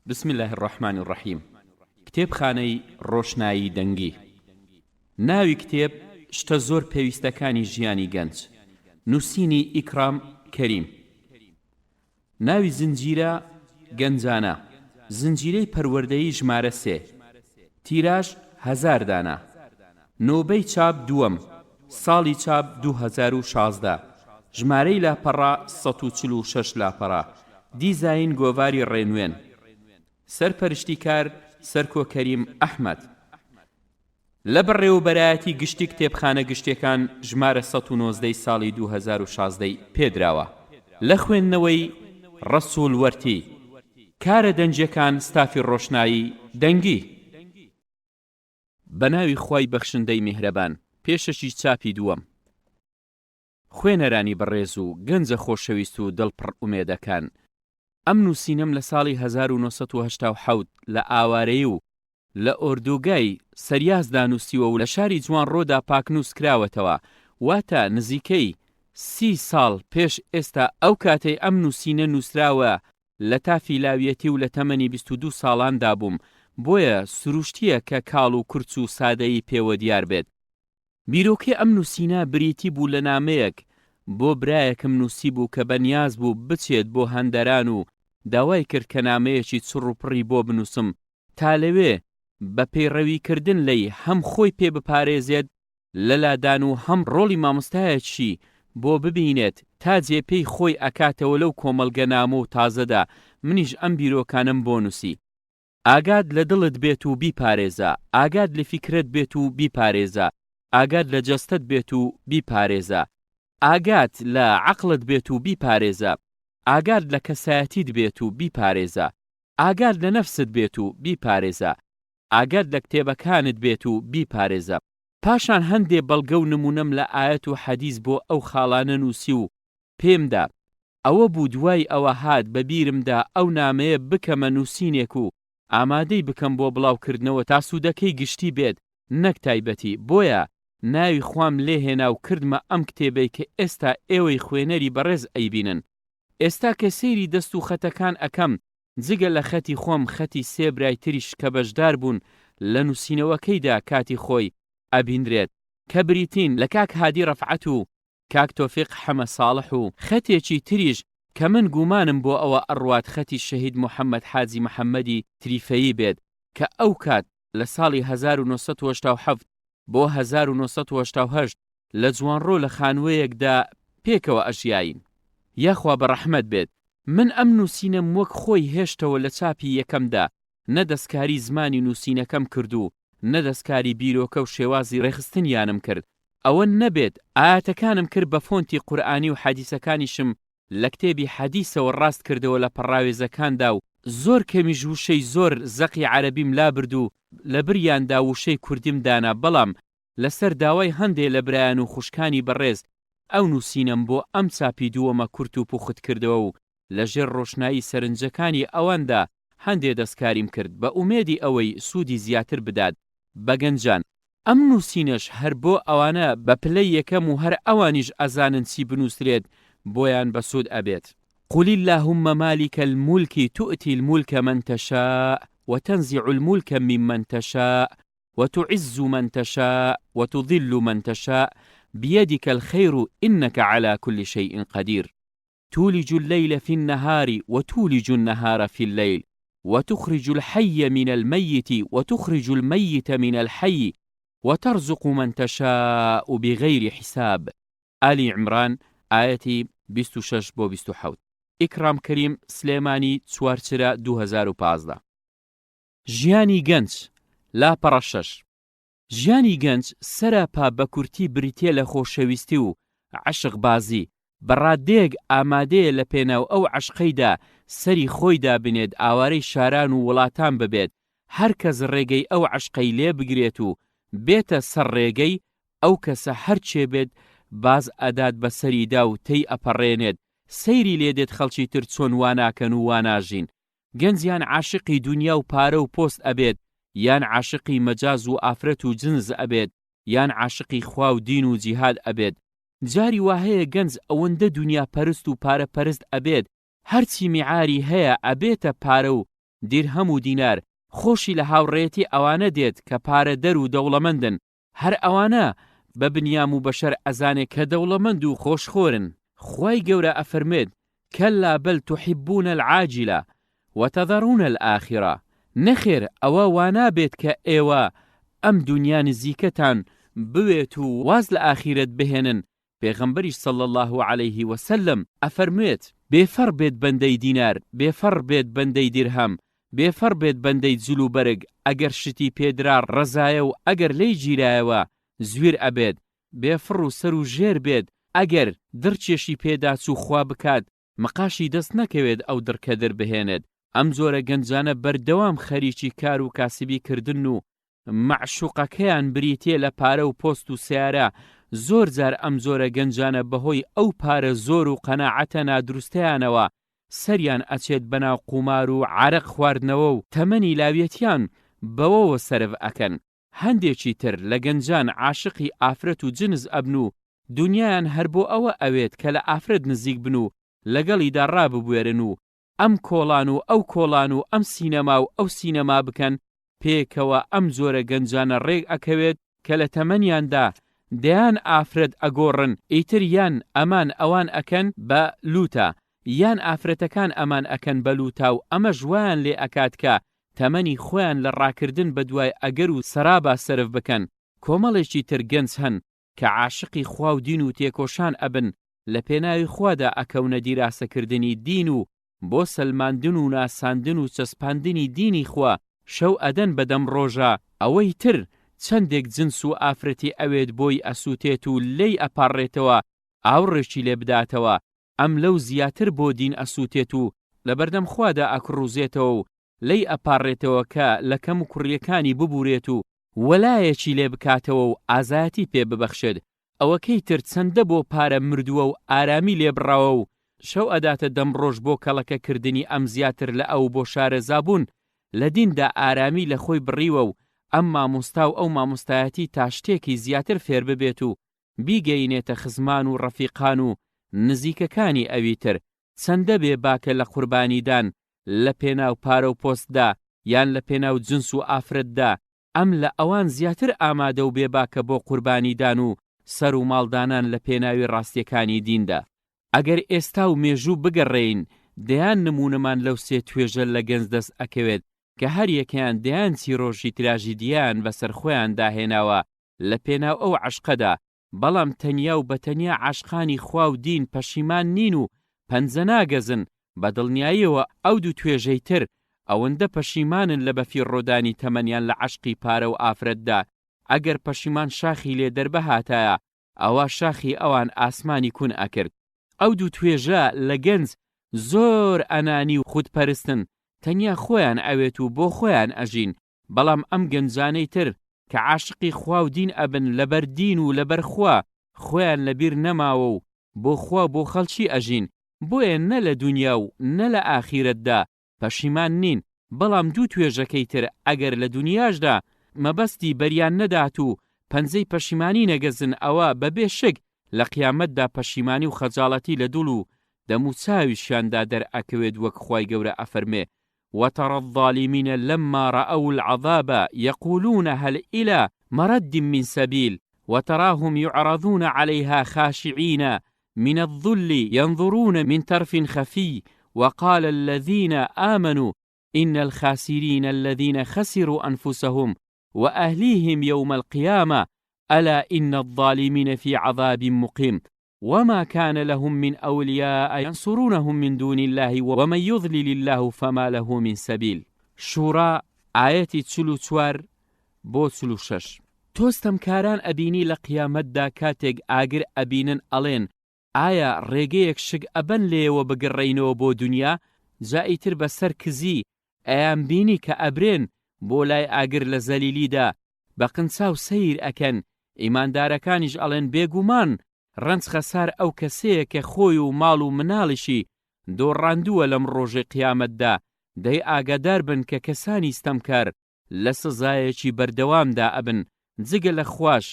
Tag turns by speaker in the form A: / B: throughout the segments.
A: بسم اللە الرحمن الرحیم کتێبخانەی ڕۆشنایی دەنگی ناوی کتێب شتە زۆر پێویستەکانی ژیانی گەنج نووسینی ئیکرام کەریم ناوی زنجیرە گەنجانە زنجیرەی پەروەردەیی ژمارە سێ تیراژ هەزار دانە نۆبەی چاپ دووەم ساڵی چاپ 2016 ژمارەی لاپەڕە 146 لاپەڕە دیزاین گۆڤاری ڕێنوێن سەرپەرشتیکار سەرکۆ کەریم ئەحمەد لە بەڕێوەبەرایەتی گشتی کتێبخانە گشتیەکان ژمارە 119 ی ساڵی 2016 ی پێدراوە لە خوێندنەوەی ڕەسوڵ وەرتی کارە دەنگیەکان ستافی ڕۆشنایی دەنگی. بەناوی خوای بەخشندەی میهرەبان پێشەکی چاپی دووەم. خوێنەرانی بەڕێز و گەنجە خۆشەویست و دڵ پڕ ئومێدەکان، ئەم نووسینەم لە ساڵی 1987 لە ئاوارەیی و لە ئۆردوگای سەریاسدا نووسیوە و لە شاری جوانڕۆدا پاکنووس کراوەتەوە، واتە نزیکەی سی ساڵ پێش ئێستا ئەو کاتەی ئەم نووسینە نووسراوە لە تافی لاویەتی و لە تەمەنی 22 ساڵاندا بووم، بۆیە سروشتییە کە کاڵ و کورچ و سادەیی پێوە دیار بێت. بیرۆکەی ئەم نووسینە بریتی بوو لە نامەیەک بۆ برایەکم نووسیبوو کە بە نیاز بوو بچێت بۆ هەندەران و داوای کرد کە نامەیەکی چڕ و پڕی بۆ بنووسم تا لەوێ بە پەیڕەوی کردن لێی هەم خۆی پێ بپارێزێت لە لادان و هەم ڕۆڵی مامۆستایەکیشی بۆ ببینێت تا جێ پێی خۆی ئەکاتەوە لەو کۆمەڵگە نامۆ و تازەدا منیش ئەم بیرۆکانەم بۆ نووسی. ئاگات لە دڵت بێت و بیپارێزە، ئاگات لە فیکرەت بێت و بیپارێزە، ئاگات لە جەستەت بێت و بیپارێزە، ئاگات لە عەقڵت بێت و بیپارێزە، ئاگات لە کەسایەتیت بێت و بیپارێزە، ئاگات لە نەفست بێت و بیپارێزە، ئاگات لە کتێبەکانت بێت و بیپارێزە. پاشان هەندێ بەڵگە و نموونەم لە ئایەت و حەدیس بۆ ئەو خاڵانە نووسی و پێم دا. ئەوە بوو دوای ئەوە هات بە بیرمدا ئەو نامەیە بکەمە نووسینێک و ئامادەی بکەم بۆ بڵاو کردنەوە تا سوودەکەی گشتی بێت نەک تایبەتی بۆیە ناوی خوام لێ هێنا و کردمە ئەم کتێبەی کە ئێستا ئێوەی خوێنەری بەڕێز ئەیبینن. ئێستا کە سەیری دەست و خەتەکان ئەکەم جگە لە خەتی خۆم خەتی سێ برای تریش کە بەشدار بوون لە نووسینەوەکەیدا کاتی خۆی ئەبینرێت کە بریتین لە کاک هادی ڕەفعەت و کاک تۆفیق حەمە ساڵح و خەتێکی تریش کە من گومانم بۆ ئەوە ئەڕوات خەتی شەهید موحەمەد حاجی محەمەدی تریفەیی بێت کە ئەو کات لە ساڵی 1987 بۆ 1988 لە جوانڕۆ لە خانووەیەک دا پێکەوە ئەژیاین. یاخوا بە ڕەحمەت بێت. من ئەم نووسینەم وەک خۆی هێشتەوە لە چاپی یەکەم دا نە دەستکاری زمانی نووسینەکەم کرد و نە دەستکاری بیرۆکە و شێوازی ڕێکخستنیانم کرد، ئەوە نەبێت ئایەتەکانم کرد بە فۆنتی قورئانی و حەدیسەکانیشم لە کتێبی حەدیسەوە ڕاست کردەوە لە پەڕاوێزەکاندا و زۆر کەمیش وشەی زۆر زەقی عەرەبیم لابرد و لە بریاندا وشەی کوردیم دانا بەڵام لەسەر داوای هەندێ لە برایان و خوشکانی بەڕێز ئەو نووسینەم بۆ ئەم چاپی دووەمە کورت و پوخت کردەوە و لە ژێر ڕۆشنایی سەرنجەکانی ئەواندا هەندێ دەستکاریم کرد بە ئومێدی ئەوەی سوودی زیاتر بدات بە گەنجان. ئەم نووسینەش هەر بۆ ئەوانە بە پلەی یەکەم و هەر ئەوانیش ئەزانن چی بنووسرێت بۆیان بەسوود ئەبێت. قل اللهم مالک الملک تؤتی الملک من تشاء وتنزع الملک ممن تشاء وتعز من تشاء وتذل من تشاء بيدک الخیر انک علی کل شیء قدیر. تولج الليل في النهار وتولج النهار في الليل وتخرج الحي من الميت وتخرج الميت من الحي وترزق من تشاء بغير حساب ئالی عیمران ئایەتی 26 بۆ 27 ئیکرام کەریم سلێمانی چوارچرا 2015 ژیانی گەنج لاپەڕە شەش. ژیانی گەنج سەراپا بە کورتی بریتیە لە خۆشەویستی و عەشق بازی، بە ڕاددەیەک ئامادەیە لە پێناو ئەو عەشقەیدا سەری خۆی دابنێت ئاوارەی شاران و وڵاتان ببێت، هەر کەس ڕێگەی ئەو عەشقەی لێ بگرێت و بێتە سەر ڕێگەی، ئەو کەسە هەر کێ بێت باز ئەدات بە سەریدا و تێی ئەپەڕێنێت، سەیری لێ دێت خەڵکی تر چۆن وا ناکەن و وا ناژین. گەنج یان عاشقی دونیا و پارە و پۆست ئەبێت یان عاشقی مەجاز و ئافرەت و جنس ئەبێت یان عاشقی خوا و دین و جیهاد ئەبێت جاری واهەیە گەنج ئەوەندە دونیا پەرست و پارە پەرست ئەبێت هەرچی میعاری هەیە ئەبێتە پارە و. دیرهەم و دینار، خۆشی لە هاوڕێیەتی ئەوانە دێت کە پارەدەر و دەوڵەمەندن، هەر ئەوانە بە بنیام و بەشەر ئەزانێ کە دەوڵەمەند و خۆشخۆرن. خوای گەورە ئەفەرموێت، کلا بل تحبون العاجلە وتذرون الآخرە، نەخێر ئەوە وانابێت کە ئێوە ئەم دونیا نزیکەتان بوێت و واز لە ئاخیرەت بهێنن، پێغەمبەریش صلی اللە علیه وسلم ئەفەرموێت، بێ فەڕ بێت بەندەی دینار، بێ فەڕ بێت بەندەی دیرهەم، بێ فەڕ بێت بەندەی جل و بەرگ، ئەگەر شتی پێ درا ڕەزایە و ئەگەر لێی گیرایەوە زویر ئەبێت، بێ فڕ و سەر و ژێر بێت ئەگەر دڕکێشی پێدا چوو خوا بکات مقاشی دەست نەکەوێت ئەو دڕکە دربهێنێت، ئەم جۆرە گەنجانە بەردەوام خەریکی کار و کاسبی کردنن و مەعشوقەکەیان بریتیە لە پارە و پۆست و سەیارە، زۆر جار ئەم جۆرە گەنجانە بەهۆی ئەو پارە زۆر و قەناعەتە نادروستەیانەوە سەریان ئەچێت بەناو قومار و عەرەق خواردنەوە و تەمەنی لاویەتیان بەوەوە سەرف ئەکەن، هەندێکی تر لە گەنجان عاشقی ئافرەت و جنس ئەبن و دونیایان هەر بۆ ئەوە ئەوێت کە لە ئافرەت نزیک بن و لەگەڵیدا ڕاببوێرن و ئەم کۆڵان و ئەو کۆڵان و ئەم سینەما و ئەو سینەما بکەن، پێکەوە ئەم جۆرە گەنجانە ڕێک ئەکەوێت کە لە تەمەنیاندا دەیان ئافرەت ئەگۆڕن ئیتر یان ئەمان ئەوان ئەکەن بە لوتە یان ئافرەتەکان ئەمان ئەکەن بە لوتە و ئەمەش وایان لێ ئەکات کە تەمەنی خۆیان لە ڕاکردن بەدوای ئەگەر و سەرابا سەرف بکەن، کۆمەڵێکی تر گەنج هەن کە عاشقی خوا و دین و تێکۆشان ئەبن لە پێناوی خوادا ئەکەونە دیراسەکردنی دین و بۆ سەلماندن و ناساندن و چەسپاندنی دینی خوا شەو ئەدەن بە دەم ڕۆژا، ئەوەی تر چەندێک جنس و ئافرەتی ئەوێت بۆی ئەسوتێت و لێی ئەپاڕێتەوە ئاوڕێکی لێ بداتەوە ئەم لەو زیاتر بۆ دین ئەسوتێت و لەبەردەم خوادا ئەکڕوزێتەوە و لێی ئەپاڕێتەوە کە لە کەم و کوڕیەکانی ببورێت و وەلایەکی لێ بکاتەوە و ئازایەتی پێ ببەخشێت، ئەوەکەی تر چەندە بۆ پارە مردووە و ئارامی لێ بڕاوە و شەو ئەداتە دەم ڕۆژ بۆ کەڵەکە کردنی ئەم زیاتر لە ئەو بۆ شارەزابوون لە دیندا ئارامی لە خۆی بڕیوە و ئەم مامۆستا و ئەو مامۆستایەتی تا شتێکی زیاتر فێر ببێت و بیگەینێتە خزمان و ڕەفیقان و نزیکەکانی ئەوی تر چەندە بێ باکە لە قوربانیدان لە پێناو پارە و پۆستدا یان لە پێناو جنس و ئافرەتدا، ئەم لە ئەوان زیاتر ئامادە و بێ باکە بۆ قوربانیدان و سەر و ماڵ دانان لە پێناوی ڕاستیەکانی دیندا. ئەگەر ئێستا و مێژوو بگەڕێین دەیان نموونەمان لەو سێ توێژە لە گەنج دەست ئەکەوێت کە هەر یەکەیان دەیان چیرۆژی تراژیدیایان بەسەر خۆیاندا هێناوە لە پێناو ئەو عەشقەدا بەڵام تەنیا و بەتەنیا عاشقانی خوا و دین پەشیمان نین و پەنجە ناگەزن، بە دڵنیاییەوە ئەو دوو توێژەی تر ئەوەندە پەشیمانن لە بەفیڕۆدانی تەمەنیان لە عەشقی پارە و ئافرەتدا، ئەگەر پەشیمان شاخی لێ دەربهاتایە ئەوا شاخی ئەوان ئاسمانی کون ئەکرد. ئەو دوو توێژە لە گەنج زۆر ئەنانی و خودپەرستن، تەنیا خۆیان ئەوێت و بۆ خۆیان ئەژین، بەڵام ئەم گەنجانەی تر کە عاشقی خوا و دین ئەبن لەبەر دین و لەبەر خوا خۆیان لەبیر نەماوە و بۆ خوا و بۆ خەڵکی ئەژین بۆیە نە لە دونیا و نە لە ئاخیرەتدا پەشیمان نین بەڵام دوو توێژەکەی تر ئەگەر لە دونیاشدا مەبەستی بەریان نەدات و پەنجەی پەشیمانی نەگەزن ئەوە بەبێ شک لە قیامەتدا پەشیمانی و خەجاڵەتی لە دڵ و دەموچاویشیاندا دەرئەکەوێت وەک خوای گەورە ئەفەرمێ وترى الظالمين لما رأوا العذاب يقولون هل إلى مرد من سبيل وتراهم يعرضون عليها خاشعين من الذل ينظرون من ترف خفي وقال الذين آمنوا إن الخاسرين الذين خسروا أنفسهم وأهليهم يوم القيامة ألا إن الظالمين في عذاب مقيم وما كان لهم من أولياء ينصرونهم من دون الله ومن يضلل الله فما له من سبیل. شورا ئایەتی 44 بۆ 46. تۆ ستەمکاران ئەبینی لە قیامەتدا کاتێک ئاگر ئەبینن ئەڵێن ئایا ڕێگەیەک شک ئەبەن لێیەوە بگەڕێینەوە بۆ دونیا جا ئیتر بە سەر کزی ئەیانبینی کە ئەبرێن بۆ لای ئاگر لە زەلیلیدا بە قنچاو سەیر ئەکەن، ئیماندارەکانیش ئەڵێن بێگومان ڕەنج خەسار ئەو کەسەیە کە خۆی و ماڵ و مناڵیشی دۆڕاندووە لەم ڕۆژەی قیامەتدا، دەی ئاگادار بن کە کەسانی ستەمکار لە سزایەکی بەردەوامدا ئەبن جگە لە خواش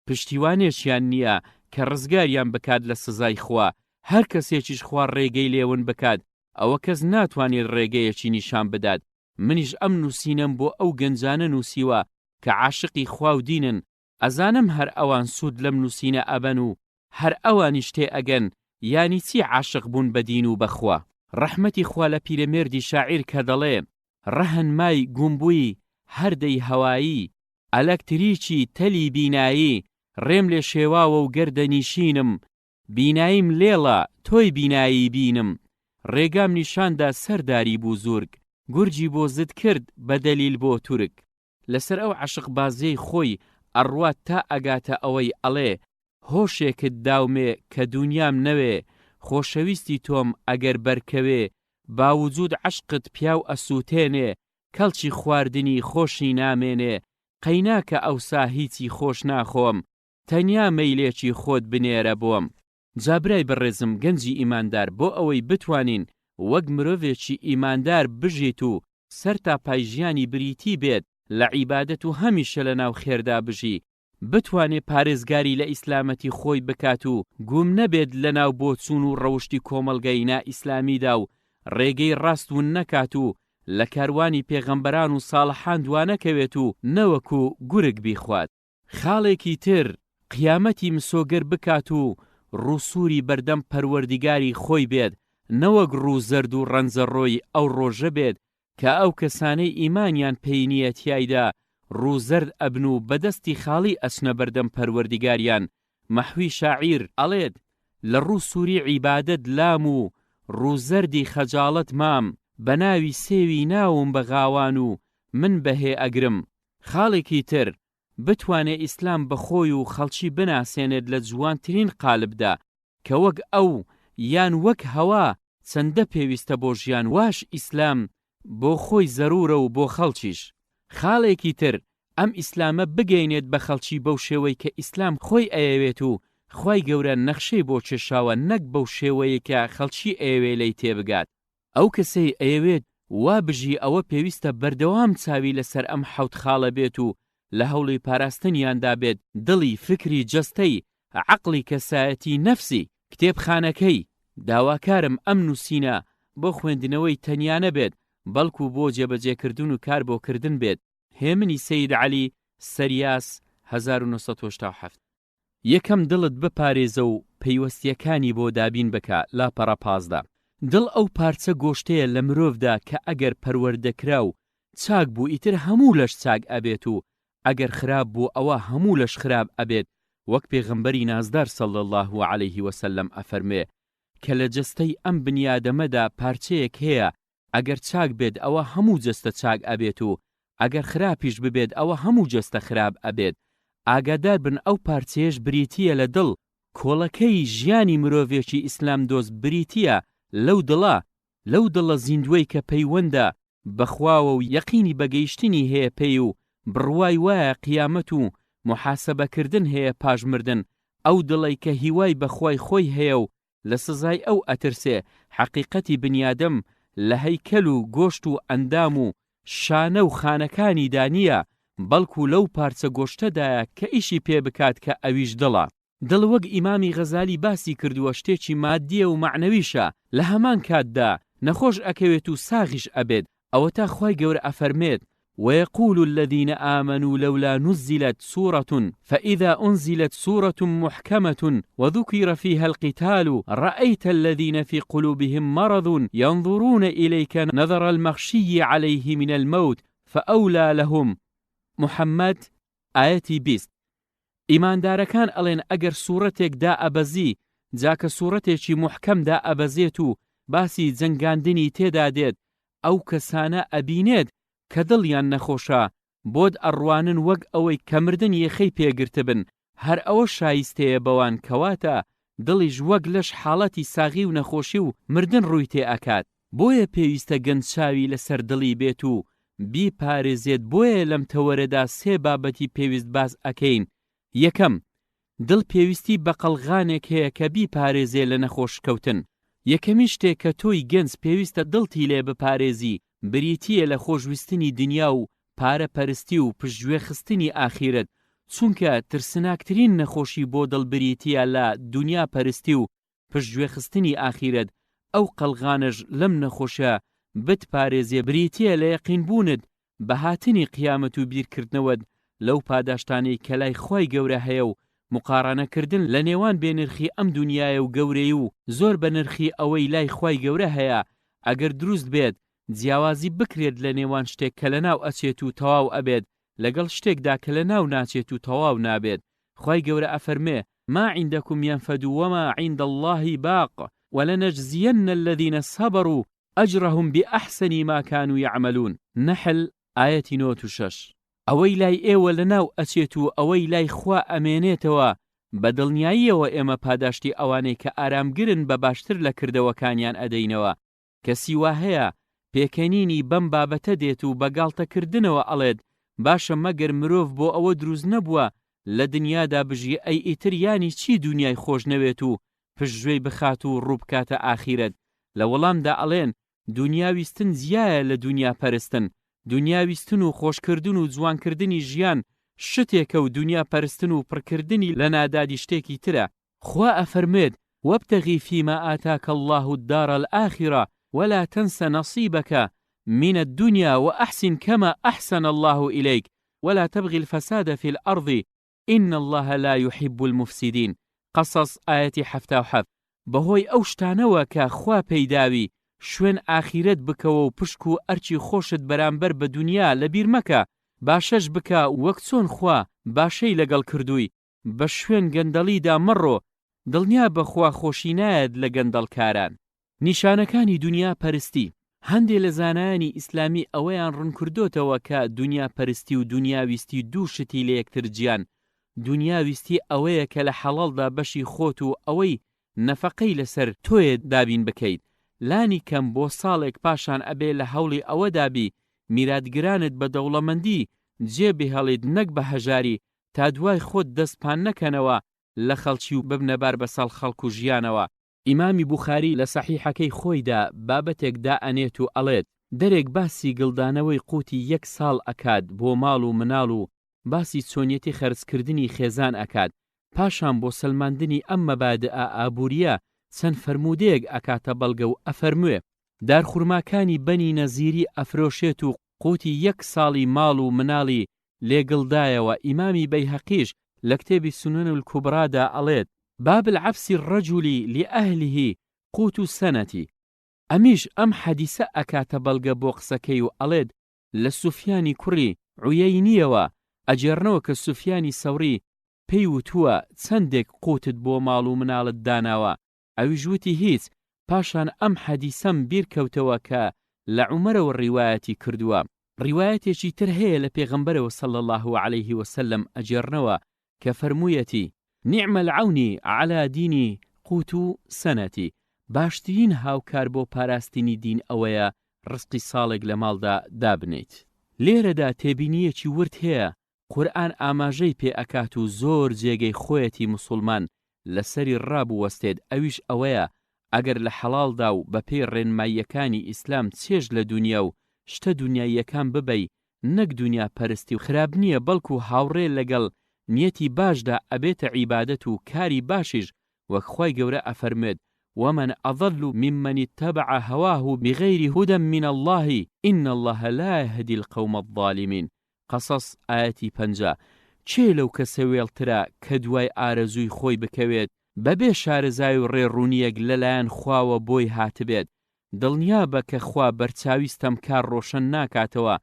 A: پشتیوانێکیان نییە کە ڕزگاریان بکات لە سزای خوا، هەر کەسێکیش خوا ڕێگەی لێ ون بکات ئەوە کەس ناتوانێت ڕێگەیەکی نیشان بدات. منیش ئەم نووسینەم بۆ ئەو گەنجانە نووسیوە کە عاشقی خوا و دینن، ئەزانم هەر ئەوان سوود لەم نووسینە ئەبەن و هەر ئەوانیش تێ ئەگەن یانی چی عاشق بوون بە دین و بە خوا. ڕەحمەتی خوا لە پیرەمێردی شاعیر کە دەڵێ، ڕەهن مای گومبووی هەردەی هەوایی، ئەلەکتریکی تەلی بینایی، ڕێم لێ شێواوە و گەردەنیشینم، بیناییم لێڵە تۆی بینایی بینم، ڕێگام نیشاندا سەر داری بوزورگ، گورجی بۆ زد کرد بە دەلیل بۆ تورک. لەسەر ئەو عەشقبازیەی خۆی ئەڕوات تا ئەگاتە ئەوەی ئەڵێ، هۆشێکت داومێ کە دونیام نەوێ، خۆشەویستی تۆم ئەگەر بەرکەوێ، با وجود عەشقت پیاو ئەسوتێنێ، کەڵکی خواردنی خۆشی نامێنێ، قەیناکە ئەوسا هیچی خۆش ناخۆم، تەنیا مەیلێکی خۆت بنێرە بۆم. جا برای بەڕێزم گەنجی ئیماندار بۆ ئەوەی بتوانین وەک مرۆڤێکی ئیماندار بژیت و سەر تا پای ژیانی بریتی بێت لە عیبادەت و هەمیشە لە ناو خێردا بژی بتوانێ پارێزگاری لە ئیسلامەتی خۆی بکات و گوم نەبێت لە ناو بۆچوون و ڕەوشتی کۆمەڵگەی نا ئیسلامیدا و ڕێگەی ڕاست ون نەکات و لە کاروانی پێغەمبەران و ساڵحان دوانەکەوێت و نەوەکو گورگ بیخوات. خاڵێکی تر، قیامەتی مسۆگەر بکات و ڕوو سووری بەردەم پەروەردیگاری خۆی بێت، نەوەک ڕوو زەرد و ڕەنجەڕۆی ئەو ڕۆژە بێت کە ئەو کەسانەی ئیمانیان پێی نییە تیایدا ڕوو زەرد ئەبن و بە دەستی خاڵی ئەچنە بەردەم پەروەردیگاریان، مەحوی شاعیر، ئەڵێت، لە ڕوو سووری عیبادەت لام و ڕوو زەردی خەجاڵەت مام، بە ناوی سێوی ناوم بە غاوان و من بەهێ ئەگرم. خاڵێکی تر، بتوانێ ئیسلام بە خۆی و خەڵکی بناسێنێت لە جوانترین قالبدا، کە وەک ئەو یان وەک هەوا چەندە پێویستە بۆ ژیان واش ئیسلام بۆ خۆی زەرورە و بۆ خەڵکیش. خاڵێکی تر، ئەم ئیسلامە بگەینێت بە خەڵکی بەو شێوەی کە ئیسلام خۆی ئەیەوێت و خوای گەورە نەخشەی بۆ کێشاوە نەک بەو شێوەیەی کە خەڵکی ئەیەوێ لێی تێبگات. ئەو کەسەی ئەیەوێت وا بژی ئەوە پێویستە بەردەوام چاوی لەسەر ئەم حەوت خاڵە بێت و لە هەوڵی پاراستنیاندا بێت، دڵی، فکری، جەستەی، عەقڵی، کەسایەتی، نەفسی، کتێبخانەکەی، داواکارم ئەم نووسینە بۆ خوێندنەوەی تەنیا نەبێت بەڵکو بۆ جێبەجێکردن و کار بۆ کردن بێت. هێمنی سەید عەلی، سەریاس، 1987. یەکەم دڵت بپارێزە و پەیوەستیەکانی بۆ دابین بکە، لاپەڕە 15. دڵ ئەو پارچە گۆشتەیە لە مرۆڤدا کە ئەگەر پەروەردەکرا و چاک بوو ئیتر هەموو لەش چاک ئەبێت و ئەگەر خراپ بوو ئەوا هەموو لەش خراپ ئەبێت وەک پێغەمبەری نازدار صلی اللە علیه وسلم ئەفەرموێ کە لە جەستەی ئەم بنیادەمەدا پارچەیەک هەیە ئەگەر چاک بێت ئەوە هەموو جەستە چاک ئەبێت و ئەگەر خراپیش ببێت ئەوە هەموو جەستە خراپ ئەبێت ئاگادار بن ئەو پارچەیەش بریتیە لە دڵ کۆڵەکەی ژیانی مرۆڤێکی ئیسلام دۆست بریتیە لەو دڵە لەو دڵە زیندوەی کە پەیوەندە بە خواوە و یەقینی بە گەیشتنی هەیە پێی و بڕوای وایە قیامەت و موحاسەبە کردن هەیە پاش مردن ئەو دڵەی کە هیوای بە خوای خۆی هەیە و لە سزای ئەو ئەترسێ، حەقیقەتی بنیادەم لە هەیکەل و گۆشت و ئەندام و شانە و خانەکانیدا نییە، بەڵکو لەو پارچە گۆشتەدایە کە ئیشی پێ بکات کە ئەویش دڵە. دڵ وەک ئیمامی غەزالی باسی کردووە شتێکی مادییە و مەعنەویشە، لە هەمان کاتدا نەخۆش ئەکەوێت و ساغیش ئەبێت، ئەوەتا خوای گەورە ئەفەرمێت، ویقول الذین آمنوا لولا نزلت سورة فإذا أنزلت سورة محکمة وذکر فیها القتال رأیت الذین فی قلوبهم مرض ينظرون إلیک نظر المغشی علیه من الموت فأولی لهم محمد ئایەتی 20 ئیماندارەکان ئەڵێن ئەگەر سوڕەتێک دائەبەزی جا کە سوڕەتێکی موحکەم دائەبەزێت و باسی جەنگاندنی تێدا دێت ئەو کەسانە ئەبینێت کە دڵیان نەخۆشە بۆت ئەڕوانن وەک ئەوەی کە مردن یەخەی پێ گرتبن هەر ئەوە شایستەیە بەوان کەواتە دڵیش وەک لەش حاڵەتی ساغی و نەخۆشی و مردن ڕووی تێ ئەکات بۆیە پێویستە گەنج چاوی لەسەر دڵی بێت و بیپارێزێت بۆیە لەم تەوەرەدا سێ بابەتی پێویست باس ئەکەین یەکەم، دڵ پێویستی بە قەڵغانێک هەیە کە بیپارێزێ لە نەخۆش کەوتن یەکەمین شتێک کە تۆی گەنج پێویستە دڵتی لێ بپارێزی بریتییە لە خۆشویستنی دنیا و پارە پەرستی و پشتگوێ خستنی ئاخیرەت چونکە ترسناکترین نەخۆشی بۆ دڵ بریتییە لە دونیا پەرستی و پشتگوێ خستنی ئاخیرەت ئەو قەڵغانەش لەم نەخۆشە. بتپارێزێ بریتیە لە یەقین بوونت بە هاتنی قیامەت و بیرکردنەوەت لەو پاداشتانەی کە لای خوای گەورە هەیە و موقاڕەنە کردن لە نێوان بێ نرخی ئەم دونیایە و گەورەی و زۆر بە نرخی ئەوەی لای خوای گەورە هەیە ئەگەر دروست بێت جیاوازی بکرێت لە نێوان شتێک کە لەناو ئەچێت و تەواو ئەبێت لەگەڵ شتێکدا کە لەناو ناچێت و تەواو نابێت خوای گەورە ئەفەرموێ، ما عندکم ینفد وما عند اللە باق ولنجزین الذین صبروا اجرهم باحسن ما کانوا یعملون، نحل، ئایەتی 96. ئەوەی لای ئێوە لەناو ئەچێت و ئەوەی لای خوا ئەمێنێتەوە بە دڵنیاییەوە ئێمە پاداشتی ئەوانەی کە ئارامگرن بە باشتر لە کردەوەکانیان ئەدەینەوە کەسی وا هەیە پێکەنینی بەم بابەتە دێت و بە گاڵتە کردنەوە ئەڵێت باشە مەگەر مرۆڤ بۆ ئەوە دروست نەبووە لە دنیادا بژی ئەی ئیتر یانی چی دونیای خۆش نەوێت و پشتگوێی بخات و ڕوو بکاتە ئاخیرەت لە وەڵامدا ئەڵێن دونیا ویستن جیایە لە دونیا پەرستن دونیا ویستن و خۆشکردن و جوانکردنی ژیان شتێکە و دونیا پەرستن و پڕکردنی لە نادادی شتێکی ترە خوا ئەفەرموێت، وابتغ فیما آتاک اللە الدار الآخرە ولا تنس نصیبک من الدنیا وأحسن کما أحسن اللە الیک ولا تبغ الفساد فی الأرض ان اللە لا یحب المفسدین، قصص ئایەتی 77. بەهۆی ئەو شتانەوە کە خوا پێی داوی شوێن ئاخیرەت بکەوە و پشک و ئەرکی خۆشت بەرامبەر بە دونیا لەبیر مەکە، باشەش بکە وەک چۆن خوا باشەی لەگەڵ کردووی، بە شوێن گەندەڵیدا مەڕۆ، دڵنیابە خوا خۆشی نایەت لە گەندەڵکاران. نیشانەکانی دونیا پەرستی. هەندێ لە زانایانی ئیسلامی ئەوەیان ڕونکردۆتەوە کە دونیا پەرستی و دونیا ویستی دوو شتی لە یەکتر جیان، دونیا ویستی ئەوەیە کە لە حەڵاڵدا بەشی خۆت و ئەوەی نەفەقەی لەسەر تۆیە دابین بکەیت لانی کەم بۆ ساڵێک پاشان ئەبێ لە هەوڵی ئەوەدا بی میراتگرانت بە دەوڵەمەندی جێ بهێڵیت نەک بە هەژاری تا دوای خۆت دەست پان نەکەنەوە لە خەڵکی و ببنە بار بەسەڵ خەڵک و ژیانەوە. ئیمامی بوخاری لە سەحیحەکەی خۆیدا بابەتێک دائەنێت و ئەڵێت، دەرێک باسی گڵدانەوەی قوتی یەک ساڵ ئەکات بۆ ماڵ و مناڵ و باسی چۆنیەتی خەرجکردنی خێزان ئەکات، پاشان بۆ سەلماندنی ئەم مەبادئە ئابوریە چەند فەرموودەیەک ئەکاتە بەڵگە و ئەفەرموێ، دارخورماکانی بەنی نەزیری ئەفرۆشێت و قوتی یەک ساڵی ماڵ و مناڵی لێ گڵدایەوە، ئیمامی بەیهەقیش لە کتێبی سنن الکبری دا ئەڵێت، باب العفس الرجل لأهله قوت السنە، ئەمیش ئەم حەدیسە ئەکاتە بەڵگە بۆ قسەکەی و ئەڵێت لە سوفیانی کوڕی عویەینیەوە ئەگێڕنەوە کە سوفیانی سەوری پێی وتووە چەندێک قوتت بۆ ماڵ و مناڵت داناوە ئەویش وتی هیچ، پاشان ئەم حەدیسەم بیر کەوتەوە کە لە عومەرەوە ڕیوایەتی کردووە. ڕیوایەتێکی تر هەیە لە پێغەمبەرەوە صلی اللە علیه وسلم ئەگێڕنەوە کە فەرموویەتی، نعم العون علی دین قوت سنە، باشترین هاوکار بۆ پاراستنی دین ئەوەیە ڕزقی ساڵێک لە ماڵدا دابنێیت. لێرەدا تێبینییەکی ورد هەیە قورئان ئاماژەی پێ ئەکات و زۆر جێگەی خۆیەتی موسوڵمان لەسەری ڕابوەستێت ئەویش ئەوەیە ئەگەر لە حەڵاڵدا و بەپێی ڕێنماییەکانی ئیسلام چێژ لە دونیا و شتە دونیاییەکان ببەی نەک دونیا پەرستی خراپ نییە بەڵکو هاوڕێ لەگەڵ نیەتی باشدا ئەبێتە عیبادەت و کاری باشیش وەک خوای گەورە ئەفەرموێت، ومن اضل ممن اتبع هواه بغیر هدی من اللە ان اللە لا یهدی القوم الظالمین، قصص ئایەتی 50، کێ لەو کەسە وێڵترە کە دوای ئارەزووی خۆی بکەوێت بەبێ شارەزای و ڕێڕوونییەک لەلایەن خواوە بۆی هاتبێت، دڵنیابە کە خوا بەرچاوی ستەمکار ڕۆشەن ناکاتەوە،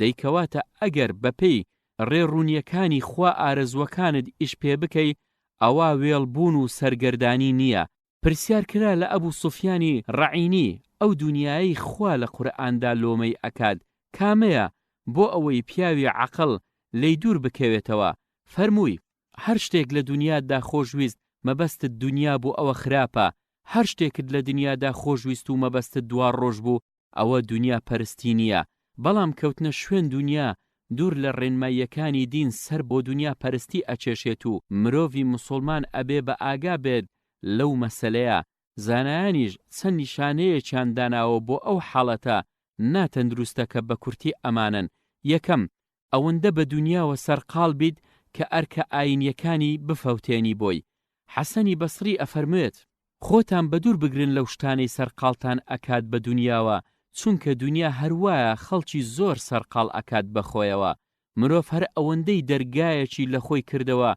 A: دەی کەواتە ئەگەر بەپێی ڕێڕوونییەکانی خوا ئارەزووەکانت ئیش پێ بکەی ئەوا وێڵ بوون و سەرگەردانی نییە. پرسیار کرا لە ئەبو سوفیانی ڕەعینی، ئەو دونیایەی خوا لە قورئاندا لۆمەی ئەکات کامەیە بۆ ئەوەی پیاوی عەقڵ لێی دوور بکەوێتەوە؟ فەرمووی، هەر شتێک لە دونیاتدا خۆشویست مەبەستت دونیا بوو ئەوە خراپە، هەر شتێکت لە دنیادا خۆشویست و مەبەستت دواڕۆژ بوو ئەوە دونیا پەرستی نییە، بەڵام کەوتنە شوێن دونیا دوور لە ڕێنماییەکانی دین سەر بۆ دونیا پەرستی ئەکێشێت و مرۆڤی موسوڵمان ئەبێ بە ئاگا بێت لەو مەسەلەیە، زانایانیش چەند نیشانەیەکیان داناوە بۆ ئەو حاڵەتە نا تەندروستە کە بە کورتی ئەمانەن، یەکەم، ئەوەندە بە دونیاوە سەرقاڵ بیت کە ئەرکە ئاینیەکانی بفەوتێنی بۆی، حەسەنی بەسڕی ئەفەرموێت، خۆتان بەدوور بگرن لەو شتانەی سەرقاڵتان ئەکات بە دونیاوە، چونکە دونیا هەر وایە خەڵکی زۆر سەرقاڵ ئەکات بە خۆیەوە، مرۆڤ هەر ئەوەندەی دەرگایەکی لە خۆی کردەوە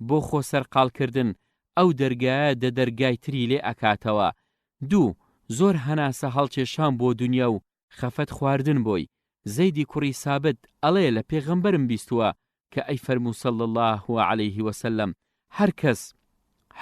A: بۆ خۆ سەرقاڵ کردن ئەو دەرگایە دە دەرگای تری لێ ئەکاتەوە. دوو، زۆر هەناسە هەڵکێشان بۆ دونیا و خەفەت خواردن بۆی. زەیدی کوڕی سابت ئەڵێ لە پێغەمبەرم بیستووە کە ئەیفەرموو صلی اللە علیه وسلم هەر کەس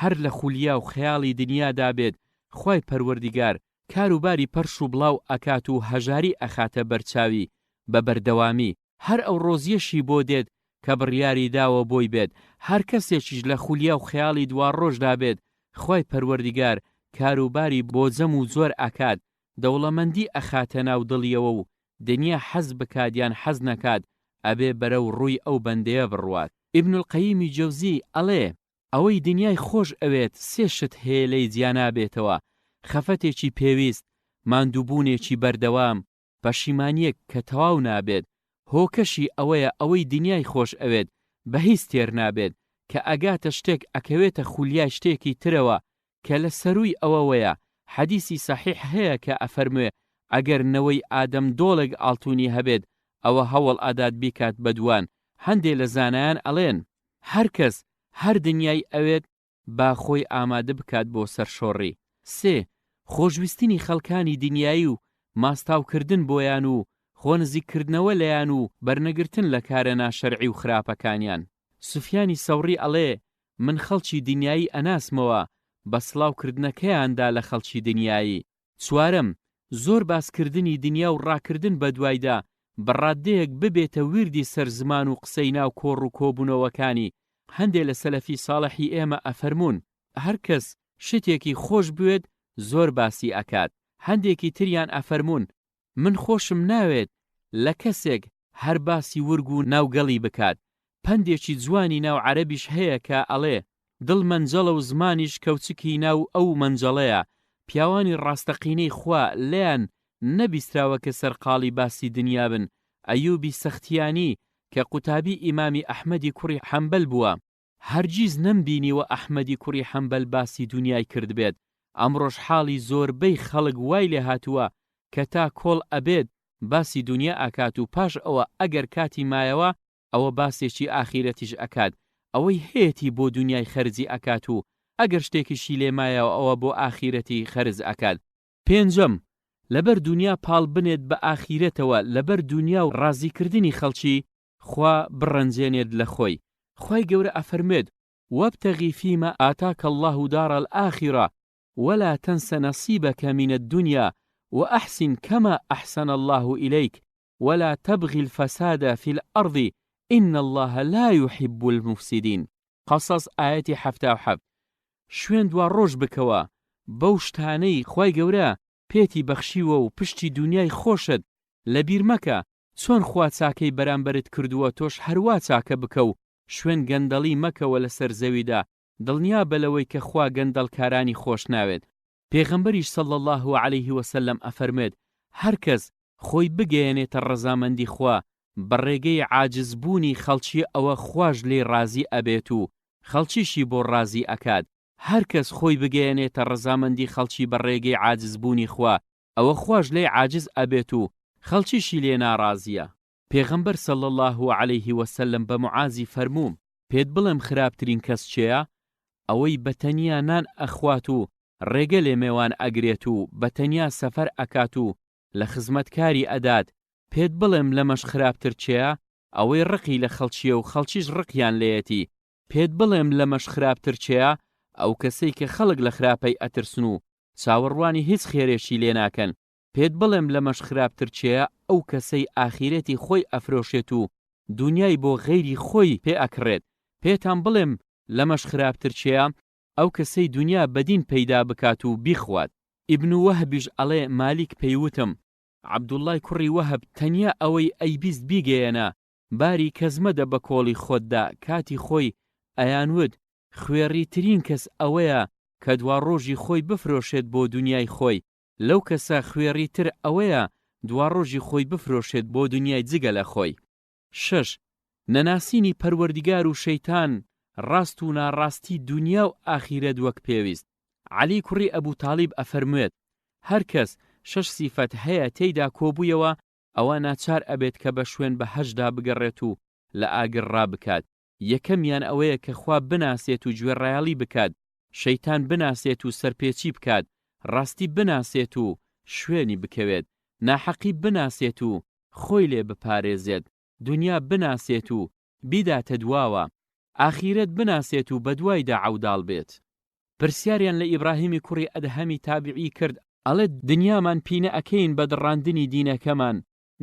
A: هەر لە خولیا و خەیاڵی دنیادا بێت خوای پەروەردیگار کار و باری پەرش و بڵاو ئەکات و هەژاری ئەخاتە بەر چاوی بە بەردەوامی هەر ئەو ڕۆزیەشی بۆ دێت کە بڕیاری داوە بۆی بێت هەر کەسێکیش لە خولیا و خەیاڵی دواڕۆژدا بێت خوای پەروەردیگار کار و باری بۆ جەم و جۆر ئەکات دەوڵەمەندی ئەخاتە ناو دڵیەوە و دنیا حەز بکات یان حەز نەکات ئەبێ بەرەو ڕووی ئەو بەندەیە بڕوات. ئیبن القیمی جەوزی ئەڵێ، ئەوەی دنیای خۆش ئەوێت سێ شت هەیە لێی جیا نابێتەوە، خەفەتێکی پێویست، ماندووبوونێکی بەردەوام، پەشیمانیەک کە تەواو نابێت، هۆکەشی ئەوەیە ئەوەی دنیای خۆش ئەوێت بە هیچ تێر نابێت، کە ئەگاتە شتێک ئەکەوێتە خولیای شتێکی ترەوە کە لە سەرووی ئەوەوەیە، حەدیسی سەحیح هەیە کە ئەفەرموێ ئەگەر نەوەی ئادەم دۆڵێک ئاڵتونی هەبێت ئەوە هەوڵ ئەدات بیکات بە دووان، هەندێ لە زانایان ئەڵێن هەر کەس هەر دنیای ئەوێت با خۆی ئامادە بکات بۆ سەرشۆڕی. سێ، خۆشویستنی خەڵکانی دنیایی و ماستاو کردن بۆیان و خۆ نزیک کردنەوە لێیان و بەرنەگرتن لە کارە ناشەرعی و خراپەکانیان. سوفیانی سەوڕی ئەڵێ من خەڵکی دنیایی ئەناسمەوە بە سڵاو کردنەکەیاندا لە خەڵکی دنیایی. چوارەم، زۆر باس کردنی دنیا و ڕاکردن بە دوایدا بە ڕاددەیەک ببێتە ویردی سەر زمان و قسەی ناو کۆڕ و کۆبوونەوەکانی، هەندێ لە سەلەفی ساڵحی ئێمە ئەفەرموون، هەر کەس شتێکی خۆش بوێت زۆر باسی ئەکات، هەندێکی تریان ئەفەرموون، من خۆشم ناوێت لە کەسێک هەر باسی ورگ و ناوگەڵی بکات، پەندێکی جوانی ناو عەرەبیش هەیە کە ئەڵێ، دڵ مەنجەڵە و زمانیش کەوچکی ناو ئەو مەنجەڵەیە، پیاوانی ڕاستەقینەی خوا لێیان نەبیستراوە کە سەرقاڵی باسی دنیا بن، ئەیوبی سەختیانی کە قوتابی ئیمامی ئەحمەدی کوڕی حەنبەل بووە، هەرگیز نەمبینیوە ئەحمەدی کوڕی حەنبەل باسی دونیای کردبێت، ئەمڕۆش حاڵی زۆربەی خەڵک وای لێهاتووە کە تا کۆڵ ئەبێت باسی دونیا ئەکات و پاش ئەوە ئەگەر کاتی مایەوە ئەوە باسێکی ئاخیرەتیش ئەکات، ئەوەی هەیەتی بۆ دونیای خەرجی ئەکات و ئەگەر شتێکیشی لێ مایەوە ئەوە بۆ ئاخیرەتی خەرج ئەکات. پێنجەم، لەبەر دونیا پاڵ بنێت بە ئاخیرەتەوە لەبەر دونیا و ڕازیکردنی خەڵکی خوا بڕەنجێنێت لە خۆی، خوای گەورە ئەفەرموێت، وابتغ فیما آتاک اللە دار الآخرە ولا تنس نصیبک من الدنیا وأحسن کما احسن اللە الیک ولا تبغ الفساد فی الارض ان اللە لا یحب المفسدین، قصص ئایەتی 77. شوێن دواڕۆژ بکەوە بەو شتانەی خوای گەورە پێتی بەخشیوە و پشتی دونیای خۆشت لەبیر مەکە چۆن خوا چاکەی بەرامبەرت کردووە تۆش هەروا چاکە بکە و شوێن گەندەڵی مەکەوە لەسەر زەویدا دڵنیابە لەوەی کە خوا گەندەڵکارانی خۆش ناوێت پێغەمبەریش صلی اللە علیه وسلم ئەفەرموێت هەرکەس خۆی بگەیەنێتە ڕەزامەندی خوا بە ڕێگەی عاجز بوونی خەڵکی ئەوە خواش لێی ڕازی ئەبێت و خەڵکیشی بۆ ڕازی ئەکات هەرکەس خۆی بگەیەنێتە ڕەزامەندی خەڵکی بە ڕێگەی عاجز بوونی خوا ئەوە خواش لێی عاجز ئەبێت و خەڵکیشی لێ ناڕازیە. پێغەمبەر صلی اللە علیه وسلم بە معازی فەرموو، پێت بڵێم خراپترین کەس کێیە؟ ئەوەی بە تەنیا نان ئەخوات و ڕێگە لێ مێوان ئەگرێت و بە تەنیا سەفەر ئەکات و لە خزمەتکاری ئەدات، پێت بڵێم لەمەش خراپتر کێیە؟ ئەوەی ڕقی لە خەڵکیە و خەڵکیش ڕقیان لێیەتی، پێت بڵێم لەمەش خراپتر کێیە؟ ئەو کەسەی کە خەڵک لە خراپەی ئەترسن و چاوەڕوانی هیچ خێرێکی لێ ناکەن، پێت بڵێم لەمەش خراپتر کێیە؟ ئەو کەسەی ئاخیرەتی خۆی ئەفرۆشێت و دونیای بۆ غەیری خۆی پێ ئەکڕێت، پێتان بڵێم لەمەش خراپتر کێیە؟ ئەو کەسەی دونیا بە دین پەیدا بکات و بیخوات. ئیبن وەهبیش ئەڵێ مالیک پێی وتم، عەبدوڵڵای کوڕی وەهب تەنیا ئەوەی ئەیبیست بیگەیەنە، باری کەس مەدە بە کۆڵی خۆتدا، کاتی خۆی ئەیانوت خوێڕیترین کەس ئەوەیە کە دواڕۆژی خۆی بفرۆشێت بۆ دونیای خۆی، لەو کەسە خوێڕی تر ئەوەیە دواڕۆژی خۆی بفرۆشێت بۆ دونیای جگە لە خۆی. شەش، نەناسینی پەروەردگار و شەیتان، ڕاست و ناڕاستی دونیا و ئاخیرەت وەک پێویست. عەلی کوڕی ئەبو تاڵیب ئەفەرموێت، هەر کەس شەش سیفەت هەیە تێیدا کۆبوویەوە ئەوا ناچار ئەبێت کە بە شوێن بەهەشتدا بگەڕێت و لە ئاگر ڕابکات، یەکەمیان ئەوەیە کە خوا بناسێت و گوێڕایەڵی بکات، شەیتان بناسێت و سەرپێچی بکات، ڕاستی بناسێت و شوێنی بکەوێت، ناحەقی بناسێت و خۆی لێ بپارێزێت، دونیا بناسێت و بیداتە دواوە، ئاخیرەت بناسێت و بەدوایدا عەوداڵ بێت. پرسیاریان لە ئیبراهیمی کوڕی ئەدهەمی تابیعی کرد ئەڵێ دنیامان پینە ئەکەین بە دڕاندنی دینەکەمان،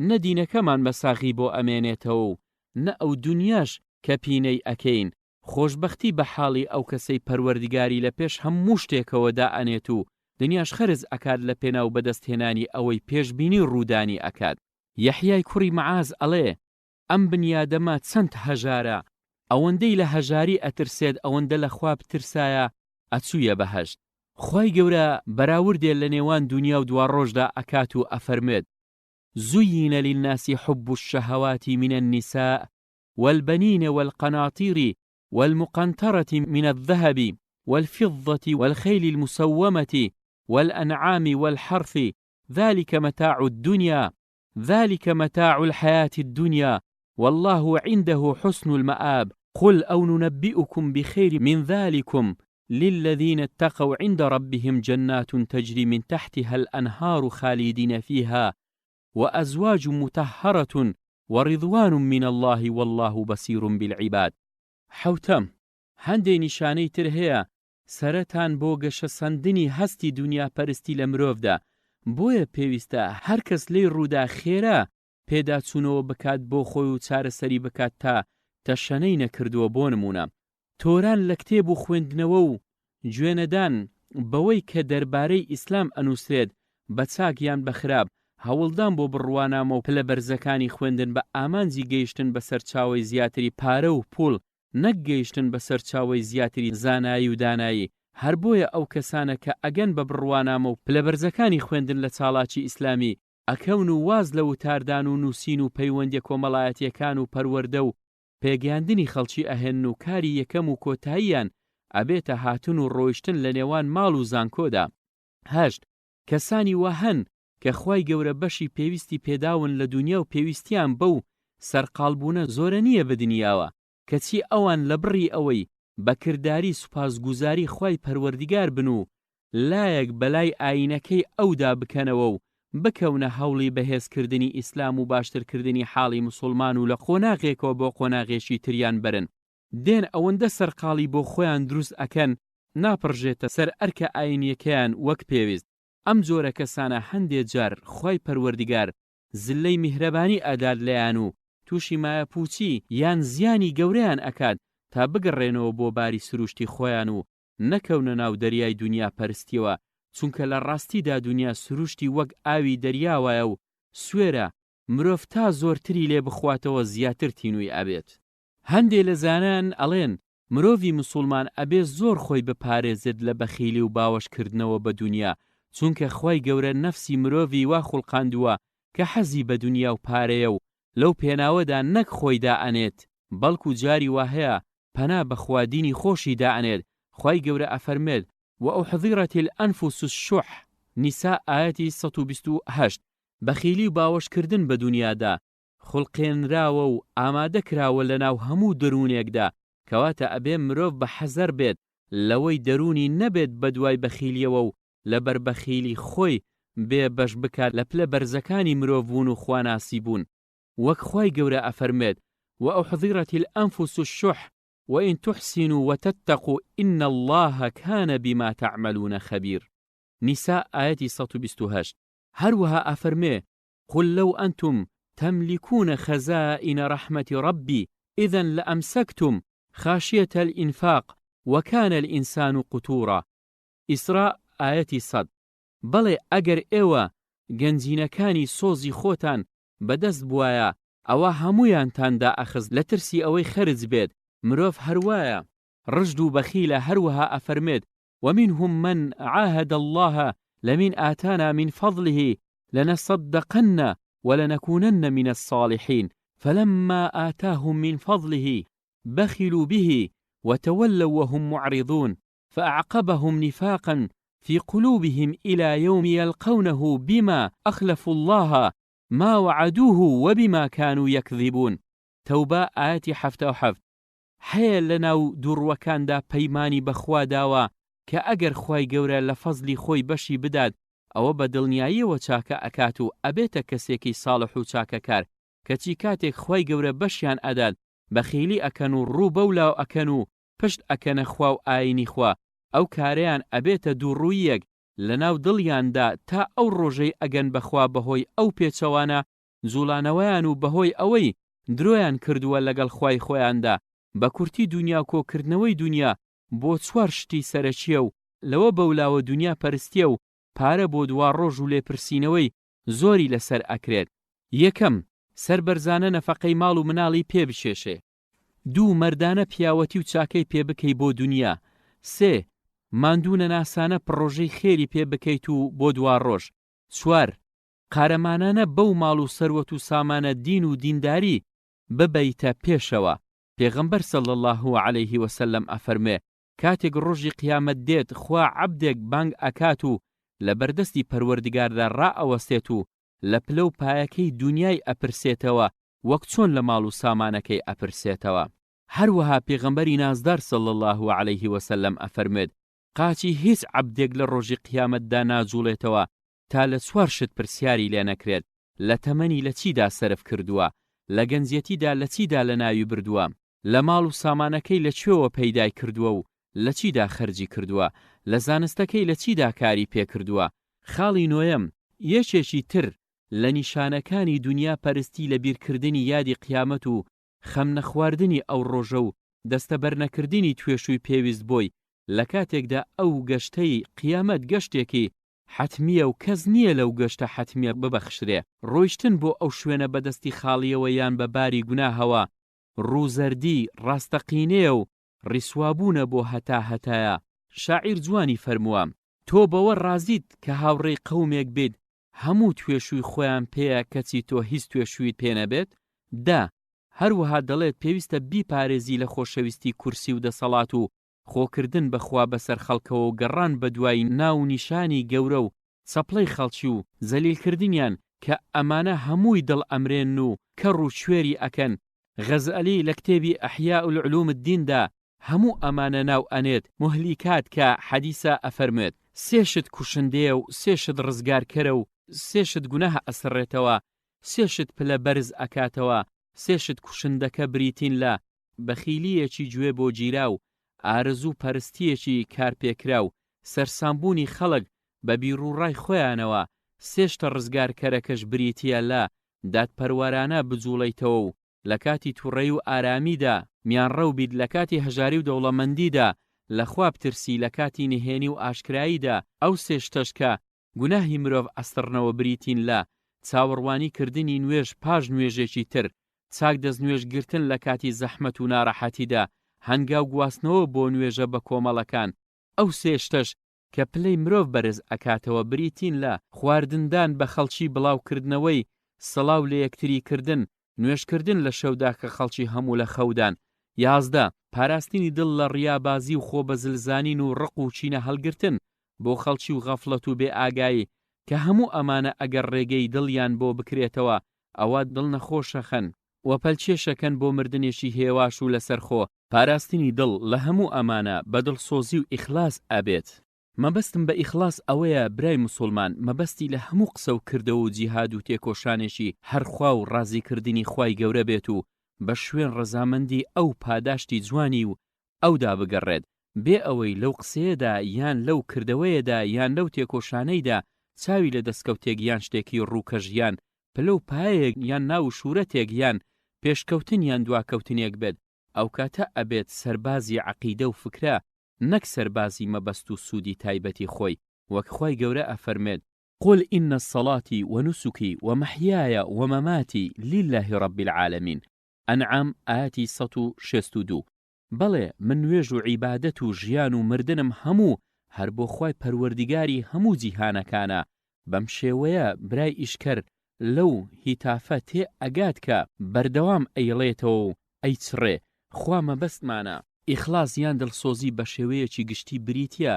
A: نە دینەکەمان بە ساغی بۆ ئەمێنێتەوە و نە ئەو دونیاش کە پینەی ئەکەین، خۆشبەختی بە حاڵی ئەو کەسەی پەروەردگاری لە پێش هەموو شتێکەوە دائەنێت و دنیاش خەرج ئەکات لە پێناو بەدەستهێنانی ئەوەی پێشبینی ڕوودانی ئەکات. یەحیای کوڕی معاز ئەڵێ، ئەم بنیادەمە چەند هەژارە، ئەوەندەی لە هەژاری ئەترسێت ئەوەندە لە خوا بترسایە ئەچوویە بەهەشت. خوای گەورە بەراوردێ لە نێوان دونیا و دواڕۆژدا ئەکات و ئەفەرموێت، زین للناس حب الشهوات من النساء والبنین والقناطیر والمقنطرة من الذهب والفضة والخیل المسومة والأنعام والحرث ذلک متاع الدنیا ذلک متاع الحیاة الدنیا واللە عنده حسن المآب قل او ننبئکم بخیر من ذلکم للذین اتقوا عند ربهم جنات تجری من تحتها الانهار خالدین فیها وازواج مطهرة ورضوان من اللە واللە بصیر بالعباد. حەوتەم، هەندێ نیشانەی تر هەیە سەرەتان بۆ گەشەسەندنی هەستی دونیاپەرستی لە مرۆڤدا، بۆیە پێویستە هەر کەس لێی ڕوودا خێرا پێداچوونەوە بکات بۆ خۆی و چارەسەری بکات تا تەشەنەی نەکردووە بۆ نموونە تۆران لە کتێب و خوێندنەوە و گوێنەدان بەوەی کە دەربارەی ئیسلام ئەنووسرێت بە چاک یان بە خراپ، هەوڵدان بۆ بڕوانامە و پلە بەرزەکانی خوێندن بە ئامانجی گەیشتن بە سەرچاوەی زیاتری پارە و پووڵ نەک گەیشتن بە سەرچاوەی زیاتری زانایی و دانایی، هەر بۆیە ئەو کەسانە کە ئەگەن بە بڕوانامە و پلە بەرزەکانی خوێندن لە چاڵاکی ئیسلامی ئەکەون و واز لە وتاردان و نووسین و پەیوەندیە کۆمەڵایەتیەکان و پەروەردە و پێگەیاندنی خەڵکی ئەهێنن و کاری یەکەم و کۆتاییان ئەبێتە هاتن و ڕۆیشتن لە نێوان ماڵ و زانکۆدا. هەشت، کەسانی وا هەن کە خوای گەورە بەشی پێویستی پێداون لە دونیا و پێویستیان بەو سەرقاڵ بوونە زۆرە نییە بە دنیاوە، کەچی ئەوان لە بڕی ئەوەی بە کرداری سوپاسگوزاری خوای پەروەردگار بن و لایەک بەلای ئایینەکەی ئەودا بکەنەوە و بکەونە هەوڵی بەهێزکردنی ئیسلام و باشترکردنی حاڵی موسوڵمان و لە قۆناغێکەوە بۆ قۆناغێکی تریان بەرن، دێن ئەوەندە سەرقاڵی بۆ خۆیان دروست ئەکەن ناپڕژێتە سەر ئەرکە ئایینیەکەیان وەک پێویست. ئەم جۆرە کەسانە هەندێ جار خوای پەروەردگار زلەی میهرەبانی ئەدات لێیان و توشی مایەپوچی یان زیانی گەورەیان ئەکات تا بگەڕێنەوە بۆ باری سروشتی خۆیان و نەکەونە ناو دەریای دونیا پەرستیەوە چونکە لە ڕاستیدا دونیا سروشتی وەک ئاوی دەریا وایە و سوێرە مرۆڤ تا زۆرتری لێ بخواتەوە زیاتر تینوی ئەبێت. هەندێ لە زانایان ئەڵێن مرۆڤی مسوڵمان ئەبێ زۆر خۆی بپارێزێت لە بەخیلی و باوەش کردنەوە بە دونیا چونکە خوای گەورە نەفسی مرۆڤی وا خوڵقاندووە کە حەزی بە دونیا و پارەیە و لەو پێناوەدا نەک خۆی دائەنێت بەڵکو جاری واهەیە پەنا بە خوا دینی خۆشی دائەنێت خوای گەورە ئەفەرمێت وأحضرت الأنفس الشح نیساء ئایەتی 128 بەخیلی و باوەش کردن بە دونیادا خوڵقێنراوە و ئامادە کراوە لەناو هەموو دەروونێکدا، کەواتە ئەبێ مرۆڤ بە حەزەر بێت لەوەی دەروونی نەبێت بەدوای بەخیلیەوە و لەبەر بەخیلی خۆی بێ بەش بکات لە پلە بەرزەکانی مرۆڤ بوون و خواناسی بوون وەک خوای گەورە ئەفەرموێت، وأحضرت الأنفس الشح وإن تحسنوا وتتقوا إن اللە کان بما تعملون خبیر نیساء ئایەتی 128. هەروەها ئەفەرموێ، قل لو انتم تملکون خزائن رحمة ربی اذا لامسکتم خاشیة الانفاق وکان الانسان قتورا ئیسراء ئایەتی سەد بەڵێ ئەگەر ئێوە گەنجینەکانی سۆزی خۆتان بەدەست بوایە ئەوا هەموویانتان دائەخست لە ترسی ئەوەی خەرج بێت مرۆڤ هەروایە ڕژد و بەخیلە هەروەها ئەفەرمێت ومنهم من عاهد اللە لمن آتانا من فضله لنصدقن ولنکونن من الصالحین فلما آتاهم من فضله بخلوا به وتولوا وهم معرضون فأعقبهم نفاقا. فی قلوبهم الی یوم یلقونه بما اخلفوا اللە ما وعدوه وبما کانوا یکذبون، تەوبە ئایەتی 77. هەیە لەناو دووڕوەکاندا پەیمانی بە خوا داوە کە ئەگەر خوای گەورە لە فەزلی خۆی بەشی بدات ئەوە بە دڵنیاییەوە چاکە ئەکات و ئەبێتە کەسێکی ساڵح و چاکەکار کەچی کاتێک خوای گەورە بەشیان ئەدات بەخیلی ئەکەن و ڕوو بەولاو ئەکەن و پشت ئەکەنە خوا و ئاینی خوا ئەو کارەیان ئەبێتە دووڕووییەک لەناو دڵیاندا تا ئەو ڕۆژەی ئەگەن بەخوا بەهۆی ئەو پێچەوانە جوڵانەوەیان و بەهۆی ئەوەی درۆیان کردووە لەگەڵ خوای خۆیاندا بەکورتی دونیا کۆکردنەوەی دونیا بۆ چوار شتی سەرەکیە و لەوە بەولاوە دونیا پەرستیە و پارە بۆ دواڕۆژ و لێپرسینەوەی زۆری لەسەر ئەکرێت. یەکەم، سەربەرزانە نەفەقەی ماڵ و مناڵی پێ بکێشێ. دوو، مەردانە پیاوەتی و چاکەی پێ بکەی بۆ دونیا. سێ، ماندوو نەناسانە پڕۆژەی خێری پێ بکەیت و بۆ دواڕۆژ. چوار، قارەمانانە بەو ماڵ و سەروەت و سامانە دین و دینداری ببەیتە پێشەوە. پێغەمبەر صلی اللە علیه وسلم ئەفەرموێ، کاتێک ڕۆژی قیامەت دێت خوا عەبدێک بانگ ئەکات و لە بەردەستی پەروەردگاردا ڕائەوەستێت و لە پلە و پایەکەی دونیای ئەپرسێتەوە وەک چۆن لە ماڵ و سامانەکەی ئەپرسێتەوە. هەروەها پێغەمبەری نازدار صلی اللە علیه وسلم ئەفەرموێت، قاچی هیچ عەبدێک لە ڕۆژی قیامەتدا ناجوڵێتەوە تا لە چوار شت پرسیاری لێ نەکرێت، لە تەمەنی لە چیدا سەرف کردووە، لە گەنجیەتیدا لە چیدا لەناوی بردووە، لە ماڵ و سامانەکەی لە کوێوە پەیدای کردووە و لە چیدا خەرجی کردووە، لە زانستەکەی لە چیدا کاری پێ کردووە. خاڵی نۆیەم، یەکێکی تر لە نیشانەکانی دونیا پەرستی لە بیرکردنی یادی قیامەت و خەم نەخواردنی ئەو ڕۆژە و دەستەبەرنەکردنی توێشووی پێویست بۆی، لە کاتێکدا ئەو گەشتەی قیامەت گەشتێکی حەتمییە و کەس نییە لەو گەشتە حەتمییە ببەخشرێ. ڕۆیشتن بۆ ئەو شوێنە بە دەستی خاڵییەوە یان بە باری گوناهەوە ڕووزەردی ڕاستەقینەیە و ڕیسوابوونە بۆ هەتا هەتایە. شاعیر جوانی فەرمووە، تۆ بەوە ڕازیت کە هاوڕێی قەومێک بیت هەموو توێشووی خۆیان پێیە کەچی تۆ هیچ توێشوویت پێ نەبێت؟ دە، هەروەها دەڵێت پێویستە بیپارێزی لە خۆشەویستی کورسی و دەسەڵات و خۆکردن بە خوا بەسەر خەڵکەوە و گەڕان بەدوای ناو و نیشانی گەورە و چەپڵەی خەڵکی و زەلیلکردنیان کە ئەمانە هەمووی دڵ ئەمرێنن و کەڕ و کوێری ئەکەن، غەزالی لە کتێبی احیاء العلوم الدین دا هەموو ئەمانە ناو ئەنێت موهلیکات کە حەدیسە ئەفەرموێت، سێ شت کوشندەیە و سێ شت ڕزگارکەرە و سێ شت گوناه ئەسڕێتەوە، سێ شت پلە بەرز ئەکاتەوە، سێ شت کوشندەکە بریتین لە، بەخیلییەکی گوێ بۆ گیراو، ئارەزوو پەرستییەکی کارپێکراو، سەرسامبوونی خەڵک بە بیروڕای خۆیانەوە، سێ شتە ڕزگارکەرەکەش بریتییە لە، دادپەروەرانە بجوڵێیتەوە و لە کاتی توڕەیی و ئارامیدا میانڕەو بیت، لە کاتی هەژاری و دەوڵەمەندیدا لە خوا بترسی، لە کاتی نهێنی و ئاشکراییدا، ئەو سێ شتەش کە گوناهی مرۆڤ ئەسڕنەوە بریتین لە، چاوەڕوانی کردنی نوێژ پاش نوێژێکی تر، چاک دەست نوێژ گرتن لە کاتی زەحمەت و ناڕەحەتیدا، هەنگاو گواستنەوە بۆ نوێژە بە کۆمەڵەکان، ئەو سێ شتەش کە پلەی مرۆڤ بەرز ئەکاتەوە بریتین لە، خواردندان بە خەڵکی بڵاو کردنەوەی سڵاو لە یەکتری کردن، نوێژ کردن لە شەودا کە خەڵکی هەموو لە خەودان. 11. پاراستنی دڵ لە ڕیابازی و خۆ بە زل زانین و ڕق و کینە هەڵگرتن بۆ خەڵکی و غەفڵەت و بێ ئاگایی کە هەموو ئەمانە ئەگەر ڕێگەی دڵیان بۆ بکرێتەوە ئەوا دڵ نەخۆشەخەن و پەلکێشەکەن بۆ مردنێکی هێواش و لەسەرخۆ. پاراستنی دڵ لە هەموو ئەمانە بە دڵسۆزی و ئیخلاس ئەبێت. مەبەستم بە ئیخلاس ئەوەیە برای موسوڵمان مەبەستی لە هەموو قسە و کردەوە و جیهاد و تێکۆشانێکی هەر خوا و ڕازی کردنی خوای گەورە بێت و بە شوێن ڕەزامەندی ئەو پاداشتی جوانی و ئەودا بگەڕێت بێ ئەوەی لەو قسەیەدا یان لەو کردەوەیەدا یان لەو تێکۆشانەیدا چاوی لە دەستکەوتێک یان شتێکی ڕووکەش یان پلە و پایەیەک یان ناو و شورەتێک یان پێشکەوتن یان دواکەوتنێک بێت ئەوکاتە ئەبێت سەربازی عەقیدە و فکرە نەک سەربازی مەبەست و سوودی تایبەتی خۆی وەک خوای گەورە ئەفەرموێت، قل ان صلاتی ونسکی ومحیای ومماتی للە رب العالمین، ئەنعام ئایەتی 162. بەڵێ من نوێژ و عیبادەت و ژیان و مردنم هەموو هەر بۆ خوای پەروەردیگاری هەموو جیهانەکانە، بەم شێوەیە برای ئیشکەر لەو هیتافە تێ ئەگات کە بەردەوام ئەیڵێتەوە و ئەیچڕێ، خوا مەبەستمانە. ئیخلاس یان دڵسۆزی بە شێوەیەکی گشتی بریتیە.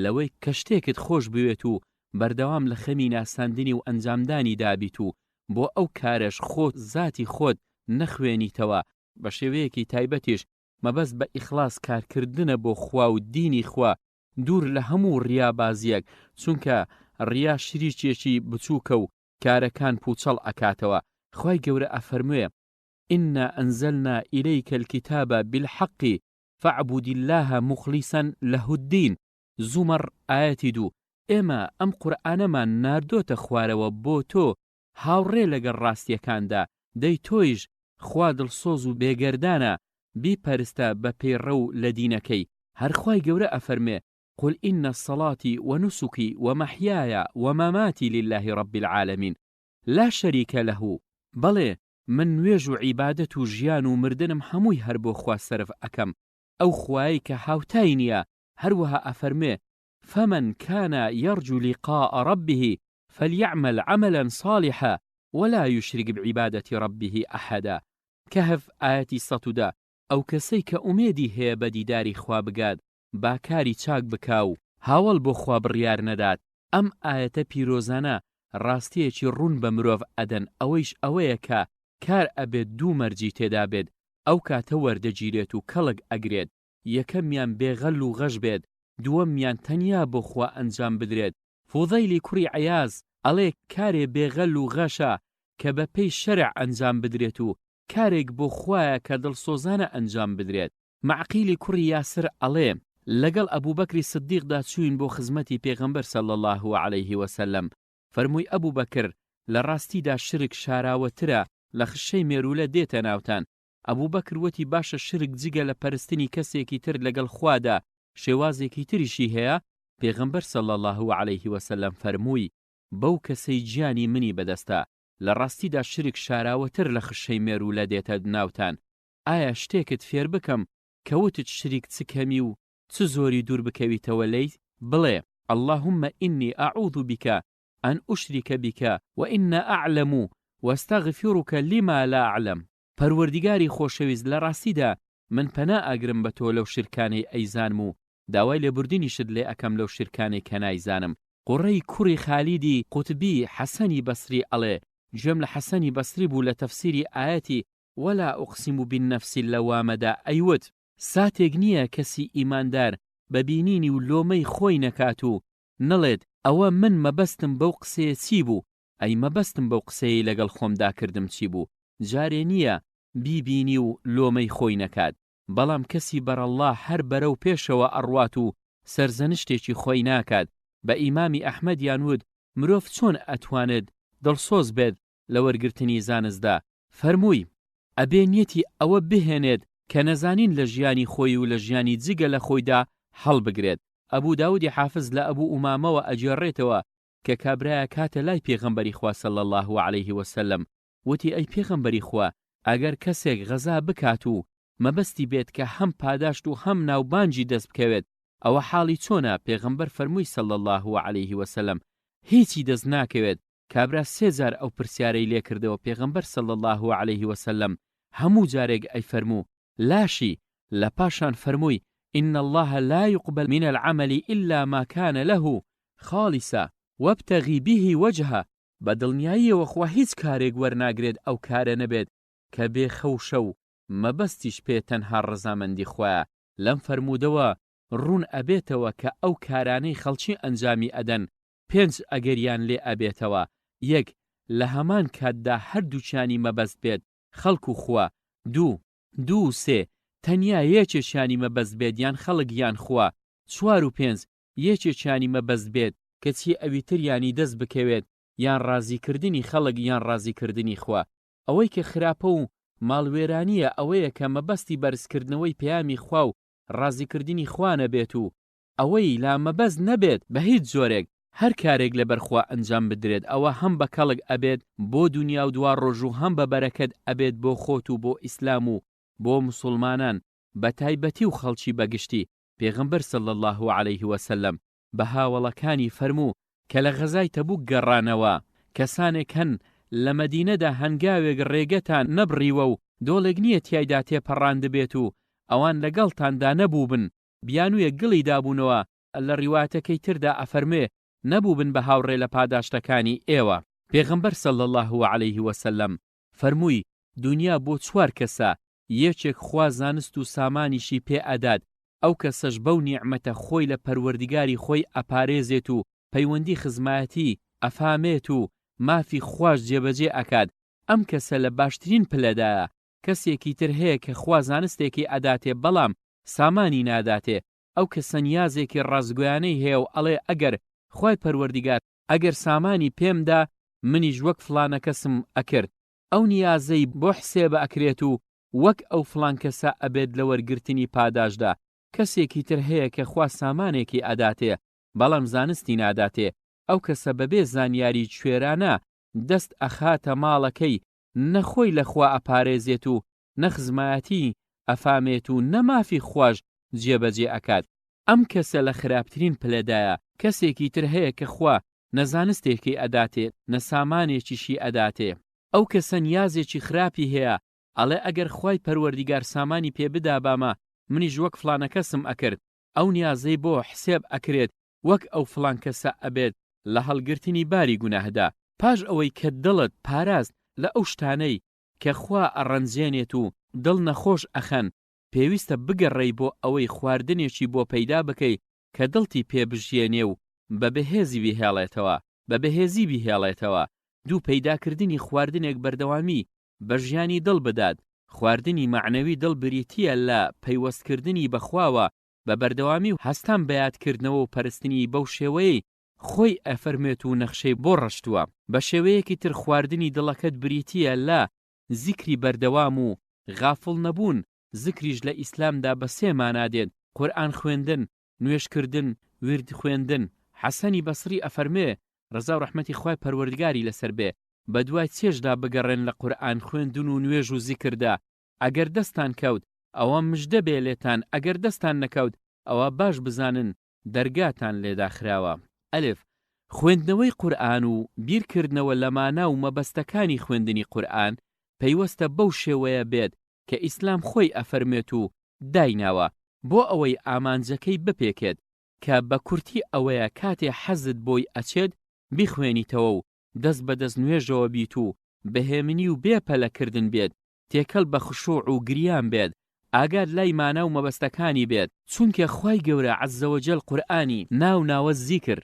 A: لەوەی کە شتێکت خۆش بوێت و بەردەوام لە خەمی ناساندنی و ئەنجامدانی دابیت و بۆ ئەو کارەش خۆت زاتی خۆت نەخوێنیتەوە، بە شێوەیەکی تایبەتیش مەبەست بە ئیخلاس کارکردنە بۆ خوا و دینی خوا دوور لە هەموو ڕیا بازیەک، چونکە ڕیا شریکێکی بچوکە و کارەکان پوچەڵ ئەکاتەوە، خوای گەورە ئەفەرموێ، انا انزلنا الیک الکتاب بالحق فاعبد اللە مخلصا له الدین، زومەڕ ئایەتی دوو، ئێمە ئەم قورئانەمان ناردۆتە خوارەوە بۆ تۆ هاوڕێ لەگەڵ ڕاستیەکاندا، دەی تۆیش خوا دڵسۆز و بێگەردانە بیپەرستە بە پەیڕەو لە دینەکەی، هەر خوای گەورە ئەفەرموێ، قل ان صلاتی ونسکی ومحیای ومماتی للە رب العالمین لا شریک له، بەڵێ من نوێژ و عیبادەت و ژیان و مردنم هەمووی هەر بۆ خوا سەرف ئەکەم، ئەو خوایەی کە هاوتای نیە، هەروەها ئەفەرموێ، فمن کان یرجو لقاء ربه فلیعمل عملا صالحا ولا یشرک بعبادە ربه احدا، کەهف ئایەتی 110، ئەو کەسەی کە ئومێدی هەیە بە دیداری خوا بگات با کاری چاک بکا و هاوەڵ بۆ خوا بڕیار نەدات، ئەم ئایەتە پیرۆزانە ڕاستیەکی ڕوون بە مرۆڤ ئەدەن ئەوەیش ئەوەیە کە کار ئەبێت دوو مەرجی تێدا بێت ئەو کاتە وەردەگیرێت و کەڵک ئەگرێت یەکەمیان بێ غەل و غەش بێت دووەمیان تەنیا بۆ خوا ئەنجام بدرێت فوضەیلی کوڕی عیاز ئەڵێ کارێ بێ غەل و غەشە کە بە پێی شەرع ئەنجام بدرێت و کارێک بۆ خوایە کە دڵسۆزانە ئەنجام بدرێت. مەعقیلی کوڕی یاسر ئەڵێ، لەگەڵ ئەبوبەکری سدیقدا چووین بۆ خزمەتی پێغەمبەر صلی اللە علیه وسلم، فەرمووی ئەبوبەکر لە ڕاستیدا شرک شاراوەترە لە خشەی مێروولە دێتە ناوتان، ئەبوبەکر وتی باشە شرک جگە لە پەرستنی کەسێکی تر لەگەڵ خوادا شێوازێکی تریشی هەیە؟ پێغەمبەر صلی اللە علیه وسلم فەرمووی بەو کەسەی گیانی منی بەدەستە لە ڕاستیدا شرک شاراوەتر لە خشەی مێروولە دێتە ناوتان، ئایا شتێکت فێر بکەم کە وتت شریک چ کەمی و چ زۆری دوور بکەویتەوە لێی؟ بڵێ، اللهم انی اعوذ بک ان اشرک بک وانا اعلم واستغفرک لما لا اعلم، پەروەردیگاری خۆشەویست لە ڕاستیدا من پەنا ئەگرم بە تۆ لەو شیرکانەی ئەیزانم و داوای لێبوردنیشت لێ ئەکەم لەو شیرکانەی کە نایزانم. قوڕەی کوڕی خالیدی قوتبی حەسەنی بەسری ئەڵێ، گوێم لە حەسەنی بەسری بوو لە تەفسیری ئایەتی ولا اقسم بالنفس اللوامە دا ئەیوت، ساتێک نییە کەسی ئیماندار بە بینینی و لۆمەی خۆی نەکات و نەڵێت ئەوە من مەبەستم بەو قسەیە چی بوو، ئەی مەبەستم بەو قسەیەی لەگەڵ خۆمدا کردم چی بوو، جارێ نییە بیبینی و لۆمەی خۆی نەکات، بەڵام کەسی بەرەڵڵا هەر بەرەو پێشەوە ئەڕوات و سەرزەنشتێکی خۆی ناکات، بە ئیمامی ئەحمەدیان وت مرۆڤ چۆن ئەتوانێت دڵسۆز بێت لە وەرگرتنی زانستدا، فەرمووی، ئەبێ نیەتی ئەوە بهێنێت کە نەزانین لە ژیانی خۆی و لە ژیانی جگە لە خۆیدا هەڵبگرێت. ئەبو داودی حافز لە ئەبو ئومامەوە ئەگێڕێتەوە کە کابرایەک هاتە لای پێغەمبەری خوا صلی اللە علیه وسلم وتی ئەی پێغەمبەری خوا ئەگەر کەسێک غەزا بکات و مەبەستی بێت کە هەم پاداشت و هەم ناوبانگی دەست بکەوێت ئەوە حاڵی چۆنە پێغەمبەر فەرمووی صلی اللە علیه وسلم هیچی دەست ناکەوێت کابرا سێ جار ئەو پرسیارەی لێ کردەوە پێغەمبەر صلی اللە علیه وسلم هەموو جارێک ئەیفەرموو لاشی، لە پاشان فەرمووی ان اللە لا یقبل من العمل الا ما کان له خالصا وابتغی به وجهه بە دڵنیاییەوە خوا هیچ کارێک وەرناگرێت ئەو کارە نەبێت کە بێ خەوشە و مەبەستیش پێ تەنها ڕەزامەندی خوایە، لەم فەرموودەوە ڕوون ئەبێتەوە کە ئەو کارانەی خەڵکی ئەنجامی ئەدەن پێنج ئەگەریان لێ ئەبێتەوە، یەک، لە هەمان کاتدا هەردووکیانی مەبەست بێت، خەڵک و خوا، دوو، دوو و سێ، تەنیا یەکێکیانی مەبەست بێت یان خەڵک یان خوا، چوار و پێنج، یەکێکیانی مەبەست بێت کەچی ئەویتریانی دەست بکەوێت یان ڕازیکردنی خەڵک یان ڕازیکردنی خوا. ئەوەی کە خراپە و ماڵوێرانییە ئەوەیە کە مەبەستی بەرزکردنەوەی پەیامی خوا و ڕازیکردنی خوا نەبێت و ئەوەی لا مەبەست نەبێت بە هیچ جۆرێک هەر کارێک لەبەر خوا ئەنجام بدرێت ئەوە هەم بە کەڵک ئەبێت بۆ دونیا و دوا ڕۆژ و هەم بە بەرەکەت ئەبێت بۆ خۆت و بۆ ئیسلام و بۆ موسوڵمانان بە تایبەتی و خەڵکی بە گشتی پێغەمبەر صلی اللە علیه وسلم بە هاوەڵەکانی فەرموو کە لە غەزای تەبوک گەڕانەوە کەسانێک هەن لە مەدینەدا هەنگاوێک ڕێگەتان نەبڕیوە و دۆڵێک نییە تیایدا تێپەڕاندبێت و ئەوان لەگەڵتاندا نەبووبن بیانوویەک گڵی دابوونەوە. لە ڕیوایەتەکەی تردا ئەفەرموێ، نەبووبن بە هاوڕێ لە پاداشتەکانی ئێوە. پێغەمبەر صلی اللە علیه وسلم فەرمووی، دونیا بۆ چوار کەسە، یەکێک خوا زانست و سامانیشی پێ ئەدات، ئەو کەسەش بەو نیعمەتە خۆی لە پەروەردگاری خۆی ئەپارێزێت و پەیوەندی خزمایەتی ئەفامێت و مافی خواش جێبەجێ ئەکات، ئەم کەسە لە باشترین پلەدایە، کەسێکی تر هەیە کە خوا زانستێکی ئەداتێ بەڵام سامانی ناداتێ، ئەو کەسە نیازێکی ڕاستگۆیانەی هەیە و ئەڵێ ئەگەر خوای پەروەردگار ئەگەر سامانی پێم دا منیش وەک فڵانە کەسم ئەکرد، ئەو نیازەی بۆ حسێب ئەکرێت و وەک ئەو فڵان کەسە ئەبێت لە وەرگرتنی پاداشتدا، کەسێکی تر هەیە کە خوا سامانێکی ئەداتێ بەڵام زانستی ناداتێ، ئەو کەسە بەبێ زانیاری کوێرانە دەست ئەخاتە ماڵەکەی نە خۆی لە خوا ئەپارێزێت و نە خزمایەتی ئەفامێت و نە مافی خواش جێبەجێ ئەکات، ئەم کەسە لە خراپترین پلەدایە، کەسێکی تر هەیە کە خوا نە زانستێکی ئەداتێ نە سامانێکیشی ئەداتێ، ئەو کەسە نیازێکی خراپی هەیە ئەڵێ ئەگەر خوای پەروەردیگار سامانی پێ بدابامە منیش وەک فڵانە کەسم ئەکرد، ئەو نیازەی بۆ حسێب ئەکرێت وەک ئەو فڵان کەسە ئەبێت لە هەڵگرتنی باری گوناهدا، پاش ئەوەی کە دڵت پاراست لە ئەو شتانەی کە خوا ئەڕەنجێنێت و دڵ نەخۆش ئەخەن، پێویستە بگەڕێی بۆ ئەوەی خواردنێکی بۆ پەیدا بکەی کە دڵتی پێ بژیێنێ و بە بەهێزی بیهێڵێتەوە بە بەهێزی بیهێڵێتەوە. دوو پەیداکردنی خواردنێک بەردەوامی بە ژیانی دڵ بدات، خواردنی مەعنەوی دڵ بریتییە لە پەیوەستکردنی بە خواوە بە بەردەوامی و هەستان بە یادکردنەوە و پەرستنی بەو شێوەیەی خۆی ئەفەرموێت و نەخشەی بۆ ڕشتووە. بە شێوەیەکی تر خواردنی دڵەکەت بریتییە لە زیکری بەردەوام و غافڵ نەبوون، زکریش لە ئیسلامدا بە سێ مانا دێت، قورئان خوێندن، نوێژ کردن، ویرد خوێندن. حەسەنی بەسڕی ئەفەرموێ، ڕەزا و ڕەحمەتی خوای پەروەردگاری لەسەر بێ، بەدوای چێژدا بگەڕێن لە قورئان خوێندن و نوێژ و زیکردا، ئەگەر دەستان کەوت ئەوە مژدە بێ لێتان، ئەگەر دەستان نەکەوت ئەوا باش بزانن دەرگاتان لێ داخراوە. ئەلف، خوێندنەوەی قورئان و بیر کردنەوە لە مانا و مەبەستەکانی خوێندنی قورئان پەیوەستە بەو شێوەیە بێت کە ئیسلام خۆی ئەفەرموێت و دایناوە بۆ ئەوەی ئامانجەکەی بپێکێت کە بە کورتی ئەوەیە کاتێ حەزت بۆی ئەچێت بیخوێنیتەوە و دەست بە دەست نوێژەوە بیت و بە هێمنی و بێ پەلە کردن بێت تێکەڵ بە خشوع و گریان بێت ئاگات لای مانا و مەبەستەکانی بێت، چونکە خوای گەورە عز وجل قورئانی ناو ناوە زیکر،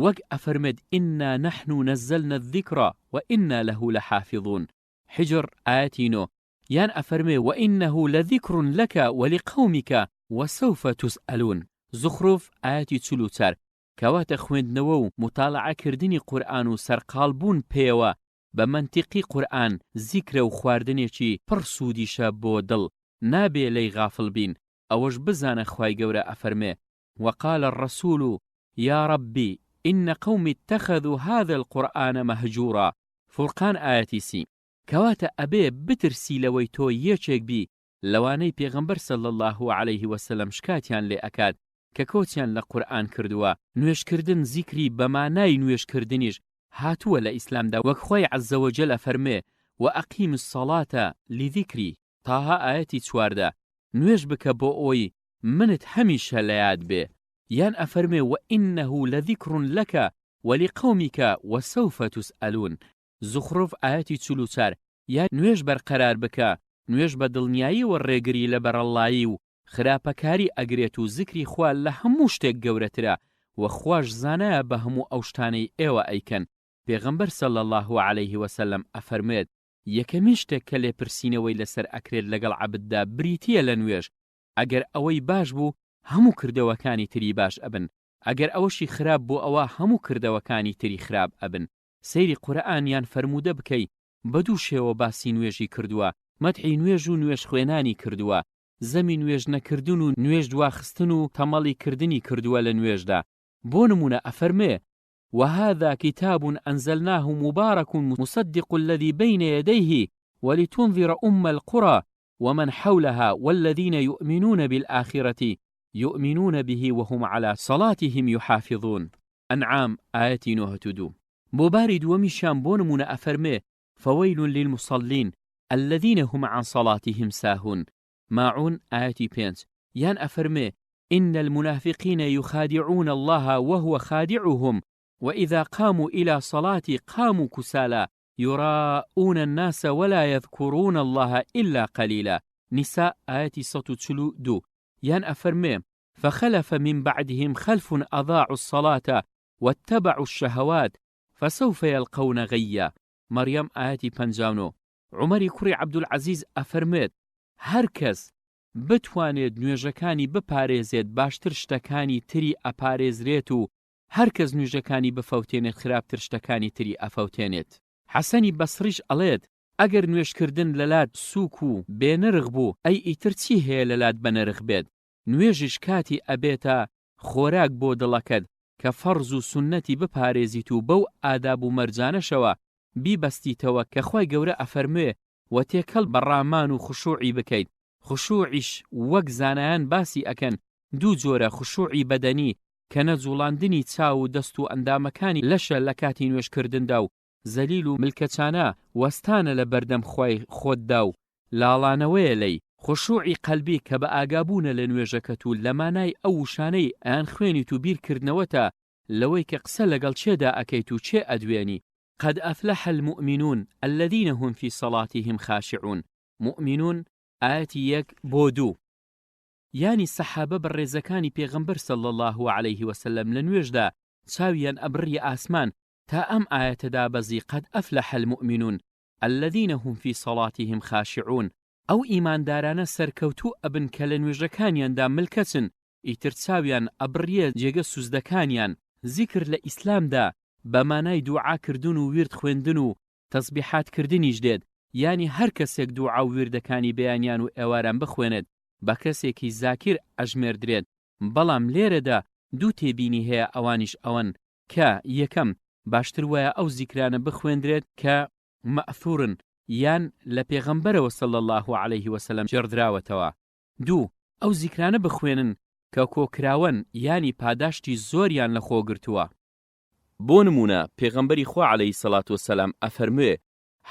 A: وەک ئەفەرمێت انا نحن نزلنا الذکر وانا له لحافظون، حجر ئایەتی نۆ، یان ئەفەرمێ وانه لذکر لک ولقومک وسوف تسئلون، زخرف ئایەتی 44، کەواتە خوێندنەوە و موتالعە کردنی قورئان و سەرقاڵ بوون پێیەوە بە مەنتیقی قورئان زیکرە و خواردنێکی پڕ سوودیشە بۆ دڵ نابێ لێی غافڵ بین ئەوەش بزانە خوای گەورە ئەفەرمێ وقال الرسول یا رب ان قومی اتخذوا هذا القرآن مهجورا فورقان ئایەتی سی کەواتە ئەبێ بترسی لەوەی تۆ یەکێک بی لەوانەی پێغەمبەر صلی اللە علیه وسلم شکاتیان لێ ئەکات کە کۆچیان لە قورئان کردووە، نوێژکردن زیکری بە مانای نوێژکردنیش هاتووە لە ئیسلامدا وەک خوای عز وجل ئەفەرموێ، وأقیم الصلاة لذکری، طه ئایەتی 14، نوێژ بکە بۆ ئەوەی منت هەمیشە لە یاد بێ، یان ئەفەرموێ، وإنه لذکر لک ولقومک وسوف تسئلون، زوخروف ئایەتی 44، یان نوێژ بەرقەرار بکە، نوێژ بە دڵنیاییەوە ڕێگری لە بەرەڵڵایی و خراپەکاری ئەگرێت و زکری خوا لە هەموو شتێک گەورەترە وە خواش زانایە بە هەموو ئەو شتانەی ئێوە ئەیکەن پێغەمبەر صلی اللە علیه وسلم ئەفەرموێت یەکەمین شتێک کە لێپرسینەوەی لەسەر ئەکرێت لەگەڵ عەبددا بریتیە لە نوێژ ئەگەر ئەوەی باش بوو هەموو کردەوەکانی تری باش ئەبن ئەگەر ئەوەشی خراپ بوو ئەوا هەموو کردەوەکانی تری خراپ ئەبن سەیری قورئان یان فەرموودە بکەی بە دوو شێوە باسی نوێژی کردووە، مەدحی نوێژ و نوێژخوێنانی کردووە، زەمی نوێژ نەکردن و نوێژ دواخستن و تەمەڵی کردنی کردووە لە نوێژدا، بۆ نموونە ئەفەرموێ، وهذا کتاب انزلناه مبارک مصدق الذی بین یدیه ولتنذر ام القری ومن حولها والذین یؤمنون بالآخرة یؤمنون به وهم علی صلاتهم یحافظون، انعام ئایەتی 92. بۆ باری دووەمیشیان بۆ نموونە ئەفەرموێ، فویل للمصلین الذین هم عن صلاتهم ساهون، ماعون ئایەتی پێنج، یان ئەفەرموێ. ان المنافقین یخادعون اللە وهو خادعهم واذا قاموا الی صلاة قاموا کسالی یراءون الناس ولا یذکرون اللە الا قلیلا، نساء ئایەتی 142، یان ئەفەرموێ، فخلف من بعدهم خلف اضاعوا الصلاة واتبعوا الشهوات فسوف یلقون غیا، مەڕیەم ئایەتی 59. عومەری کوڕی عەبدولعەزیز ئەفەرموێت، هەر کەس بتوانێت نوێژەکانی بپارێزێت باشتر شتەکانی تری ئەپارێزرێت و هەر کەس نویژەکانی بفەوتێنێت خراپتر شتەکانی تری ئەفەوتێنێت. حەسەنی بەسڕیش ئەڵێت، ئەگەر نوێژکردن لەلات سووک و بێ نرخ بوو ئەی ئیتر چی هەیە لەلات بەنرخ بێت؟ نوێژیش کاتی ئەبێتە خۆراک بۆ دڵەکەت کە فەڕز و سوننەتی بپارێزیت و بەو ئاداب و مەرجانەشەوە بیبەستیتەوە کە خوای گەورە ئەفەرموێ وە تێکەڵ بە ڕامان و خشوعی بکەیت، خشوعیش وەک زانایان باسی ئەکەن دوو جۆرە خشوعی بەدەنی کە نەجوڵاندنی چاو و دەست و ئەندامەکانی لەشە لە کاتی نوێژ کردندا و زەلیل و ملکەچانە وەستانە لە بەردەم خوای خۆتدا و لاڵانەوەیە لێی، خشوعی قەلبی کە بە ئاگابوونە لە نوێژەکەت و لە مانای ئەو وشانەی ئەیانخوێنیت و بیر کردنەوەتە لەوەی کە قسە لەگەڵ کێدا ئەکەیت و کێ ئەدوێنی، قد افلح المومنون الذین هم فی صلاتهم خاشعون، موئمنون ئایەتی یەک بۆ دوو. یانی سەحابە بەڕێزەکانی پێغەمبەر صلی اللە علیه وسلم لە نوێژدا چاویان ئەبڕیە ئاسمان تا ئەم ئایەتە دابەزی قد افلح المومنون الذین هم فی صلاتهم خاشعون ئەو ئیماندارانە سەرکەوتوو ئەبن کە لە نوێژەکانیاندا ملکەچن ئیتر چاویان ئەبڕیە جێگە سوزدەکانیان، زیکر لە ئیسلامدا بە مانای دوعا کردن و ویرد خوێندن و تەسبیحات کردنیش دێت، یانی هەر کەسێک دوعا و ویردەکانی بەیانیان و ئێواران بخوێنێت بە کەسێکی زاکیر ئەژمێردرێت، بەڵام لێرەدا دوو تێبینی هەیە ئەوانیش ئەوەن کە، یەکەم، باشتر وایە ئەو زیکرانە بخوێندرێت کە مەئثورن یان لە پێغەمبەرەوە صلی اللە علیه وسلم گێڕدراوەتەوە. دوو، ئەو زیکرانە بخوێنن کە کۆکراوەن یانی پاداشتی زۆریان لە خۆ گرتووە. بۆ نموونە پێغەمبەری خوا علیە سڵات وسلام ئەفەرموێ،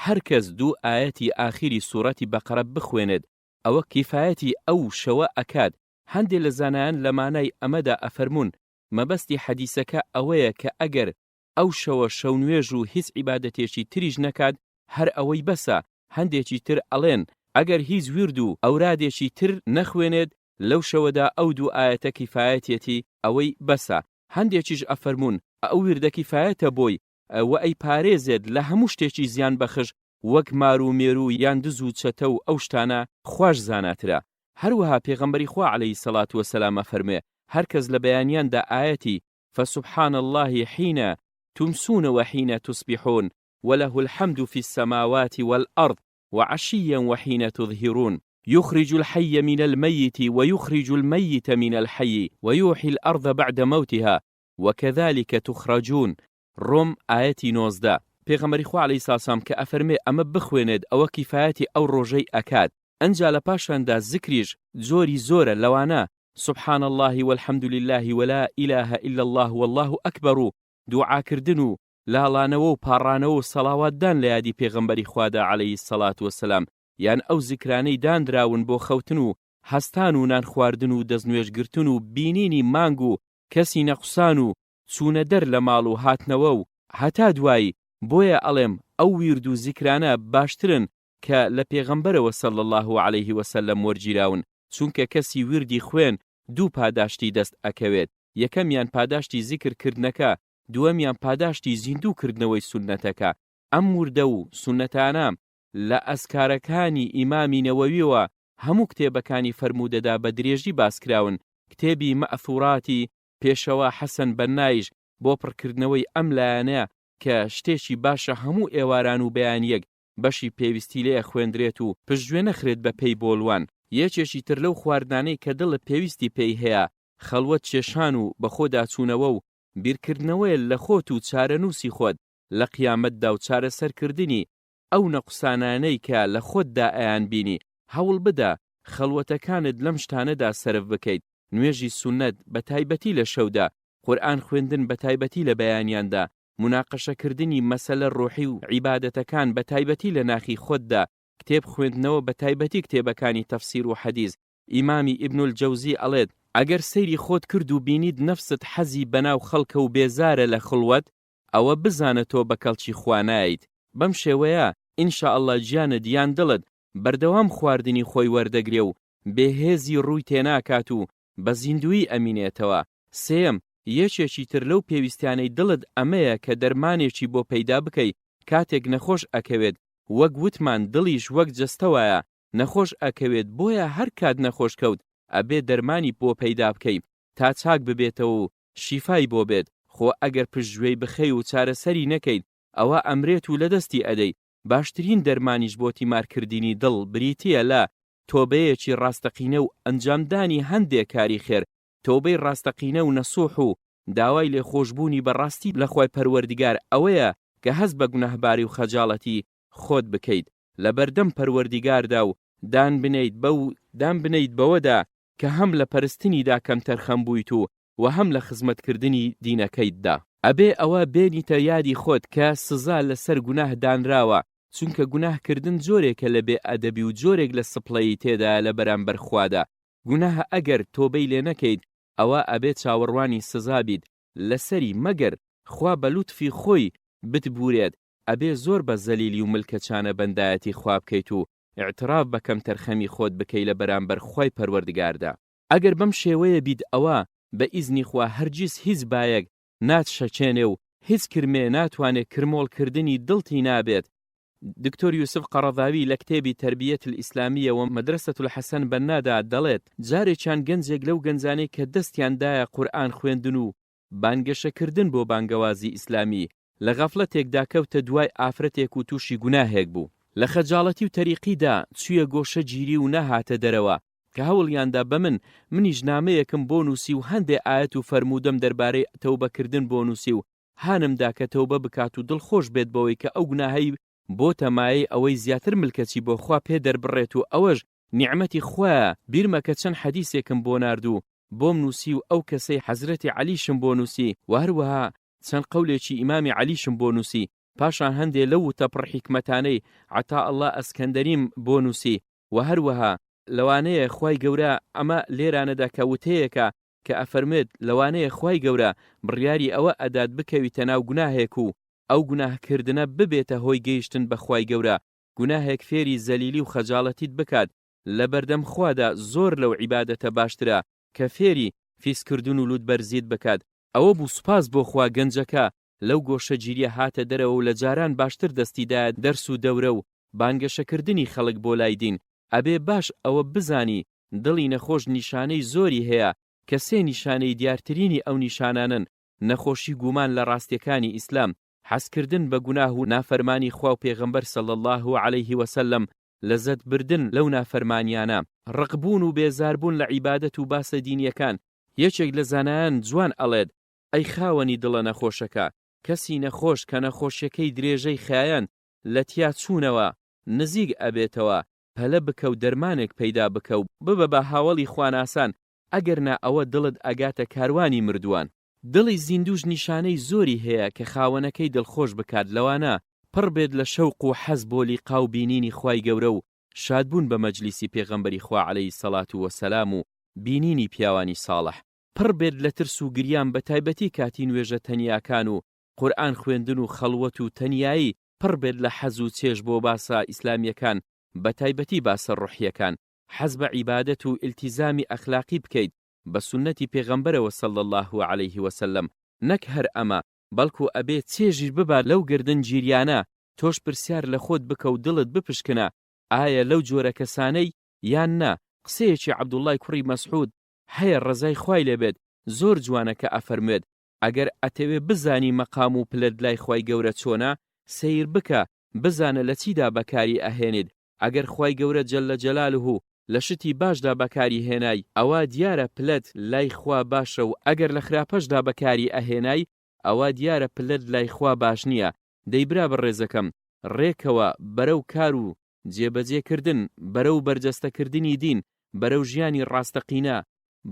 A: هەر کەس دوو ئایەتی ئاخیری سوڕەتی بەقەرە بخوێنێت ئەوە کیفایەتی ئەو شەوە ئەکات، هەندێ لە زانایان لە مانای ئەمەدا ئەفەرموون مەبەستی حەدیسەکە ئەوەیە کە ئەگەر ئەو شەوە شەونوێژ و هیچ عیبادەتێکی تریش نەکات هەر ئەوەی بەسە، هەندێکی تر ئەڵێن ئەگەر هیچ ویرد و ئەورادێکی تر نەخوێنێت لەو شەوەدا ئەو دوو ئایەتە کیفایەتیەتی ئەوەی بەسە، هەندێکیش ئەفەرموون ئەو ویردە کیفایەتە بۆی و ئەیپارێزێت لە هەموو شتێکی زیان بەخش وەک مار و مێروو یان دز و چەتە و ئەو شتانە، خواش زاناترە. هەروەها پێغەمبەری خوا علیە سەڵات وسلام ئەفەرموێ هەرکەس لە بەیانیاندا ئایەتی، فسبحان اللە حین تمسون وحین تصبحون وله الحمد فی السماوات والارض وعشیا وحین تظهرون یخرج الحی من المیت ویخرج المیت من الحی ویحیی الارض بعد موتها وکذلک تخرجون، ڕۆم ئایەتی 19. پێغەمبەری خوا علیە سلام کە ئەفەرمێ ئەمە بخوێنێت ئەوە کیفایەتی ئەو ڕۆژەی ئەکات ئەنجا لە پاشاندا زکریش جۆری زۆرە لەوانە سبحان اللە والحمد للە ولا الە الا اللە واللە اکبر و دوعاکردن و لاڵانەوە و پاڕانەوە و سەڵاواتدان لە یادی پێغەمبەری خوادا علیە الصلوە والسلام یان ئەو زیکرانەی دانراون بۆ خەوتن و هەستان و نان خواردن و دەستنوێژ گرتن و بینینی مانگ و کەسی نەقوسان و چوونە دەر لە ماڵ و هاتنەوە و هەتا دوایی بۆیە ئەڵێم ئەو ویرد و زیکرانە باشترن کە لە پێغەمبەرەوە صلی اللە علیه وسلم وەرگیراون چونکە کەسی ویردی خوێن دوو پاداشتی دەست ئەکەوێت یەکەمیان پاداشتی زیکر کردنەکە دووەمیان پاداشتی زیندوو کردنەوەی سوننەتەکە ئەم وردە و سوننەتانە لە ئەزکارەکانی ئیمامی نەوەویەوە هەموو کتێبەکانی فەرموودەدا بە درێژی باس کراون کتێبی مەئثوراتی پێشەوا حەسەن بەننایش بۆ پڕکردنەوەی ئەم لایەنە کە شتێکی باشە هەموو ئێواران و بەیانیەک بەشی پێویستی لێ ئەخوێندرێت و پشتگوێ نەخرێت بە پێی بۆلوان. یەکێکی تر لەو خواردنانەی کە دڵت پێویستی پێی هەیە خەڵوەت کێشان و بەخۆداچوونەوە و بیرکردنەوەیە لە خۆت و چارەنووسی خۆت لە قیامەتدا و چارەسەرکردنی ئەو نەقوسانانەی کە لە خۆتدا ئەیانبینی، هەوڵ بدە خەڵوەتەکانت لەم شتانەدا سەرف بکەیت، نوێژی سوننەت بە تایبەتی لە شەودا، قورئان خوێندن بە تایبەتی لە بەیانیاندا، موناقەشە کردنی مەسەلە ڕۆحی و عیبادەتەکان بە تایبەتی لە ناخی خۆتدا، کتێب خوێندنەوە بە تایبەتی کتێبەکانی تەفسیر و حەدیس، ئیمامی ئیبن الجەوزی ئەڵێت. ئەگەر سەیری خۆت کرد و بینیت نەفست حەزی بەناو خەڵکە و بێزارە لە خڵوەت ئەوە بزانە تۆ بە کەڵکی خوا نایەیت بەم شێوەیە ان شاء اللە گیانت یان دڵت بەردەوام خواردنی خۆی وەردەگرێ و بێ هێزی ڕووی تێناکات و بە زیندوویی ئەمینێتەوە. سێیەم، یەکێکی تر لەو پێویستیانەی دڵت ئەمەیە کە دەرمانێکی بۆ پەیدا بکەی کاتێک نەخۆش ئەکەوێت وەک وتمان دڵیش وەک جەستە وایە نەخۆش ئەکەوێت بۆیە هەر کات نەخۆش کەوت ئەبێ دەرمانی بۆ پەیدا بکەی تا چاک ببێتەوە و شیفای بۆ بێت خۆ ئەگەر پشتگوێی بخەی و چارەسەری نەکەیت ئەوا ئەمرێت و لەدەستی ئەدەی باشترین دەرمانیش بۆ تیمارکردنی دڵ بریتیە لە تۆبەیەکی ڕاستەقینە و ئەنجامدانی هەندێ کاری خێر، تۆبەی ڕاستەقینە و نەسوح و داوای لێخۆشبوونی بە ڕاستی لە خوای پەروەردگار ئەوەیە کە هەست بە گوناهباری و خەجاڵەتی خۆت بکەیت لەبەردەم پەروەردیگاردا و دان بنێیت بەو دان بنێیت بەوەدا کە هەم لە پەرستنیدا کەمتەرخەم بوویت و وە هەم لە خزمەتکردنی دینەکەیتدا. ئەبێ ئەوە بێنیتە یادی خۆت کە سزا لەسەر گوناه دانراوە، چونکە گوناه کردن جۆرێکە لە بێ ئەدەبی و جۆرێک لە سپڵەیی تێدایە لە بەرامبەر خوادا، گوناه ئەگەر تۆبەی لێ نەکەیت ئەوا ئەبێ چاوەڕوانی سزا بیت لەسەری مەگەر خوا بە لوتفی خۆی بتبورێت، ئەبێ زۆر بە زەلیلی و ملکەچانە بەندایەتی خوا بکەیت و ئیعتراف بە کەمتەرخەمی خۆت بکەی لە بەرامبەر خوای پەروەردگاردا. ئەگەر بەم شێوەیە بیت ئەوا بە ئیزنی خوا هەرگیز هیچ بایەک ناتشەکێنێ و هیچ کرمێ ناتوانێ کرمۆڵ کردنی دڵتی نابێت. دکتۆر یوسف قەڕەضاوی لە کتێبی تربیە الاسلامیە و مدرسە الحسن بەنا دا دەڵێت، جارێکیان گەنجێک لەو گەنجانەی کە دەستیان دایە قورئان خوێندن و بانگەشە کردن بۆ بانگەوازی ئیسلامی، لە غەفڵەتێکدا کەوتە دوای ئافرەتێک و تووشی گوناهێک بوو. لە خەجاڵەتی و تەریقیدا چوویە گۆشە گیری و نەهاتە دەرەوە، کە هەوڵیاندا بە من، منیش نامەیەکم بۆ نووسی و هەندێ ئایەت و فەرموودەم دەربارەی تەوبە کردن بۆ نووسی و هانم دا کە تەوبە بکات و دڵخۆش بێت بەوەی کە ئەو گوناهەی بۆتە مایەی ئەوەی زیاتر ملکەچی بۆ خوا پێ دەربڕێت و ئەوەش نیعمەتی خوایە، بیرمە کە چەند حەدیسێکم بۆ نارد و بۆم نووسی و ئەو کەسەی حەزرەتی عەلیشم بۆ نووسی و هەروەها چەند قەولێکی ئیمامی عەلیشم بۆ نووسی، پاشان هەندێ لەو وتە پڕ حیکمەتانەی عەتا اللە ئەسکەندەریم بۆ نووسی وە هەروەها لەوانەیە خوای گەورە ئەمە لێرانەدا کە وتەیەکە کە ئەفەرموێت لەوانەیە خوای گەورە بڕیاری ئەوە ئەدات بکەویتە ناو گوناهێک و ئەو گوناه کردنە ببێتە هۆی گەیشتن بە خوای گەورە گوناهێک فێری زەلیلی و خەجاڵەتیت بکات لەبەردەم خوادا زۆر لەو عیبادەتە باشترە کە فێری فیز کردن و لوت بەرزیت بکات ئەوە بوو سوپاس بۆ خوا گەنجەکە لەو گۆشەگیریە هاتە دەرەوە و لە جاران باشتر دەستی دایە دەرس و دەورە و بانگەشەکردنی خەڵک بۆ لای دین، ئەبێ باش ئەوە بزانی دڵی نەخۆش نیشانەی زۆری هەیە کە سێ نیشانەی دیارترینی ئەو نیشانانەن، نەخۆشی گومان لە ڕاستیەکانی ئیسلام، حەزکردن بە گوناه و نافەرمانی خوا و پێغەمبەر صلی اللە علیه وسلم، لەزەت بردن لەو نافەرمانیانە، ڕق بوون و بێزار بوون لە عیبادەت و باسە دینیەکان، یەکێک لە زانایان جوان ئەڵێت، ئەی خاوەنی دڵە نەخۆشەکە، کەسی نەخۆش کە نەخۆشیەکەی درێژەی خایاند لە تیا چوونەوە نزیک ئەبێتەوە، پەلە بکە و دەرمانێک پەیدا بکە و ببە بە هاوەڵی خواناسان، ئەگەرنا ئەوە دڵت ئەگاتە کاروانی مردووان. دڵی زیندووش نیشانەی زۆری هەیە کە خاوەنەکەی دڵخۆش بکات لەوانە، پڕ بێت لە شەوق و حەز بۆ لیقا و بینینی خوای گەورە و شادبوون بە مەجلیسی پێغەمبەری خوا علیە سەڵات و وەسەلام و بینینی پیاوانی ساڵح، پڕ بێت لە ترس و گریان بەتایبەتی کاتی نوێژە تەنیاکان و قورئان خوێندن و خەڵوەت و تەنیایی، پڕ بێت لە حەز و چێژ بۆ باسە ئیسلامیەکان بەتایبەتی باسە ڕوحیەکان، حەز بە عیبادەت و ئیلتیزامی ئەخلاقی بکەیت بە سوننەتی پێغەمبەرەوە صلی اللە علیه وسلم، نەک هەر ئەمە بەڵکو ئەبێ چێژیش ببات لەو گردن گیریانە، تۆش پرسیار لە خۆت بکە و دڵت بپشکنە ئایا لەو جۆرە کەسانەی یان نا، قسەیەکی عەبدوڵڵای کوڕی مەسعود هەیە ڕەزای خوای لێ بێت زۆر جوانە کە ئەفەرموێت، ئەگەر ئەتەوێ بزانی مەقام و پلەت لای خوای گەورە چۆنە سەیر بکە بزانە لە چیدا بەکاری ئەهێنیت ئەگەر خوای گەورە جل جلالە لە شتی باشدا بەکاری هێنای ئەوا دیارە پلەت لای خوا باشە و ئەگەر لە خراپەشدا بەکاری ئەهێنای ئەوا دیارە پلەت لای خوا باش نیە دەی برا بەڕێزەکەم ڕێکەوە بەرەو کار و جێبەجێ کردن بەرەو بەرجەستە کردنی دین بەرەو ژیانی ڕاستەقینە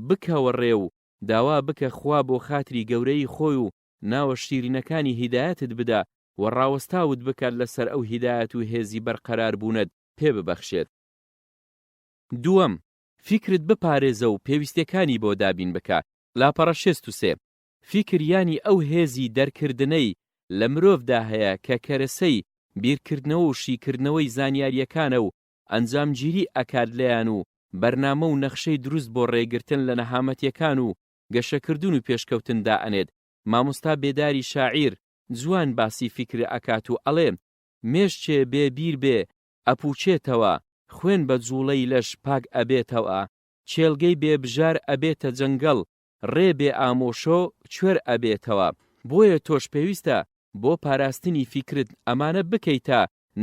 A: بکەوە ڕێ و داوا بکە خوا بۆ خاتری گەورەیی خۆی و ناوە شیرینەکانی هیدایەتت بدا و ڕاوەستاوت بکات لەسەر ئەو هیدایەت و هێزی بەرقەرار بوونەت پێ ببەخشێت. دووەم، فیکرت بپارێزە و پێویستیەکانی بۆ دابین بکە، لاپەڕە 63. فیکر یانی ئەو هێزی دەرکردنەی لە مرۆڤدا هەیە کە کەرەسەی بیرکردنەوە و شیکردنەوەی زانیاریەکانە و ئەنجامگیری ئەکات لێیان و بەرنامە و نەخشەی دروست بۆ ڕێگرتن لە نەهامەتیەکان و گەشەکردن و پێشکەوتن دائەنێت. مامۆستا بێداری شاعیر جوان باسی فیکر ئەکات و ئەڵێ، مێشکێ بێ بیر بێ ئەپووکێتەوە، خوێن بە جووڵەی لەش پاک ئەبێتەوە، کێڵگەی بێ بژار ئەبێتە جەنگەڵ، ڕێ بێ ئامۆشۆ کوێر ئەبێتەوە. بۆیە تۆش پێویستە بۆ پاراستنی فیکرت ئەمانە بکەی تا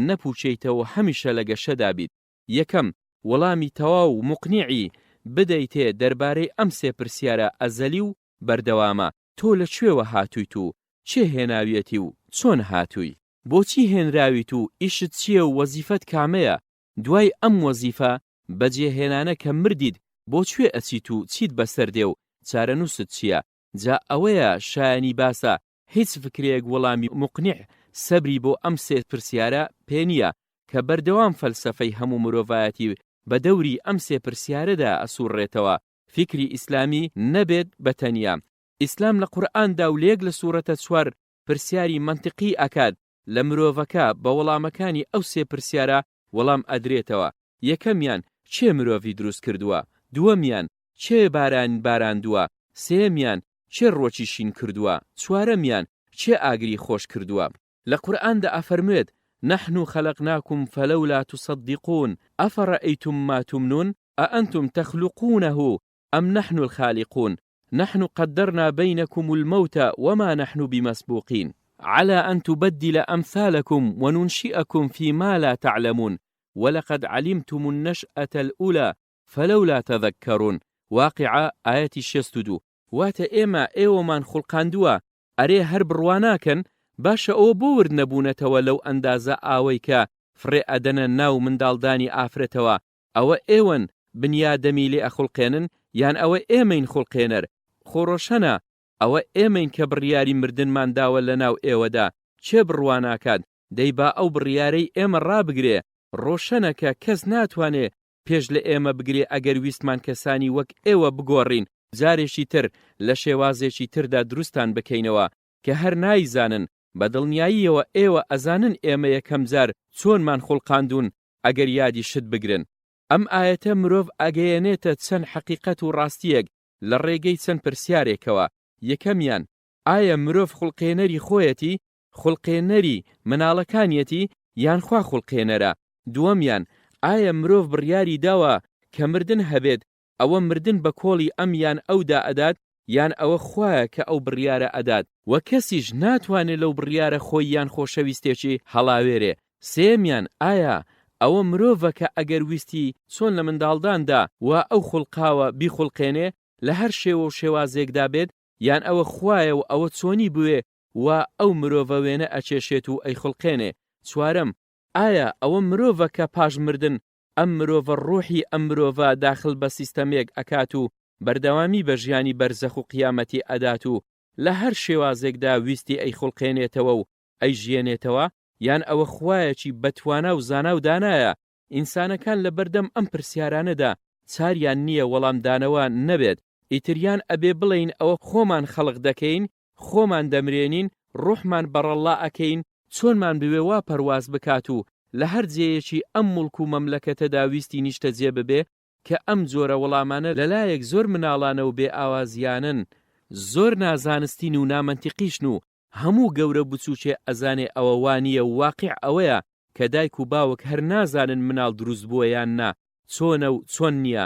A: نەپووکێیتەوە و هەمیشە لە گەشەدا بیت. یەکەم، وەڵامی تەواو و موقنیعی بدەیتێ دەربارەی ئەم سێ پرسیارە ئەزەلی و بەردەوامە، تۆ لە کوێوە هاتوویت و کێ هێناویەتی و چۆن هاتووی؟ بۆچی هێنراویت و ئیشت چییە و وەزیفەت کامەیە؟ دوای ئەم وەزیفە بەجێ هێنانە کە مردیت بۆ کوێ ئەچیت و چیت بەسەر دێ و چارەنووست چییە؟ جا ئەوەیە شایەنی باسە هیچ فکرەیەک وەڵامی موقنیع سەبری بۆ ئەم سێ پرسیارە پێ نییە کە بەردەوام فەلسەفەی هەموو مرۆڤایەتی بە دەوری ئەم سێ پرسیارەدا ئەسوڕێتەوە فیکری ئیسلامی نەبێت بە تەنیا ئیسلام لە قورئاندا و لە یەک لە سورەتە چوار پرسیاری مەنتقی ئەکات لە مرۆڤەکە بە وەڵامەکانی ئەو سێ پرسیارە وەڵام ئەدرێتەوە یەکەمیان کێ مرۆڤی دروست کردووە؟ دووەمیان کێ باران باراندووە؟ سێیەمیان کێ ڕوەکی شین کردووە؟ چوارەمیان کێ ئاگری خۆش کردووە؟ لە قورئاندا ئەفەرموێت، نحن خلقناکم فلولا تصدقون افرأیتم ما تمنون اانتم تخلقونه ام نحن الخالقون نحن قدرنا بینکم الموت وما نحن بمسبوقین علی ان تبدل امثالکم وننشئکم فی ما لا تعلمون ولقد علمتم النشأة الاولی فلولا تذکرون، واقعە، ئایەتی 62. واتە ئێمە ئێوەمان خوڵقاندووە، ئەرێ هەر بڕوا ناکەن؟ باشە ئەوە بۆ ورد نەبوونەتەوە لەو ئەندازە ئاوەی کە فڕێ ئەدەنە ناو منداڵدانی ئافرەتەوە، ئەوە ئێوەن بنیادەمی لێ ئەخوڵقێنن یان ئەوە ئێمەین خوڵقێنەر؟ خۆ ڕۆشەنە ئەوە ئێمەین کە بڕیاری مردنمان داوە لەناو ئێوەدا، کێ بڕوا ناکات دەی با ئەو بڕیارەی ئێمە ڕابگرێ، ڕۆشەنە کە کەس ناتوانێ پێش لە ئێمە بگرێ ئەگەر ویستمان کەسانی وەک ئێوە بگۆڕین جارێکی تر لە شێوازێکی تردا دروستان بکەینەوە کە هەر نایزانن، بە دڵنیاییەوە ئێوە ئەزانن ئێمە یەکەم جار چۆنمان خوڵقاندوون ئەگەر یادی شت بگرن. ئەم ئایەتە مرۆڤ ئەگەیەنێتە چەند حەقیقەت و ڕاستییەک لە ڕێگەی چەند پرسیارێکەوە، یەکەمیان، ئایا مرۆڤ خوڵقێنەری خۆیەتی، خوڵقێنەری مناڵەکانیەتی یان خوا خوڵقێنەرە؟ دووەمیان، ئایا مرۆڤ بڕیاری داوە کە مردن هەبێت ئەوە مردن بە کۆڵی ئەم یان ئەودا ئەدات یان ئەوە خوایە کە ئەو بڕیارە ئەدات وە کەسیش ناتوانێ لەو بڕیارە خۆی یان خۆشەویستێکی هەڵاوێرێ سێیەمیان ئایا ئەوە مرۆڤە کە ئەگەر ویستی چۆن لە منداڵداندا وا ئەو خوڵقاوە بیخوڵقێنێ لە هەر شێوە و شێوازێکدا بێت یان ئەوە خوایە و ئەوە چۆنی بوێ وا ئەو مرۆڤە وێنە ئەکێشێت و ئەیخوڵقێنێ چوارەم ئایا ئەوە مرۆڤە کە پاش مردن ئەم مرۆڤە ڕۆحی ئەم مرۆڤە داخل بە سیستەمێک ئەکات و بەردەوامی بە ژیانی بەرزەخ و قیامەتی ئەدات و لە هەر شێوازێکدا ویستی ئەیخوڵقێنێتەوە و ئەیژیەنێتەوە یان ئەوە خوایەکی بەتوانا و زانا و دانایە ئینسانەکان لە بەردەم ئەم پرسیارانەدا چاریان نییە وەڵامدانەوە نەبێت ئیتر یان ئەبێ بڵێین ئەوە خۆمان خەڵق دەکەین خۆمان دەمرێنین ڕۆحمان بەڕەڵڵا ئەکەین چۆنمان بوێ وا پەرواز بکات و لە هەر جێیەکی ئەم موڵک و مەملەکەتەدا ویستی نیشتەجێ ببێ کە ئەم جۆرە وەڵامانە لەلایەک زۆر مناڵانە و بێ ئاوازیانەن زۆر نازانستین و نامەنتیقیشن و هەموو گەورە بچوکێ ئەزانێ ئەوە وا نییە و واقیع ئەوەیە کە دایک و باوک هەر نازانن مناڵ دروست بووە یان نا چۆنە و چۆن نییە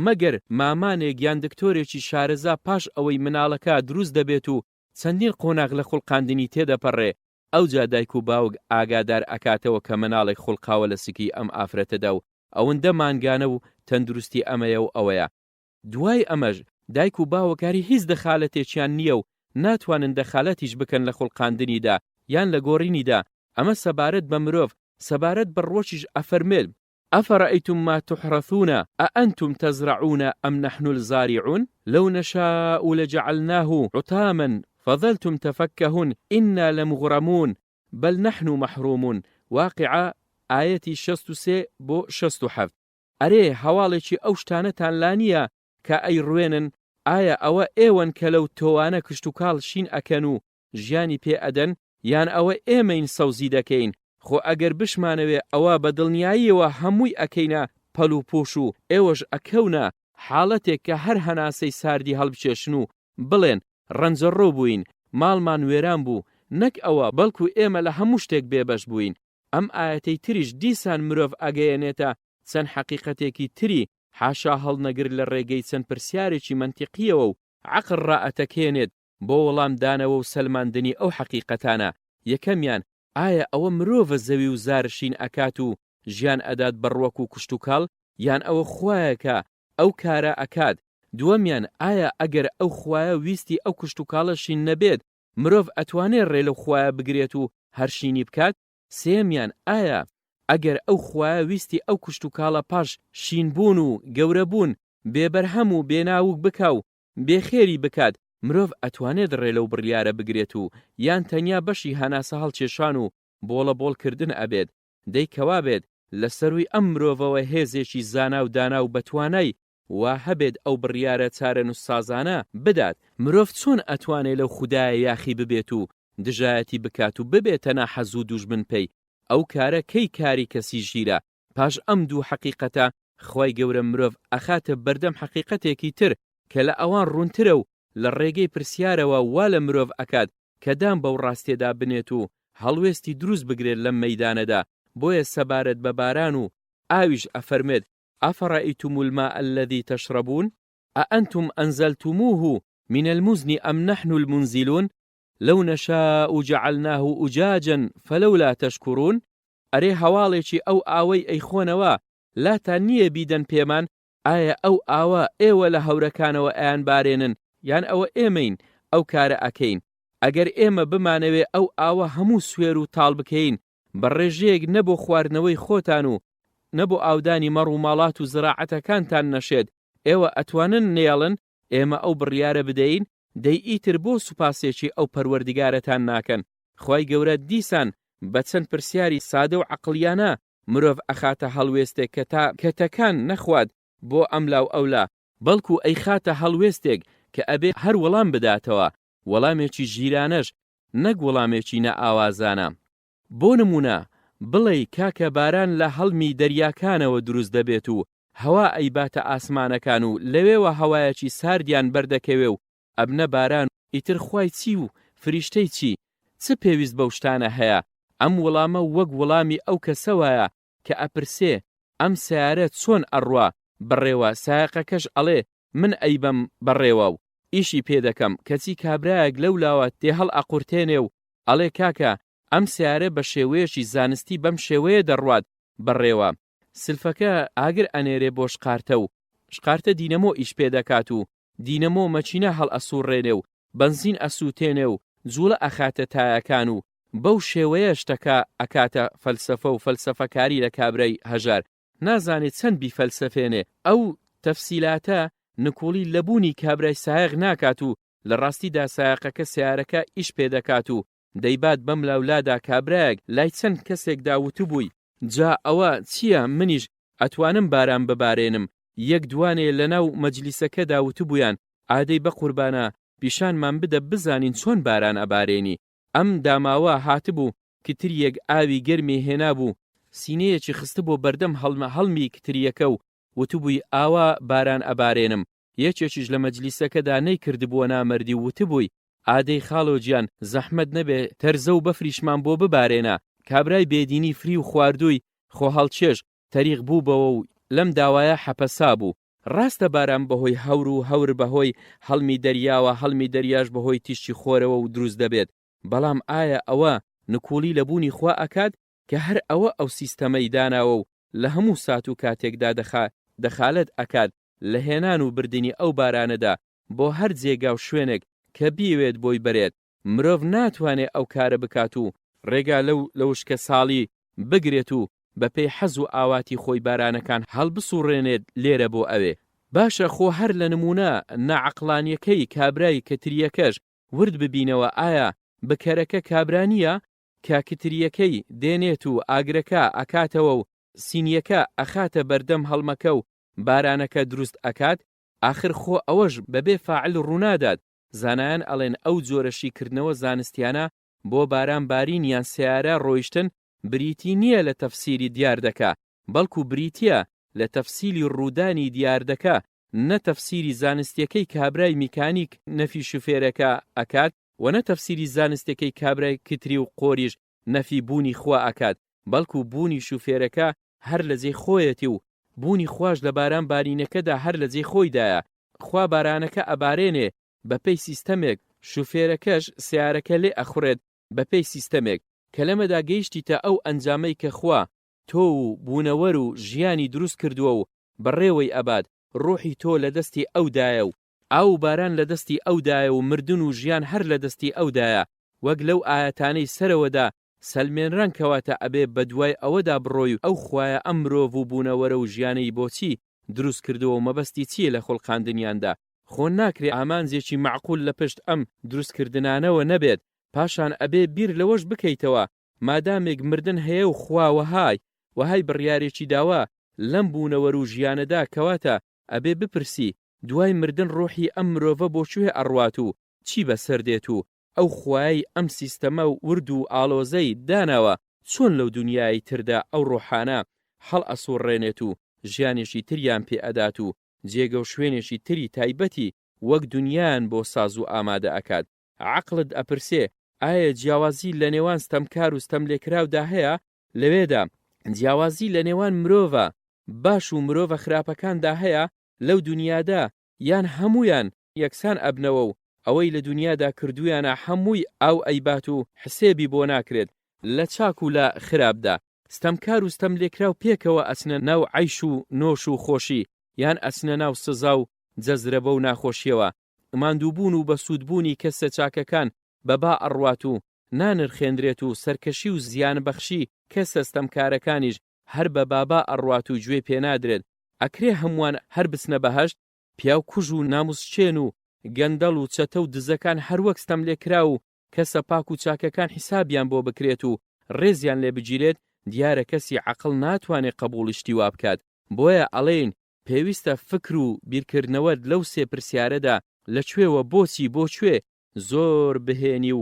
A: مەگەر مامانێک یان دکتۆرێکی شارەزا پاش ئەوەی مناڵەکە دروست دەبێت و چەندین قۆناغ لە خوڵقاندنی تێدەپەڕێ ئەوجا دایک و باوک ئاگادار ئەکاتەوە کە مناڵێک خوڵقاوە لە سکی ئەم ئافرەتەدا و ئەوەندە مانگانە و تەندروستی ئەمەیە و ئەوەیە. دوای ئەمەش دایک و باوک هەر هیچ دەخالەتێکیان نییە و ناتوانن دەخالەتیش بکەن لە خوڵقاندنیدا یان لە گۆڕینیدا، ئەمە سەبارەت بە مرۆڤ، سەبارەت بە ڕوەکیش ئەفەرموێت، افرأیتم ما تحرثون اانتم تزرعون ام نحن الزارعون لو نشاء لجعلناه حطاما فظلتم تفکهون انا لمغرمون بل نحن محرومون، واقعە، ئایەتی 63 بۆ 67. ئەرێ هەواڵێکی ئەو شتانەتان لا نییە کە ئەیڕوێنن، ئایا ئەوە ئێوەن کە لەو تۆوانە کشتوکاڵ شین ئەکەن و ژیانی پێ ئەدەن یان ئەوە ئێمەین سەوزی دەکەین، خۆ ئەگەر بشمانەوێ ئەوا بە دڵنیاییەوە هەمووی ئەکەینە پەل و پوش و ئێوەش ئەکەونە حاڵەتێک کە هەر هەناسەی ساردی هەڵبکێشن و بڵێن ڕەنجەڕۆ بووین، ماڵمان وێران بوو، نەک ئەوە بەڵکو ئێمە لە هەموو شتێک بێبەش بووین. ئەم ئایەتەی تریش دیسان مرۆڤ ئەگەیەنێتە چەند حەقیقەتێکی تری حاشا هەڵنەگر لە ڕێگەی چەند پرسیارێکی مەنتیقییەوە و عەقڵ ڕائەتەکێنێت بۆ وەڵام دانەوە و سەلماندنی ئەو حەقیقەتانە، یەکەمیان، ئایا ئەوە مرۆڤە زەوی و زار شین ئەکات و ژیان ئەدات بە ڕوەک و کشتوکاڵ یان ئەوە خوایە کە ئەو کارە ئەکات، دووەمیان، ئایا ئەگەر ئەو خوایە ویستی ئەو کشتوکاڵە شین نەبێت مرۆڤ ئەتوانێ ڕێ لەو خوایە بگرێت و هەر شینی بکات؟ سێیەمیان، ئایا ئەگەر ئەو خوایە ویستی ئەو کشتوکاڵە پاش شین بوون و گەورە بوون بێ بەرهەم و بێ ناوک بکا و بێ خێری بکات مرۆڤ ئەتوانێت ڕێ لەو بڕیارە بگرێت و یان تەنیا بەشی هەناسە هەڵکێشان و بۆڵە بۆڵ کردن ئەبێت؟ دەی کەوابێت لە سەرووی ئەم مرۆڤەوە هێزێکی زانا و دانا و بەتوانای وا هەبێت ئەو بڕیارە چارەنووسسازانە بدات، مرۆڤ چۆن ئەتوانێ لەو خودایە یاخی ببێت و دژایەتی بکات و ببێتە ناحەز و دوژمن پێی، ئەو کارە کەی کاری کەسی ژیرە، پاش ئەم دوو حەقیقەتە خوای گەورە مرۆڤ ئەخاتە بەردەم حەقیقەتێکی تر کە لە ئەوان ڕوونترە و لە ڕێگەی پرسیارەوە وا لە مرۆڤ ئەکات کە دان بەو ڕاستیەدا بنێت و هەڵوێستی دروست بگرێت لەم مەیدانەدا، بۆیە سەبارەت بە باران و ئاویش ئەفەرمێت، افرایتم الماء الذی تشربون اانتم انزلتموه من المزن ام نحن المنزلون لو نشاء جعلناه اجاجا فلولا تشکرون ئەرێ هەواڵێکی ئەو ئاوەی ئەیخۆنەوە لاتان نییە بیدەن پێمان ئایا ئەو ئاوە ئێوە لە هەورەکانەوە ئەیانبارێنن یان ئەوە ئێمەین ئەو کارە ئەکەین ئەگەر ئێمە بمانەوێ ئەو ئاوە هەموو سوێر و تاڵ بکەین بە ڕێژەیەک نە بۆ خواردنەوەی خۆتان و نە بۆ ئاودانی مەڕ و ماڵات و زراعەتەکانتان نەشێت، ئێوە ئەتوانن نەیەڵن ئێمە ئەو بڕیارە بدەین؟ دەی ئیتر بۆ سوپاسێکی ئەو پەروەردگارەتان ناکەن؟ خوای گەورە دیسان بە چەند پرسیاری سادە و عەقڵیانە مرۆڤ ئەخاتە هەڵوێستێک کە تا کەتەکان نەخوات بۆ ئەملا و ئەولا، بەڵکو ئەیخاتە هەڵوێستێک کە ئەبێ هەر وەڵام بداتەوە، وەڵامێکی ژیرانەش نەک وەڵامێکی نائاوازانە. بۆ نموونە بڵێی کاکە باران لە هەڵمی دەریاکانەوە دروست دەبێت و هەوا ئەیباتە ئاسمانەکان و لەوێوە هەوایەکی ساردیان بەردەکەوێ و ئەبنە باران ئیتر خوای چی و فریشتەی چی؟ چ پێویست بەو شتانە هەیە؟ ئەم وڵامە وەک وڵامی ئەو کەسە وایە کە ئەپرسێ ئەم سەیارە چۆن ئەڕوا بەڕێوە سایەقەکەش ئەڵێ من ئەیبەم بەڕێوە و ئیشی پێ دەکەم کەچی کابرایەک لەولاوە تێهەڵئەقورتێنێ و ئەڵێ کاکە ئەم سەیارە بە شێوەیەکی زانستی بەم شێوەیە دەڕوات بەڕێوە سلفەکە ئاگر ئەنێرێ بۆ شقارتە و شقارتە دینەمۆ ئیش پێ دەکات و دینەمۆ مەکینە هەڵئەسوڕێنێ و بەنزین ئەسوتێنێ و جوڵە ئەخاتە تایەکان و بەو شێوەیە شتەکە ئەکاتە فەلسەفە و فەلسەفەکاری لە کابرای هەژار نازانێ چەند بیفەلسەفێنێ ئەو تەفسیلاتە نکوڵی لە بوونی کابرای سایەق ناکات و لە ڕاستیدا سایەقەکە سەیارەکە ئیش پێ دەکات و دەیبات بەملاولادا کابرایەک لای چەند کەسێکدا وتبووی جا ئەوە چیە منیش ئەتوانم باران ببارێنم یەک دوانێ لەناو مەجلیسەکەدا وتبوویان ئادەی بەقوربانا پیشانمان بدە بزانین چۆن باران ئەبارێنی ئەم داماوە هاتبوو کتریەک ئاوی گەرمی هێنابوو سینەیەکی خستبووە بەردەم هەڵمە هەڵمی کتریەکە و وتبووی ئاوا باران ئەبارێنم یەکێکیش لە مەجلیسەکەدا نەیکردبووە نامەردی و وتبووی ئادەی خاڵۆ گیان زەحمەت نەبێ تەرزە و بەفریشمان بۆ ببارێنە کابرای بێدینی فریو خواردووی خۆهەڵکێش تەریق بووبەوە و لەم داوایە حەپەسابوو. ڕاستە باران بەهۆی هەور و هەور بەهۆی هەڵمی دەریاوە هەڵمی دەریاش بەهۆی تیشکی خۆرەوە و دروست دەبێت بەڵام ئایا ئەوە نکوڵی لە بوونی خوا ئەکات کە هەر ئەوە ئەو سیستەمەی داناوە و لە هەموو سات و کاتێکدا دەخا دەخالەت ئەکات لە هێنان و بردنی ئەو بارانەدا بۆ هەر جێگا و شوێنێک کە بیەوێت بۆی بەرێت مرۆڤ ناتوانێ ئەو کارە بکات و ڕێگا لەو لە وشکەساڵی بگرێت و بە پێی حەز و ئاواتی خۆی بارانەکان هەڵبسوڕێنێت لێرە بۆ ئەوێ. باشە خۆ هەر لە نموونە ناعەقڵانیەکەی کابرای کتریەکەش ورد ببینەوە ئایا بکەرەکە کابرا نیە کە کتریەکەی دێنێت و ئاگرەکە ئەکاتەوە و. سینیەکە ئەخاتە بەردەم هەڵمەکە و بارانەکە دروست ئەکات، ئاخر خۆ ئەوەش بەبێ فاعل ڕوونادات، زانایان ئەڵێن ئەو جۆرە شیکردنەوە زانستیانە بۆ باران بارین یان سەیارە ڕۆیشتن بریتی نییە لە تەفسیری دیاردەکە، بەڵکو بریتییە لە تەفسیلی ڕوودانی دیاردەکە، نە تەفسیری زانستیەکەی کابرای میکانیک نەفی شوفێرەکە ئەکات و نە تەفسیری زانستیەکەی کابرای کتری و قۆریش نەفی بوونی خوا ئەکات، بەڵکو بوونی شوفێرەکە هەر لە جێی خۆیەتی و بوونی خواش لە باران بارینەکەدا هەر لە جێی خۆیدایە، خوا بارانەکە ئەبارێنێ بە پێی سیستەمێک، شوفێرەکەش سەیارەکە لێ ئەخوڕێت بە پێی سیستەمێک، کە لەمەدا گەیشتیتە ئەو ئەنجامەی کە خوا تۆ و بوونەوەر و ژیانی دروست کردووە و بەڕێوەی ئەبات، ڕوحی تۆ لە دەستی ئەودایە و ئاو و باران لە دەستی ئەودایە و مردن و ژیان هەر لە دەستی ئەودایە، وەک لەو ئایەتانەی سەرەوەدا سەلمێنران کەواتە ئەبێ بەدوای ئەوەدا بڕۆی و ئەو خوایە ئەم مرۆڤ و بوونەوەرە و ژیانەی بۆچی دروست کردووە و مەبەستی چییە لە خوڵقاندنیاندا خۆ ناکرێ ئامانجێکی مەعقول لە پشت ئەم دروست کردنانەوە نەبێت پاشان ئەبێ بیر لەوەش بکەیتەوە مادامێک مردن هەیە و خوا وەهای وەهای بڕیارێکی داوە لەم بوونەوەر و ژیانەدا کەواتە ئەبێ بپرسی دوای مردن ڕۆحی ئەم مرۆڤە بۆ کوێ ئەڕوات و چی بەسەر دێت و ئەو خوایەی ئەم سیستەمە ورد و ئاڵۆزەی داناوە چۆن لەو دونیایەی تردا ئەو ڕۆحانە هەڵئەسوڕێنێت و ژیانێکی تریان پێ ئەدات و جێگەو شوێنێکی تری تایبەتی وەک دونیایان بۆ ساز و ئامادە ئەکات. عەقڵت ئەپرسێ ئایا جیاوازی لە نێوان ستەمکار و ستەملێکراودا هەیە؟ لەوێدا جیاوازی لە نێوان مرۆڤە باش و مرۆڤە خراپەکاندا هەیە لەو دونیادا یان هەموویان یەکسان ئەبنەوە و ئەوەی لە دونیادا کردوویانە هەمووی ئاو ئەیبات و حسێبی بۆ ناکرێت لە چاک و لە خراپدا ستەمکار و ستەملێکراو پێکەوە ئەچنە ناو عەیش و نۆش و خۆشی یان ئەچنە ناو سزا و جەزرەبە و ناخۆشیەوە ماندووبوون و بەسوودبوونی کەسە چاکەکان بە با ئەڕوات و نانرخێنرێت و سەرکەشی و زیانبەخشی کەسە ستەمکارەکانیش هەر بە بابا ئەڕوات و گوێی پێنادرێت ئەکرێ هەمووان هەر بچنە بەهەشت؟ پیاو کوژ و ناموسشکێن و گەندەڵ و چەتە و دزەکان هەروەک ستەملێکراو و کەسە پاک و چاکەکان حیسابیان بۆ بکرێت و ڕێزیان لێ بگیرێت، دیارە کەسی عەقڵ ناتوانێ قەبوڵی شتی وا بکات، بۆیە ئەڵێین پێویستە فکر و بیرکردنەوەت لەو سێ پرسیارەدا لە کوێوە بۆچی بۆ کوێ زۆر بهێنی و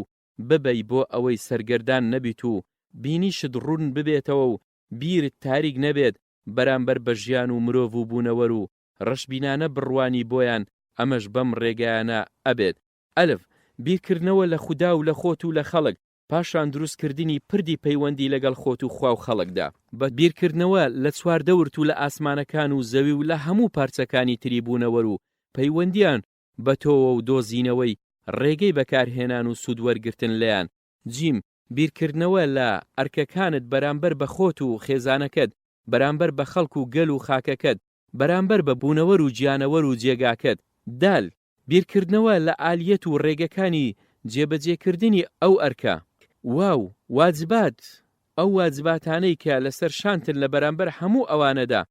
A: ببەی بۆ ئەوەی سەرگەردان نەبیت و بینیشت ڕوون ببێتەوە و بیرت تاریک نەبێت بەرامبەر بە ژیان و مرۆڤ و بوونەوەر و ڕەشبینانە بڕوانی بۆیان ئەمەش بەم ڕێگایانە ئەبێت، ئەلف، بیرکردنەوە لە خودا و لە خۆت و لە خەڵک، پاشان دروستکردنی پردی پەیوەندی لەگەڵ خۆت و خوا و خەڵکدا. بە، بیرکردنەوە لە چواردەورت و لە ئاسمانەکان و زەوی و لە هەموو پارچەکانی تری بوونەوەر و پەیوەندیان بە تۆوە و دۆزینەوەی ڕێگەی بەکارهێنان و سوود وەرگرتن لێیان. جیم، بیرکردنەوە لە ئەرکەکانت بەرامبەر بە خۆت و خێزانەکەت، بەرامبەر بە خەڵک و گەل و خاکەکەت، بەرامبەر بە بوونەوەر و گیانەوەر و جێگاکەت. دال، بیرکردنەوە لە ئالیەت و ڕێگەکانی جێبەجێکردنی ئەو ئەرکە. واو، واجبات، ئەو واجباتانەی کە لەسەر شانتن لە بەرامبەر هەموو ئەوانەدا.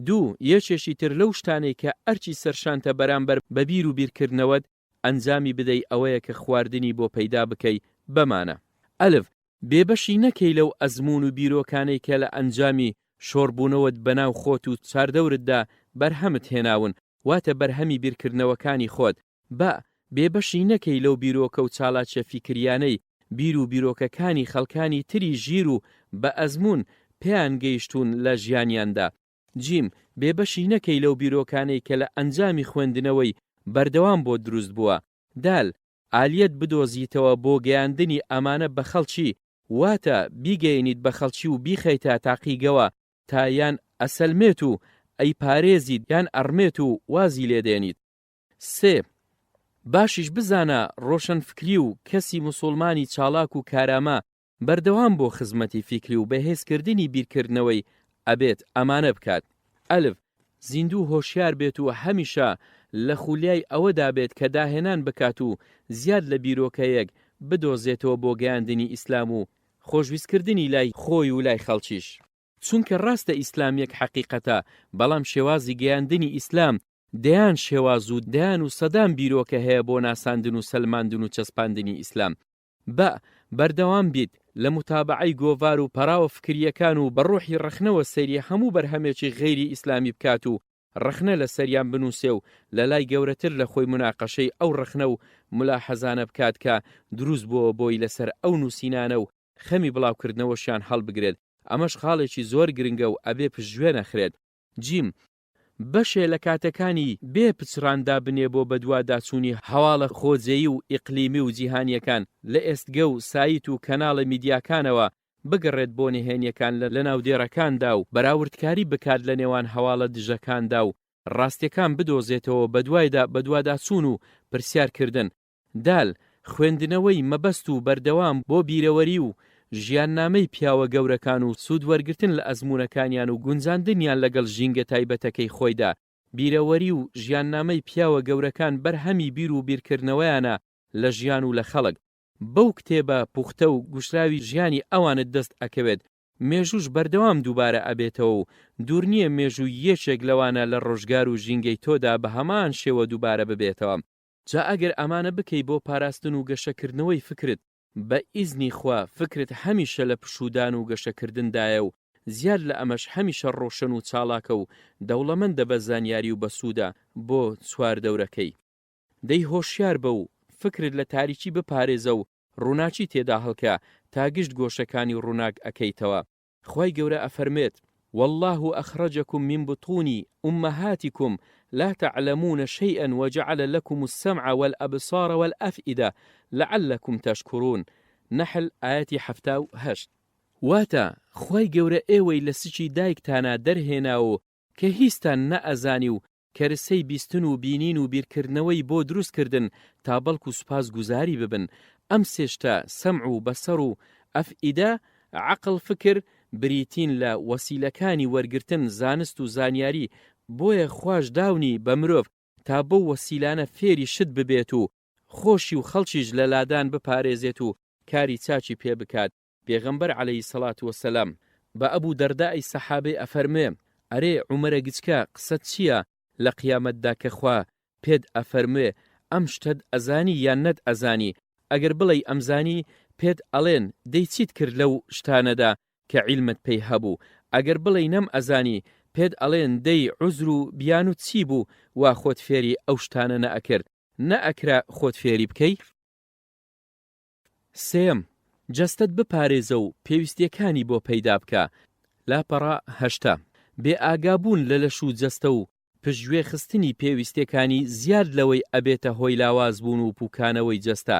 A: دوو، یەکێکی تر لەو شتانەی کە ئەرکی سەرشانتە بەرامبەر بە بیر و بیرکردنەوەت ئەنجامی بدەی ئەوەیە کە خواردنی بۆ پەیدا بکەی بەمانە. ئەلف، بێبەشی نەکەی لەو ئەزموون و بیرۆکانەی کە لە ئەنجامی شۆڕبوونەوەت بەناو خۆت و چاردەورتدا بەرهەمت هێناون، واتە بەرهەمی بیرکردنەوەکانی خۆت. بە، بێبەشی نەکەی لەو بیرۆکە و چالاکیە فیکریانەی بیر و بیرۆکەکانی خەڵکانی تری ژیر و بە ئەزموون پێیان گەیشتوون لە ژیانیاندا. جیم، بێبەشی نەکەی لەو بیرۆکانەی کە لە ئەنجامی خوێندنەوەی بەردەوام بۆت دروست بووە. دال، ئالیەت بدۆزیتەوە بۆ گەیاندنی ئەمانە بە خەڵکی، واتە بیگەیەنیت بە خەڵکی و بیخەیتە تاقیگەوە تا یان ئەسەلمێت و ئەیپارێزیت یان ئەڕمێت و وازی لێدێنیت. سێ، باشیش بزانە ڕۆشەنفکری و کەسی موسوڵمانی چاڵاک و کارامە بەردەوام بۆ خزمەتی فیکری و بەهێزکردنی بیرکردنەوەی ئەبێت ئەمانە بکات، ئەلف، زیندوو هۆشیار بێت و هەمیشە لە خولیای ئەوەدا بێت کە داهێنان بکات و زیاد لە بیرۆکەیەک بدۆزێتەوە بۆ گەیاندنی ئیسلام و خۆشویستکردنی لای خۆی و لای خەڵکیش. چونکە ڕاستە ئیسلام یەک حەقیقەتە، بەڵام شێوازی گەیاندنی ئیسلام دەیان شێواز و دەیان و سەدان بیرۆکە هەیە بۆ ناساندن و سەلماندن و چەسپاندنی ئیسلام. بە. بەردەوام بیت لە موتابەعەی گۆڤار و پەڕاوە فکرییەکان و بە ڕۆحی ڕەخنەوە سەیری هەموو بەرهەمێکی غەیری ئیسلامی بکات و ڕەخنە لە سەریان بنووسێ و لە لای گەورەتر لە خۆی موناقەشەی ئەو ڕەخنە و مولاحەزانە بکات کە دروست بووە بۆی لەسەر ئەو نووسینانە و خەمی بڵاوکردنەوەشیان هەڵبگرێت، ئەمەش خاڵێکی زۆر گرنگە و ئەبێ پشتگوێ نەخرێت. جیم، بەشێ لە کاتەکانی بێ پچڕان دابنێ بۆ بەدواداچوونی هەواڵە خۆجێی و ئیقلیمی و جیهانییەکان لە ئێستگە و سایت و کەناڵە میدیاکانەوە بگەڕێت بۆ نهێنیەکان لە ناودێڕەکاندا و بەراوردکاری بکات لە نێوان هەواڵە دژەکاندا و ڕاستیەکان بدۆزێتەوە بەدوایدا بەدواداچوون و پرسیار کردن دال، خوێندنەوەی مەبەست و بەردەوام بۆ بیرەوەری و ژیاننامەی پیاوە گەورەکان و سوود وەرگرتن لە ئەزموونەکانیان و گونجاندنیان لەگەڵ ژینگە تایبەتەکەی خۆیدا بیرەوەری و ژیاننامەی پیاوە گەورەکان بەرهەمی بیر و بیرکردنەوەیانە لە ژیان و لە خەڵک بەو کتێبە پوختە و گوشراوی ژیانی ئەوانت دەست ئەکەوێت، مێژووش بەردەوام دووبارە ئەبێتەوە و دوور نییە مێژووی یەکێک لەوانە لە ڕۆژگار و ژینگەی تۆدا بە هەمان شێوە دووبارە ببێتەوە. جا ئەگەر ئەمانە بکەی بۆ پاراستن و گەشەکردنەوەی فکرت، بە ئیزنی خوا فکرت هەمیشە لە پشوودان و گەشەکردندایە و زیاد لە ئەمەش هەمیشە ڕۆشن و چاڵاکە و دەوڵەمەندە بە زانیاری و بەسوودە بۆ چواردەورەکەی. دەی هۆشیار بە و فکرت لە تاریکی بپارێزە و ڕووناکی تێدا هەڵکە تا گشت گۆشەکانی ڕووناک ئەکەیتەوە. خوای گەورە ئەفەرموێت، واللە اخرجکم من بطون امهاتکم لا تعلمون شیئا وجعل لکم السمع والابصار والافئدە لعلکم تشکرون، نحل ئایەتی 78. واتە، خوای گەورە ئێوەی لە سکی دایکتانا دەرهێنا و کە هیچتان نەئەزانی و کەرسەی بیستن و بینین و بیرکردنەوەی بۆ دروست کردن تا بەڵکو سوپاس گوزاری ببن، ئەم سێ شتە، سەمع و بەسەڕ و ئەفئیدە، عەقڵ فکر، بریتین لە وەسیلەکانی وەرگرتن زانست و زانیاری، بۆیە خواش داونی بە مرۆڤ تا بەو وەسیلانە فێری شت ببێت و خۆشی و خەڵکیش لە لادان بپارێزێت و کاری چاکی پێ بکات، پێغەمبەر علیە سڵات وسلام بە ئەبو دەرداءی سەحابەی ئەفەرموێ، ئەرێ عومەرە گچکە قسەت چیە لە قیامەتدا کە خوا پێت ئەفەرموێ ئەم شتەت ئەزانی یان نەت ئەزانی، ئەگەر بڵێی ئەمزانی پێت ئەڵێن دەی چیت کرد لەو شتانەدا کە عیلمت پێی هەبوو، ئەگەر بڵێی نەم ئەزانی پێت ئەڵێن دەی عوزر و بیانوت چی بوو وا خۆت فێری ئەو شتانە نەئەکرد، نەئەکرا خۆت فێری بکەی؟ سێیەم، جەستەت بپارێزە و پێویستییەکانی بۆ پەیدا بکە، لاپەڕە 80. بێ ئاگابوون لە لەش و جەستە و پشتگوێ خستنی پێویستییەکانی زیاد لەوەی ئەبێتە هۆی لاواز بوون و پوکانەوەی جەستە،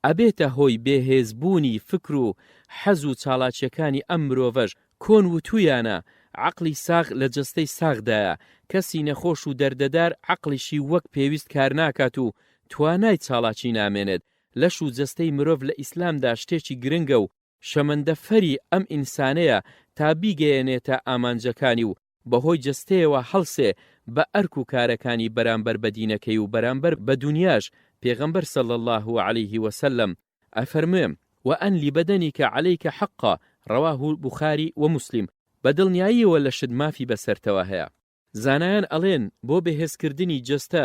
A: ئەبێتە هۆی بێ هێز بوونی فکر و حەز و چاڵاکییەکانی ئەم مرۆڤەش، کۆن وتوویانە، عەقڵی ساغ لە جەستەی ساغدایە، کەسی نەخۆش و دەردەدار عەقڵیشی وەک پێویست کارناکات و توانای چاڵاکی نامێنێت، لەش و جەستەی مرۆڤ لە ئیسلامدا شتێکی گرنگە و شەمەندەفەری ئەم ئینسانەیە تا بیگەیەنێتە ئامانجەکانی و بەهۆی جەستەیەوە هەڵسێ بە ئەرک و کارەکانی بەرامبەر بە دینەکەی و بەرامبەر بە دونیاش، پێغەمبەر صلی اللە علیه و سلم ئەفەرموێ، وان لبدنک علیک حقا، رواه البخاری و مسلم، بە دڵنیاییەوە لەشت مافی بەسەرتەوە هەیە. زانایان ئەڵێن بۆ بەهێزکردنی جەستە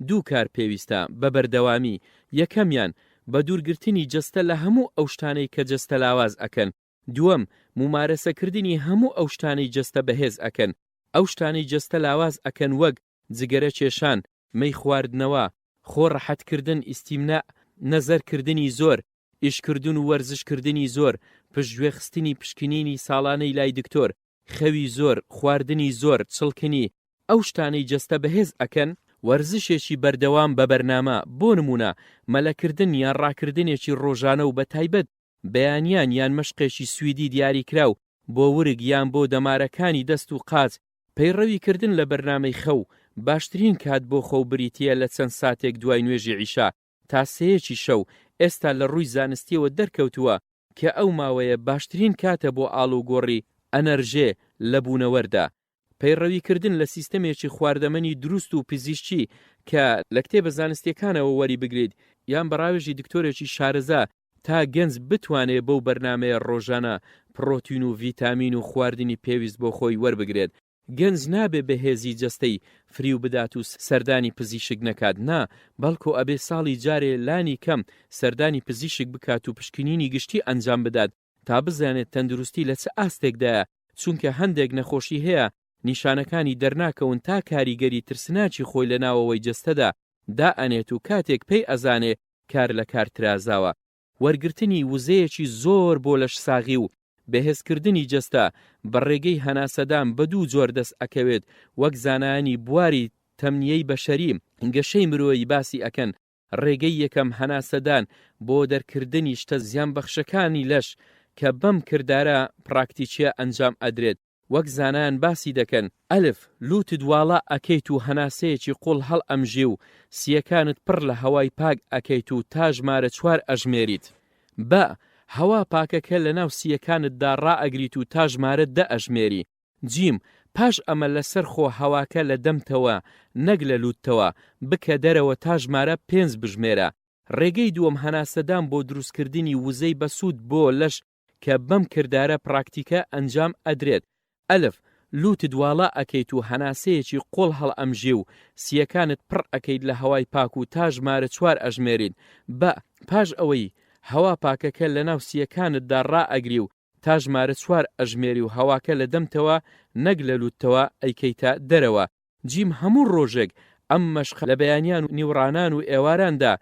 A: دوو کار پێویستە بە بەردەوامی، یەکەمیان، بەدوورگرتنی جەستە لە هەموو ئەو شتانەی کە جەستە لاواز ئەکەن، دووەم، مومارەسەکردنی هەموو ئەو شتانەی جەستە بەهێز ئەکەن، ئەو شتانەی جەستە لاواز ئەکەن وەک، جگەرە کێشان، مەی خواردنەوە، خۆ ڕەحەتکردن، ئیستیمناء، نەزەر کردنی زۆر، ئیشکردن و وەرزشکردنی زۆر، پشتگوێخستنی پشکنینی ساڵانەی لای دکتۆر، خەوی زۆر، خواردنی زۆر، چڵکنی، ئەو شتانەی جەستە بەهێز ئەکەن، وەرزشێکی بەردەوام بە بەرنامە، بۆ نموونە مەلەکردن یان ڕاکردنێکی ڕۆژانە و بەتایبەت بەیانیان یان مەشقێکی سویدی دیاریکراو بۆ ورگ یان بۆ دەمارەکانی دەست و قاچ، پەیڕەوی کردن لە بەرنامەی خەو، باشترین کات بۆ خەو بریتییە لە چەند ساتێک دوای نوێژی عیشا تا سێیەکی شەو، ئێستا لە ڕووی زانستییەوە دەرکەوتووە کە ئەو ماوەیە باشترین کاتە بۆ ئاڵوگۆڕی ئەنەرژێ لە بوونەوەردا. پەیڕەویکردن لە سیستەمێکی خواردەمەنی دروست و پزیشکی کە لە کتێبە زانستییەکانەوە وەریبگریت یان بە ڕاوێژی دکتۆرێکی شارەزا تا گەنج بتوانێ بەو بەرنامەیە ڕۆژانە پڕۆتین و ڤیتامین و خواردنی پێویست بۆ خۆی وەربگرێت. گەنج نابێ بەهێزی جەستەی فریو بدات و سەردانی پزیشک نەکات، نا، بەڵکۆ ئەبێ ساڵی جارێ لانی کەم سەردانی پزیشک بکات و پشکنینی گشتی ئەنجام بدات تا بزانێت تەندروستی لە چ ئاستێکدایە، چونکە هەندێک نەخۆشی هەیە نیشانەکانی دەرناکەون تا کاریگەری ترسناکی خۆی لە ناوەوەی جەستەدا دائەنێت و کاتێک پێی ئەزانێ کار لە کار ترازاوە. وەرگرتنی وزەیەکی زۆر بۆ لەشساغی و بەهێزکردنی جەستە بە ڕێگەی هەناسەدان بە دوو جۆر دەست ئەکەوێت وەک زانایانی بواری تەمنیەی بەشەری، گەشەی مرۆیی باسی ئەکەن، ڕێگەی یەکەم هەناسەدان بۆ دەرکردنی شتە زیانبەخشەکانی لەش کە بەم کردارە پڕاکتیکیە ئەنجام ئەدرێت وەک زانایان باسی دەکەن، ئەلف، لوتت واڵا ئەکەیت و هەناسەیەکی قوڵ هەڵئەمژی و سییەکانت پڕ لە هەوای پاک ئەکەیت و تا ژمارە چوار ئەژمێریت. بە، هەوا پاکەکە لەناو سییەکانتدا ڕائەگریت و تا ژمارە دە ئەژمێری. جیم، پاش ئەمە لەسەر خۆ هەواکە لە دەمتەوە نەک لە لوتتەوە بکە دەرەوە تا ژمارە پێنج بژمێرە. ڕێگەی دووەم هەناسەدان بۆ دروستکردنی وزەی بەسوود بۆ لەش کە بەم کردارە پراکتیکە ئەنجام ئەدرێت، ئەلف، لوتت واڵا ئەکەیت و هەناسەیەکی قوڵ هەڵئەمژی و سییەکانت پڕ ئەکەیت لە هەوای پاک و تا ژمارە چوار ئەژمێریت، بە، پاش ئەوەی هەوا پاکەکە لەناو سییەکانتدا ڕائەگری و تا ژمارە چوار ئەژمێری و هەواکە لە دەمتەوە نەک لە لوتتەوە ئەیکەیتە دەرەوە. جیم هەموو ڕۆژێک ئەم مەشقە لە بەیانیان و نیوڕانان و ئێواراندا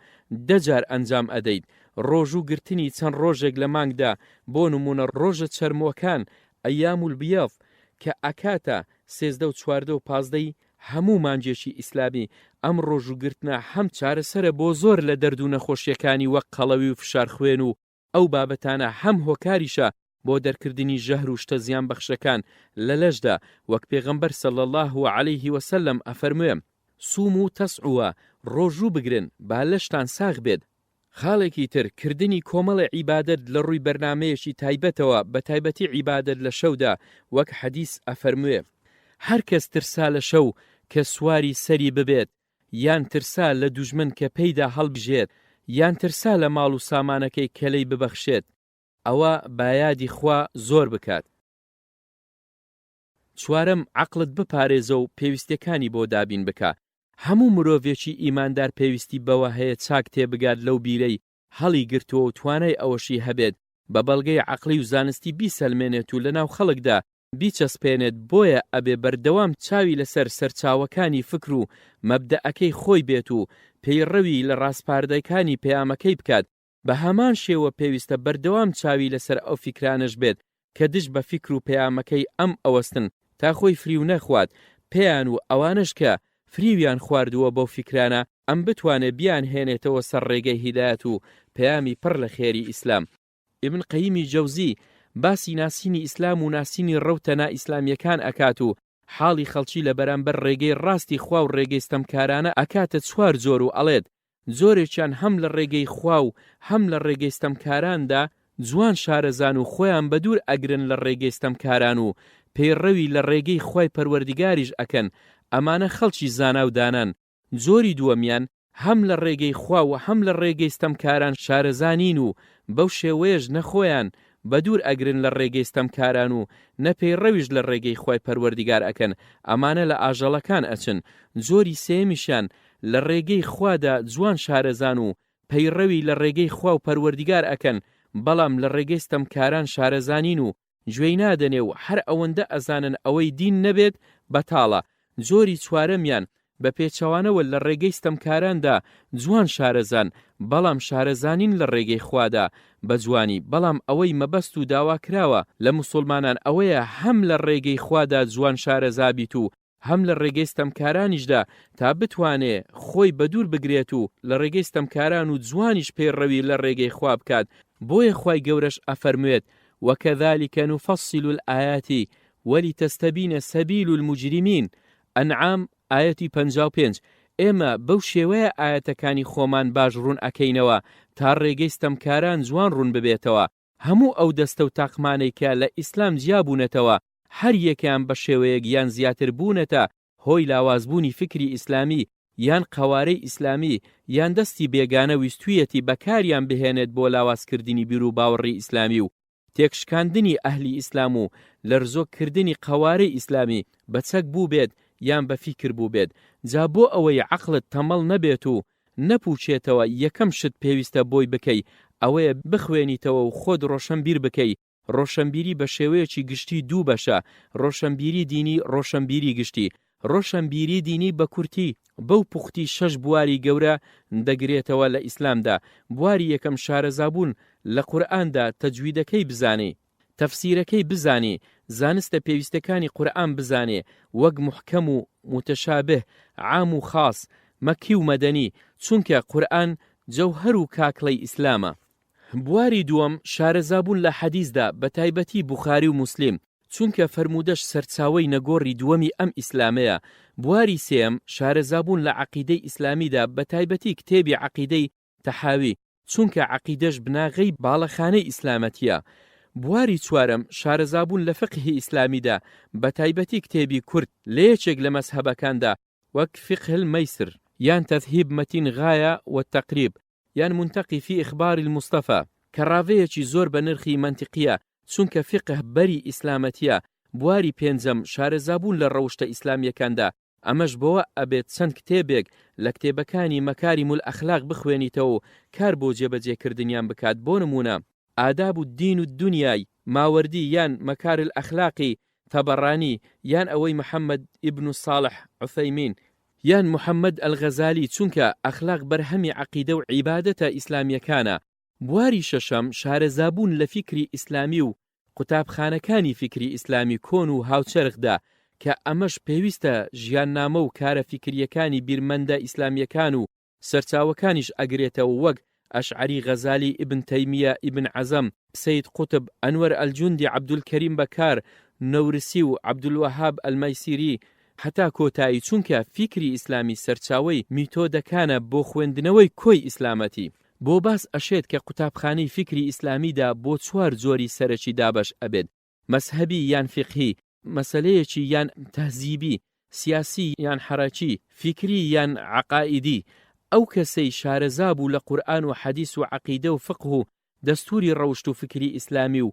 A: دە جار ئەنجام ئەدەیت، ڕۆژوو گرتنی چەند ڕۆژێک لە مانگدا بۆ نموونە ڕۆژە چەرمووەکان، ایام البیض، کە ئەکاتە 13 و 14 و 15 ی هەموو مانگێکی ئیسلامی، ئەم ڕۆژوو گرتنە هەم چارەسەرە بۆ زۆر لە دەرد و نەخۆشیەکانی وەک قەڵەوی و فشار خوێن و ئەو بابەتانە هەم هۆکاریشە بۆ دەرکردنی ژەهر و شتە زیان بەخشەکان لە لەشدا، وەک پێغەمبەر صلی اللە علیه و سلم ئەفەرموێ، صوموا تصعوا، ڕۆژوو بگرن با لەشتان ساغ بێت. خاڵێکی تر، کردنی کۆمەڵێ عیبادەت لە ڕووی بەرنامەیەکی تایبەتەوە، بەتایبەتی عیبادەت لە شەودا، وەک حەدیس ئەفەرموێ، هەرکەس ترسا لە شەو کە سواری سەری ببێت، یان ترسا لە دوژمن کە پێیدا هەڵبژێت، یان ترسا لە ماڵ و سامانەکەی کە لێی ببەخشێت، ئەوە با یادی خوا زۆر بکات. چوارەم، عەقڵت بپارێزە و پێویستیەکانی بۆ دابین بکە. هەموو مرۆڤێکی ئیماندار پێویستی بەوە هەیە چاک تێبگات لەو بیرەی هەڵی گرتووە و توانای ئەوەشی هەبێت بە بەڵگەی عەقڵی و زانستی بیسەلمێنێت و لەناو خەڵکدا بیچەسپێنێت بۆیە ئەبێ بەردەوام چاوی لەسەر سەرچاوەکانی فکر و مەبدەئەکەی خۆی بێت و پەیڕەوی لە ڕاسپاردەکانی پەیامەکەی بکات بە هەمان شێوە پێویستە بەردەوام چاوی لەسەر ئەو فیکرانەش بێت کە دژ بە فیکر و پەیامەکەی ئەم ئەوەستن تا خۆی فریو نەخوات پێیان و ئەوانەش کە فریویان خواردووە بەو فیکرانە ئەم بتوانێ بیانهێنێتەوە سەر ڕێگەی هیدایەت و پەیامی پڕ لە خێری ئیسلام. ئیبن قەیمی جەوزی باسی ناسینی ئیسلام و ناسینی ڕەوتە نائیسلامیەکان ئەکات و حاڵی خەڵکی لە بەرامبەر ڕێگەی ڕاستی خوا و ڕێگەی ستەمکارانە ئەکاتە چوار جۆر و ئەڵێت جۆرێکیان هەم لە ڕێگەی خوا و هەم لە ڕێگەی ستەمکاراندا جوان شارەزان و خۆیان بەدوور ئەگرن لە ڕێگەی ستەمکاران و پەیڕەوی لە ڕێگەی خوای پەروەردگاریش ئەکەن ئەمانە خەڵکی زانا و دانان جۆری دووەمیان هەم لە ڕێگەی خوا و هەم لە ڕێگەی ستەمکاران شارەزا نین و بەو شێوەیەش نە خۆیان بە دوور ئەگرن لە ڕێگەی ستەمکاران و نە پەیڕەویش لە ڕێگەی خوای پەروەردیگار ئەکەن، ئەمانە لە ئاژەڵەکان ئەچن، جۆری سێیەمیشیان لە ڕێگەی خوادا جوان شارەزان و پەیڕەوی لە ڕێگەی خوا و پەروەردیگار ئەکەن بەڵام لە ڕێگەی ستەمکاران شارەزا نین و گوێی نادەنێ و هەر ئەوەندە ئەزانن ئەوەی دین نەبێت بەتاڵە، جۆری چوارەمیان بە پێچەوانەوە لە ڕێگەی ستەمکاراندا جوان شارەزان بەڵام شارەزانین لە ڕێگەی خوادا بە جوانی بەڵام ئەوەی مەبەست و داواکراوە لە موسوڵمانان ئەوەیە هەم لە ڕێگەی خوادا جوان شارەزابیت و هەم لە ڕێگەی ستەمکارانیشدا تا بتوانێ خۆی بەدوور بگرێت و لە ڕێگەی ستەمکاران و جوانیش پەیڕەوی لە ڕێگەی خوا بکات، بۆیە خوای گەورەش ئەفەرموێت، وکذلک نفصل الآیات ولتستبین سبیل المجرمین، ئەنعام، ئایەتی 55، ئێمە بەو شێوەیە ئایەتەکانی خۆمان باش ڕوون ئەکەینەوە تا ڕێگەی ستەمکاران جوان ڕوون ببێتەوە، هەموو ئەو دەستە و تاقمانەی کە لە ئیسلام جیا بوونەتەوە هەر یەکەیان بە شێوەیەک یان زیاتر بوونەتە هۆی لاوازبوونی فیکری ئیسلامی یان قەوارەی ئیسلامی یان دەستی بێگانە ویستویەتی بەکاریان بهێنێت بۆ لاوازکردنی بیروباوەڕی ئیسلامی و تێکشکاندنی ئەهلی ئیسلام و لەرزۆک کردنی قەوارەی ئیسلامی بە چەک بووبێت یان بە فیکر بووبێت جا بۆ ئەوەی عەقڵت تەمەڵ نەبێت و نەپوچێتەوە یەکەم شت پێویستە بۆی بکەی ئەوەیە بخوێنیتەوە و خۆت ڕۆشەنبیر بکەی ڕۆشەنبیری بە شێوەیەکی گشتی دوو بەشە، ڕۆشەنبیری دینی، ڕۆشەنبیری گشتی. ڕۆشەنبیری دینی بە کورتی بەو پوختی شەش بواری گەورە دەگرێتەوە لە ئیسلامدا، بواری یەکەم شارەزابوون لە قورئاندا، تەجویدەکەی بزانی، تەفسیرەکەی بزانی، زانستە پێویستەکانی قورئان بزانێ وەک موحکەم و موتەشابه، عام و خاص، مەکی و مەدەنی، چونکە قورئان جەوهەر و کاکڵەی ئیسلامە. بواری دووەم، شارەزابوون لە حەدیسدا، بەتایبەتی بوخاری و موسلیم، چونکە فەرموودەش سەرچاوەی نەگۆڕی دووەمی ئەم ئیسلامەیە. بواری سێیەم، شارەزابوون لە عەقیدەی ئیسلامیدا، بەتایبەتی کتێبی عەقیدەی تەحاوی، چونکە عەقیدەش بناغەی باڵەخانەی ئیسلامەتییە. بواری چوارەم، شارەزابوون لە فقهی ئیسلامیدا، بەتایبەتی کتێبی کورت لە یەکێک لە مەزهەبەکاندا، وەک فقه الميسر، یان تذهیب متین غایە و التقریب، یان منتقی فی اخبار المصطفی، کە ڕاڤەیەکی زۆر بە نرخی مەنتقییە، چونکە فیقه بەری ئیسلامەتییە، بواری پێنجەم، شارەزابوون لە ڕەوشتە ئیسلامییەکاندا، ئەمەش بەوە ئەبێت چەند کتێبێک لە کتێبەکانی مکارم الاخلاق بخوێنیتەوە و کار بۆ جێبەجێکردنیان بکات، بۆ نموونە، آداب الدین و الدنیا ی ماوەردی یان مکار الاخلاق ی تەبەڕانی یان ئەوەی محمد ابن صالح عثیمین یان محمد الغزالی چونکە ئەخلاق بەرهەمی عەقیدە و عیبادەتە ئیسلامیەکانە. بواری شەشەم، شارەزابوون لە فیکری ئیسلامی و قوتابخانەکانی فیکری ئیسلامی کۆن و هاوچەرخدا کە ئەمەش پێویستە ژیاننامە و کارە فیکریەکانی بیرمەندە ئیسلامیەکان و سەرچاوەکانیش ئەگرێتەوە وەک، ئەشعەری غەزالی ئیبن تەیمیە ئیبن عەزم سەید قوتب ئەنوەر ئەلجوندی عەبدولکەریم بەکار نەورسی و عەبدولوەهاب ئەلمەیسیری هەتا کۆتایی چونکە فیکری ئیسلامی سەرچاوەی میتۆدەکانە بۆ خوێندنەوەی کۆی ئیسلامەتی. بۆ باس ئەشێت کە قوتابخانەی فیکری ئیسلامیدا بۆ چوار جۆری سەرەکی دابەش ئەبێت، مەزهەبی یان فیقهی، مەسەلەیەکی یان تەهزیبی، سیاسی یان حەرەکی، فیکری یان عەقائیدی، ئەو کەسەی شارەزا بوو لە قورئان و حەدیس و عەقیدە و فقه و دەستوری ڕەوشت و فکری ئیسلامی و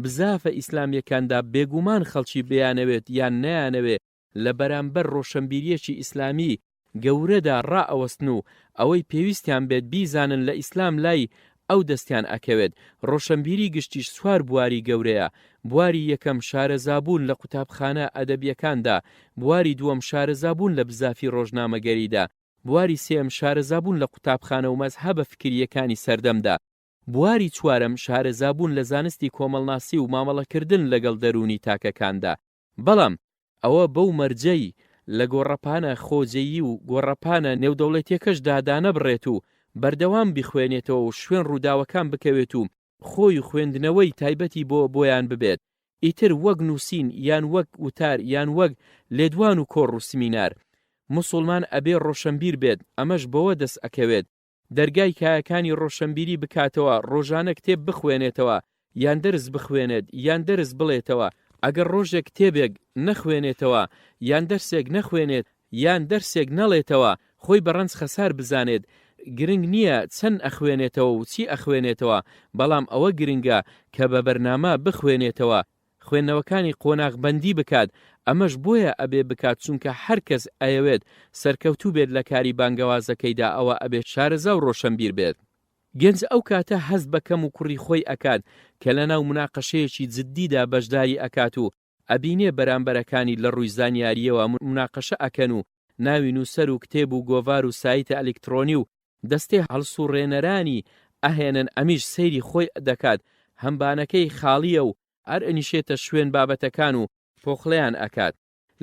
A: بزافە ئیسلامیەکاندا بێگومان خەڵکی بیانەوێت یان نەیانەوێ لە بەرامبەر ڕۆشەنبیریەکی ئیسلامی گەورەدا ڕائەوەستن و ئەوەی پێویستیان بێت بیزانن لە ئیسلام لای ئەو دەستیان ئەکەوێت، ڕۆشەنبیری گشتیش چوار بواری گەورەیە، بواری یەکەم شارەزابوون لە قوتابخانە ئەدەبیەکاندا، بواری دووەم شارەزابوون لە بزافی ڕۆژنامەگەریدا، بواری سێیەم شارەزابوون لە قوتابخانە و مەزهەبە فکریەکانی سەردەمدا، بواری چوارەم شارەزابوون لە زانستی کۆمەڵناسی و مامەڵەکردن لەگەڵ دەروونی تاکەکاندا. بەڵام ئەوە بەو مەرجەی لە گۆڕەپانە خۆجێیی و گۆڕەپانە نێودەوڵەتیەکەشدا دانەبڕێت و بەردەوام بیخوێنێتەوە و شوێن ڕووداوەکان بکەوێت و خۆی خوێندنەوەی تایبەتی بۆ بۆیان ببێت ئیتر وەک نووسین یان وەک وتار یان وەک لێدوان و کۆڕ و سمینار. موسوڵمان ئەبێ ڕۆشەنبیر بێت ئەمەش بەوە دەست ئەکەوێت دەرگای کایەکانی ڕۆشەنبیری بکاتەوە، ڕۆژانە کتێب بخوێنێتەوە، یان دەرس بخوێنێت، یان دەرس بڵێتەوە، ئەگەر ڕۆژێک کتێبێک نەخوێنێتەوە، یان دەرسێک نەخوێنێت، یان دەرسێک نەڵێتەوە، خۆی بە ڕەنج خەسار بزانێت، گرنگ نییە چەند ئەخوێنێتەوە و چی ئەخوێنێتەوە، بەڵام ئەوە گرنگە کە بە بەرنامە بخوێنێتەوە، خوێندنەوەکانی قۆناغ بەندی بکات، ئەمەش بۆیە ئەبێ بکات چونکە هەر کەس ئەیەوێت سەرکەوتوو بێت لە کاری بانگەوازەکەیدا ئەوە ئەبێت شارەزا و ڕۆشەنبیر بێت. گەنج ئەو کاتە هەست بە کەم و کوڕی خۆی ئەکات کە لە ناو موناقەشەیەکی جدیدا بەشداری ئەکات و ئەبینێ بەرامبەرەکانی لە ڕووی زانیاریەوە موناقەشە ئەکەن و ناوی نووسەر و کتێب و گۆڤار و سایتە ئەلیکتڕۆنی و دەستەی هەڵسوڕێنەرانی ئەهێنن ئەمیش سەیری خۆی دەکات هەمبانەکەی خاڵیە و هەر ئەنیشێتە شوێن بابەتەکان و پۆخڵەیان ئەکات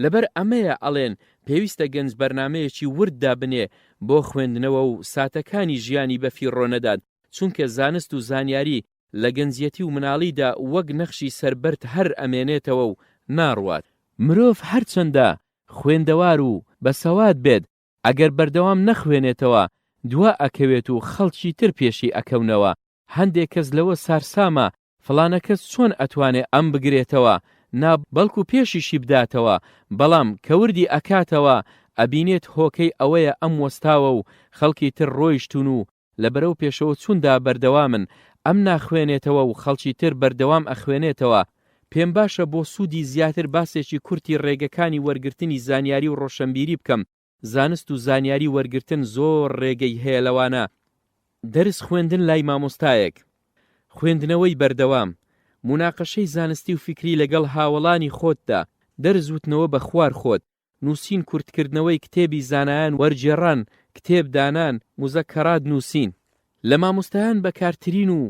A: لەبەر ئەمەیە ئەڵێن پێویستە گەنج بەرنامەیەکی ورد دابنێ بۆ خوێندنەوە و ساتەکانی ژیانی بەفیڕۆ نەدات چونکە زانست و زانیاری لە گەنجیەتی و مناڵیدا وەک نەخشی سەر بەرد هەر ئەمێنێتەوە و ناڕوات. مرۆڤ هەرچەندە خوێندەوار و بەسەواد بێت ئەگەر بەردەوام نەخوێنێتەوە دوا ئەکەوێت و خەڵکی تر پێشی ئەکەونەوە، هەندێ کەس لەوە سارسامە فڵانە کەس چۆن ئەتوانێ ئەم بگرێتەوە نا بەڵکو پێشیشی بداتەوە، بەڵام کە وردی ئەکاتەوە ئەبینێت هۆکەی ئەوەیە ئەم وەستاوە و خەڵکی تر ڕۆیشتون و لە بەرەو پێشەوە چوندا بەردەوامن، ئەم ناخوێنێتەوە و خەڵکی تر بەردەوام ئەخوێنێتەوە. پێم باشە بۆ سوودی زیاتر باسێکی کورتی ڕێگەکانی وەرگرتنی زانیاری و ڕۆشەنبیری بکەم، زانست و زانیاری وەرگرتن زۆر ڕێگەی هەیە لەوانە، دەرس خوێندن لای مامۆستایەک، خوێندنەوەی بەردەوام، موناقەشەی زانستی و فیکری لەگەڵ هاوەڵانی خۆتدا، دەرس وتنەوە بە خوار خۆت، نووسین کورتکردنەوەی کتێبی زانایان وەرگێڕان کتێب دانان موزەکەرات نووسین. لە مامۆستایان بەکارترین و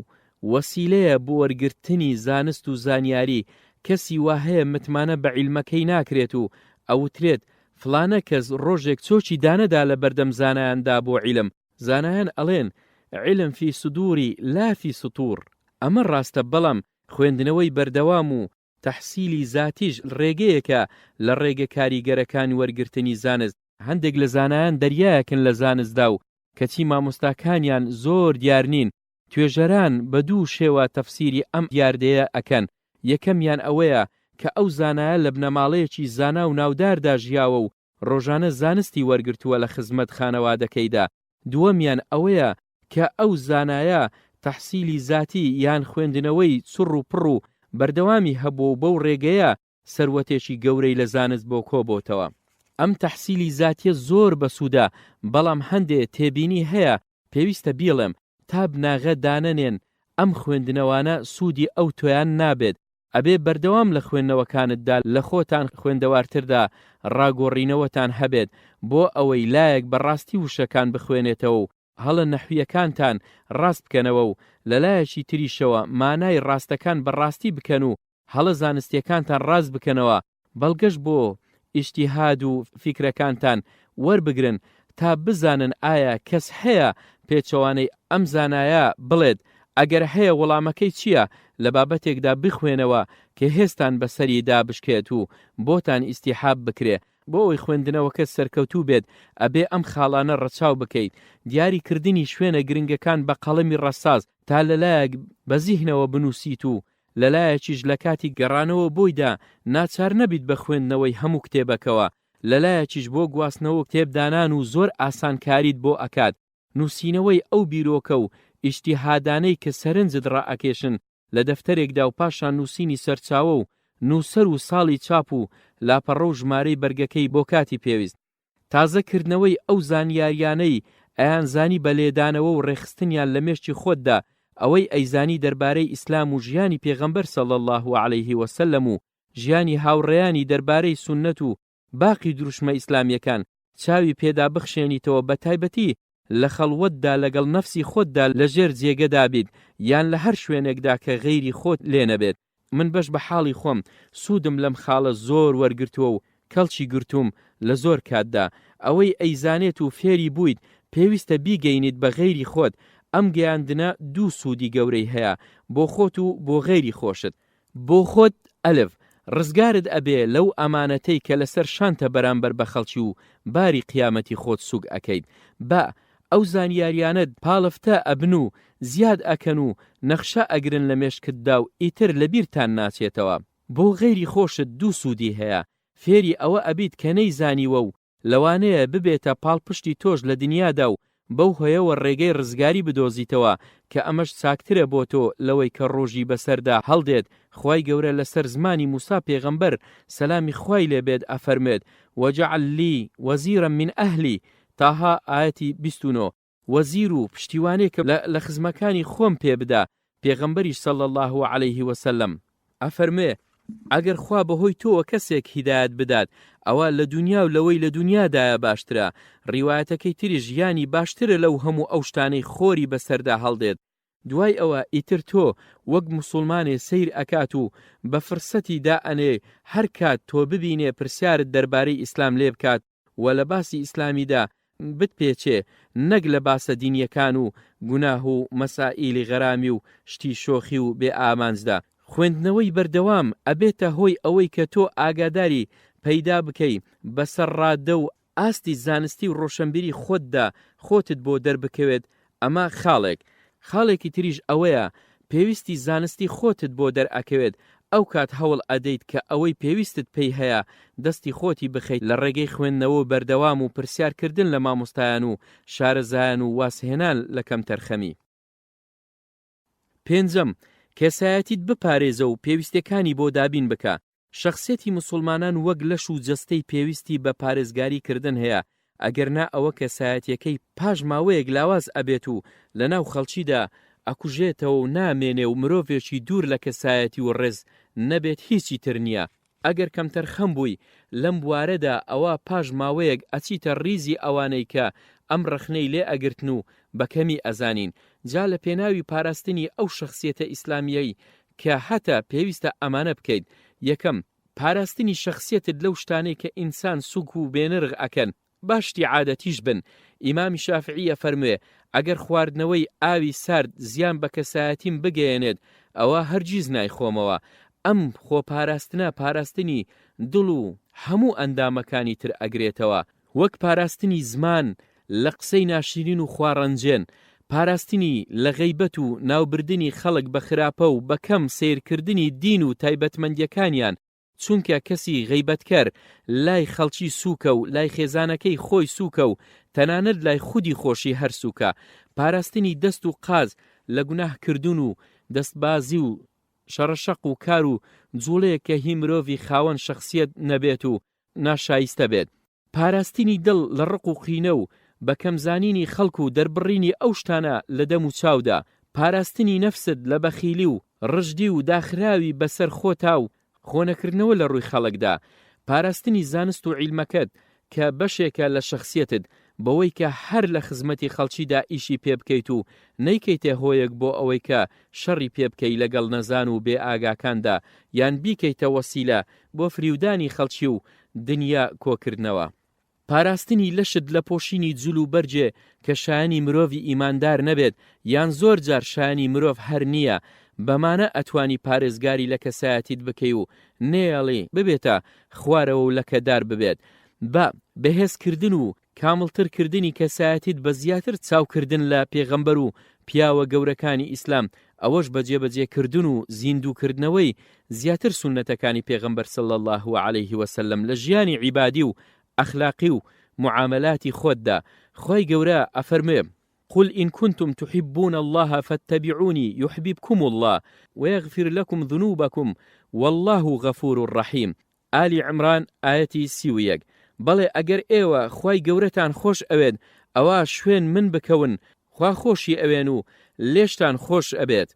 A: وەسیلەیە بۆ وەرگرتنی زانست و زانیاری، کەسی وا هەیە متمانە بە عیلمەکەی ناکرێت و ئەوترێت فڵانە کەس ڕۆژێک چۆکی دانەدا لە بەردەم زانایاندا بۆ عیلم، زانایان ئەڵێن علم فی صدور لا فی سطور ئەمە ڕاستە بەڵام خوێندنەوەی بەردەوام و تەحسیلی زاتیش ڕێگەیەکە لە ڕێگە کاریگەرەکان وەرگرتنی زانست، هەندێک لە زانایان دەریایەکن لە زانستدا و کەچی مامۆستاکانیان زۆر دیار نین، توێژەران بە دوو شێوە تەفسیری ئەم دیاردەیە ئەکەن، یەکەمیان ئەوەیە کە ئەو زانایە لە بنەماڵەیەکی زانا و ناوداردا ژیاوە و ڕۆژانە زانستی وەرگرتووە لە خزمەت خانەوادەکەیدا، دووەمیان ئەوەیە کە ئەو زانایە تەحسیلی زاتی یان خوێندنەوەی چڕ و پڕ و بەردەوامی هەبووە و بەو ڕێگەیە سەروەتێکی گەورەی لە زانست بۆ کۆبۆتەوە. ئەم تەحسیلی زاتیە زۆر بەسوودە، بەڵام هەندێ تێبینی هەیە پێویستە بیڵێم، تا بناغە دانەنێن ئەم خوێندنەوانە سوودی ئەو تۆیان نابێت، ئەبێ بەردەوام لە خوێندنەوەکانتدا لە خۆتان خوێندەوارتردا ڕاگۆڕینەوەتان هەبێت بۆ ئەوەی لایەک بە ڕاستی وشەکان بخوێنێتەوە و هەڵە نەحوییەکانتان ڕاست بکەنەوە و لە لایەکی تریشەوە مانای ڕاستەکان بە ڕاستی بکەن و هەڵە زانستیەکانتان ڕاست بکەنەوە بەڵگەش بۆ ئیجتیهاد و فیکرەکانتان وەربگرن تا بزانن ئایا کەس هەیە پێچەوانەی ئەم زانایە بڵێت، ئەگەر هەیە وەڵامەکەی چیە، لە بابەتێکدا بخوێنەوە کە هێزتان بەسەری دا بشکێت و بۆتان ئیستیحاب بکرێ، بۆ ئەوەی خوێندنەوەکەت سەرکەوتوو بێت ئەبێ ئەم خاڵانە ڕەچاو بکەیت، دیاری کردنی شوێنە گرنگەکان بە قەڵەمی ڕەساس تا لەلایەک بە زیهنەوە بنووسیت و لەلایەکیش لەکاتی گەڕانەوە بۆیدا ناچار نەبیت بە خوێندنەوەی هەموو کتێبەکەوە، لەلایەکیش بۆ گواستنەوە و کتێب دانان و زۆر ئاسانکاریت بۆ ئەکات نووسینەوەی ئەو بیرۆکە و ئیجتیهادانەی کە سەرنجت ڕائەکێشن لە دەفتەرێکدا و پاشان نووسینی سەرچاوە و نووسەر و ساڵی چاپ و لاپەڕە و ژمارەی بەرگەکەی بۆ کاتی پێویست. تازە کردنەوەی ئەو زانیاریانەی ئەیانزانی بە لێدانەوە و ڕێکخستنیان لە مێشکی خۆتدا ئەوەی ئەیزانی دەربارەی ئیسلام و ژیانی پێغەمبەر صلی اللە علیه وسلم و ژیانی هاوڕێیانی دەربارەی سوننەت و باقی دروشمە ئیسلامیەکان چاوی پێدا بخشێنیتەوە بەتایبەتی لە خەڵوەتدا لەگەڵ نەفسی خۆتدا لە ژێر جێگەدا بیت یان لە هەر شوێنێکدا کە غەیری خۆت لێ نەبێت. من بەش بە حاڵی خۆم سوودم لەم خاڵە زۆر وەرگرتووە و کەڵکی گرتووم لە زۆر کاتدا. ئەوەی ئەیزانێت و فێری بوویت پێویستە بیگەینیت بە غەیری خۆت، ئەم گەیاندنە دوو سوودی گەورەی هەیە بۆ خۆت و بۆ غەیری خۆشت. بۆ خۆت، ئەلف، ڕزگارت ئەبێ لەو ئەمانەتەی کە لەسەر شانتە بەرامبەر بە خەڵکی و باری قیامەتی خۆت سوک ئەکەیت. بە، ئەو زانیاریانەت پاڵفتە ئەبن و زیاد ئەکەن و نەخشە ئەگرن لە مێشکتدا و ئیتر لە بیرتان ناچێتەوە. بۆ غەیری خۆشت دوو سوودی هەیە، فێری ئەوە ئەبیت کە نەیزانیوە و لەوانەیە ببێتە پاڵپشتی تۆش لە دنیادا و بەو هۆیەوە ڕێگەی ڕزگاری بدۆزیتەوە کە ئەمەش چاکترە بۆ تۆ لەوەی کە ڕۆژی بەسەردا هەڵدێت خوای گەورە لەسەر زمانی موسا پێغەمبەر سەلامی خوای لێ بێت ئەفەرموێت واجعل لی وزیرا من اهلی طه ئایەتی 29 وەزیر و پشتیوانێکم لە لە خزمەکانی خۆم پێ بدە، پێغەمبەریش صلی اللە علیه وسلم ئەفەرموێ، ئەگەر خوا بەهۆی تۆوە کەسێک هیدایەت بدات ئەوە لە دونیا و لەوەی لە دونیادایە باشترە، ڕیوایەتەکەی تریش یانی باشترە لەو هەموو ئەو شتانەی خۆری بەسەردا هەڵدێت، دوای ئەوە ئیتر تۆ وەک موسوڵمانێ سەیر ئەکات و بە فرسەتی دائەنێ هەر کات تۆ ببینێ پرسیارت دەربارەی ئیسلام لێ بکات و لە باسی ئیسلامیدا بتپێچێ نەک لە باسە دینیەکان و گوناه و مەسائیلی غەرامی و شتی شۆخی و بێ ئامانجدا. خوێندنەوەی بەردەوام ئەبێتە هۆی ئەوەی کە تۆ ئاگاداری پەیدا بکەی بەسەر ڕادە و ئاستی زانستی و ڕۆشەنبیری خۆتدا خۆتت بۆ دەربکەوێت ئەمە خاڵێک. خاڵێکی تریش ئەوەیە پێویستی زانستی خۆتت بۆ دەرئەکەوێت ئەوکات هەوڵ ئەدەیت کە ئەوەی پێویستت پێی هەیە دەستی خۆتی بخەیت لە ڕێگەی خوێندنەوە بەردەوام و پرسیار کردن لە مامۆستایان و شارەزایان و وازهێنان لە کەمتەرخەمی. پێنجەم، کەسایەتیت بپارێزە و پێویستیەکانی بۆ دابین بکە. شەخسیەتی موسوڵمانان وەک لەش و جەستەی پێویستی بە پارێزگاری کردن هەیە، ئەگەر نا ئەوە کەسایەتیەکەی پاش ماوەیەک لاواز ئەبێت و لەناو خەڵکیدا ئەکوژێتەوە و نامێنێ و مرۆڤێکی دوور لە کەسایەتی و ڕێز نەبێت هیچی تر نیە. ئەگەر کەمتەرخەم بووی لەم بوارەدا ئەوا پاش ماوەیەک ئەچیتە ڕیزی ئەوانەی کە ئەم ڕەخنەی لێ ئەگرتن و بە کەمی ئەزانین. جا لە پێناوی پاراستنی ئەو شەخسیەتە ئیسلامیەی کە هەتە پێویستە ئەمانە بکەیت، یەکەم، پاراستنی شەخسیەتت لەو شتانەی کە ئینسان سوک و بێنرخ ئەکەن، با شتی عادەتیش بن، ئیمامی شافعی ئەفەرموێ، ئەگەر خواردنەوەی ئاوی سارد زیان بە کەسایەتیم بگەیەنێت ئەوا هەرگیز نایخۆمەوە، ئەم خۆپاراستنە پاراستنی دڵ و هەموو ئەندامەکانی تر ئەگرێتەوە، وەک پاراستنی زمان لە قسەی ناشرین و خواڕەنجێن، پاراستنی لە غەیبەت و ناوبردنی خەڵک بە خراپە و بە کەم سەیرکردنی دین و تایبەتمەندیەکانیان، چونکە کەسی غەیبەتکەر لای خەڵکی سوکە و لای خێزانەکەی خۆی سوکە و تەنانەت لای خودی خۆشی هەر سوکە، پاراستنی دەست و قاز لە گوناه کردن و دەستبازی و شەڕەشەق و کار و جوڵەیەک کە هی مرۆڤی خاوەن شەخسیەت نەبێت و ناشایستە بێت. پاراستنی دڵ لە ڕق و قینە و بە کەم زانینی خەڵک و دەربڕینی ئەو شتانە لە دەم و چاودا. پاراستنی نەفست لە بەخیلی و ڕژدی و داخراوی بەسەر خۆتا و خۆنەکردنەوە لە ڕووی خەڵکدا. پاراستنی زانست و عیلمەکەت کە بەشێکە لە شەخسیەتت بەوەی کە هەر لە خزمەتی خەڵکیدا ئیشی پێ بکەیت و نەیکەیتە هۆیەک بۆ ئەوەی کە شەڕی پێ بکەی لەگەڵ نەزان و بێ ئاگاکاندا یان بیکەیتە وەسیلە بۆ فریودانی خەڵکی و دنیا کۆکردنەوە. پاراستنی لەشت لە پۆشینی جل و بەرگێ کە شایەنی مرۆڤی ئیماندار نەبێت یان زۆر جار شایەنی مرۆڤ هەر نییە، بەمانە ئەتوانی پارێزگاری لە کەسایەتیت بکەی و نەیەڵی ببێتە خوارەوە و لەکەدار ببێت. بە بەهێز کردن و کامڵتر کردنی کەسایەتیت بە زیاتر چاو کردن لە پێغەمبەر و پیاوە گەورەکانی ئیسلام ئەوەش بە جێبەجێ کردن و زیندوو کردنەوەی زیاتر سوننەتەکانی پێغەمبەر صلی اللە علیه وسلم لە ژیانی عیبادی و ئەخلاقی و موعامەلاتی خۆتدا خوای گەورە ئەفەرموێ، قل ان کنتم تحبون اللە فاتبعونی یحببکم اللە ویغفر لکم ذنوبکم واللە غفور رحیم ئالی عمران ئایەتی 31 بەڵێ ئەگەر ئێوە خوای گەورەتان خۆش ئەوێت ئەوا شوێن من بکەون خوا خۆشی ئەوێن و لێشتان خۆش ئەبێت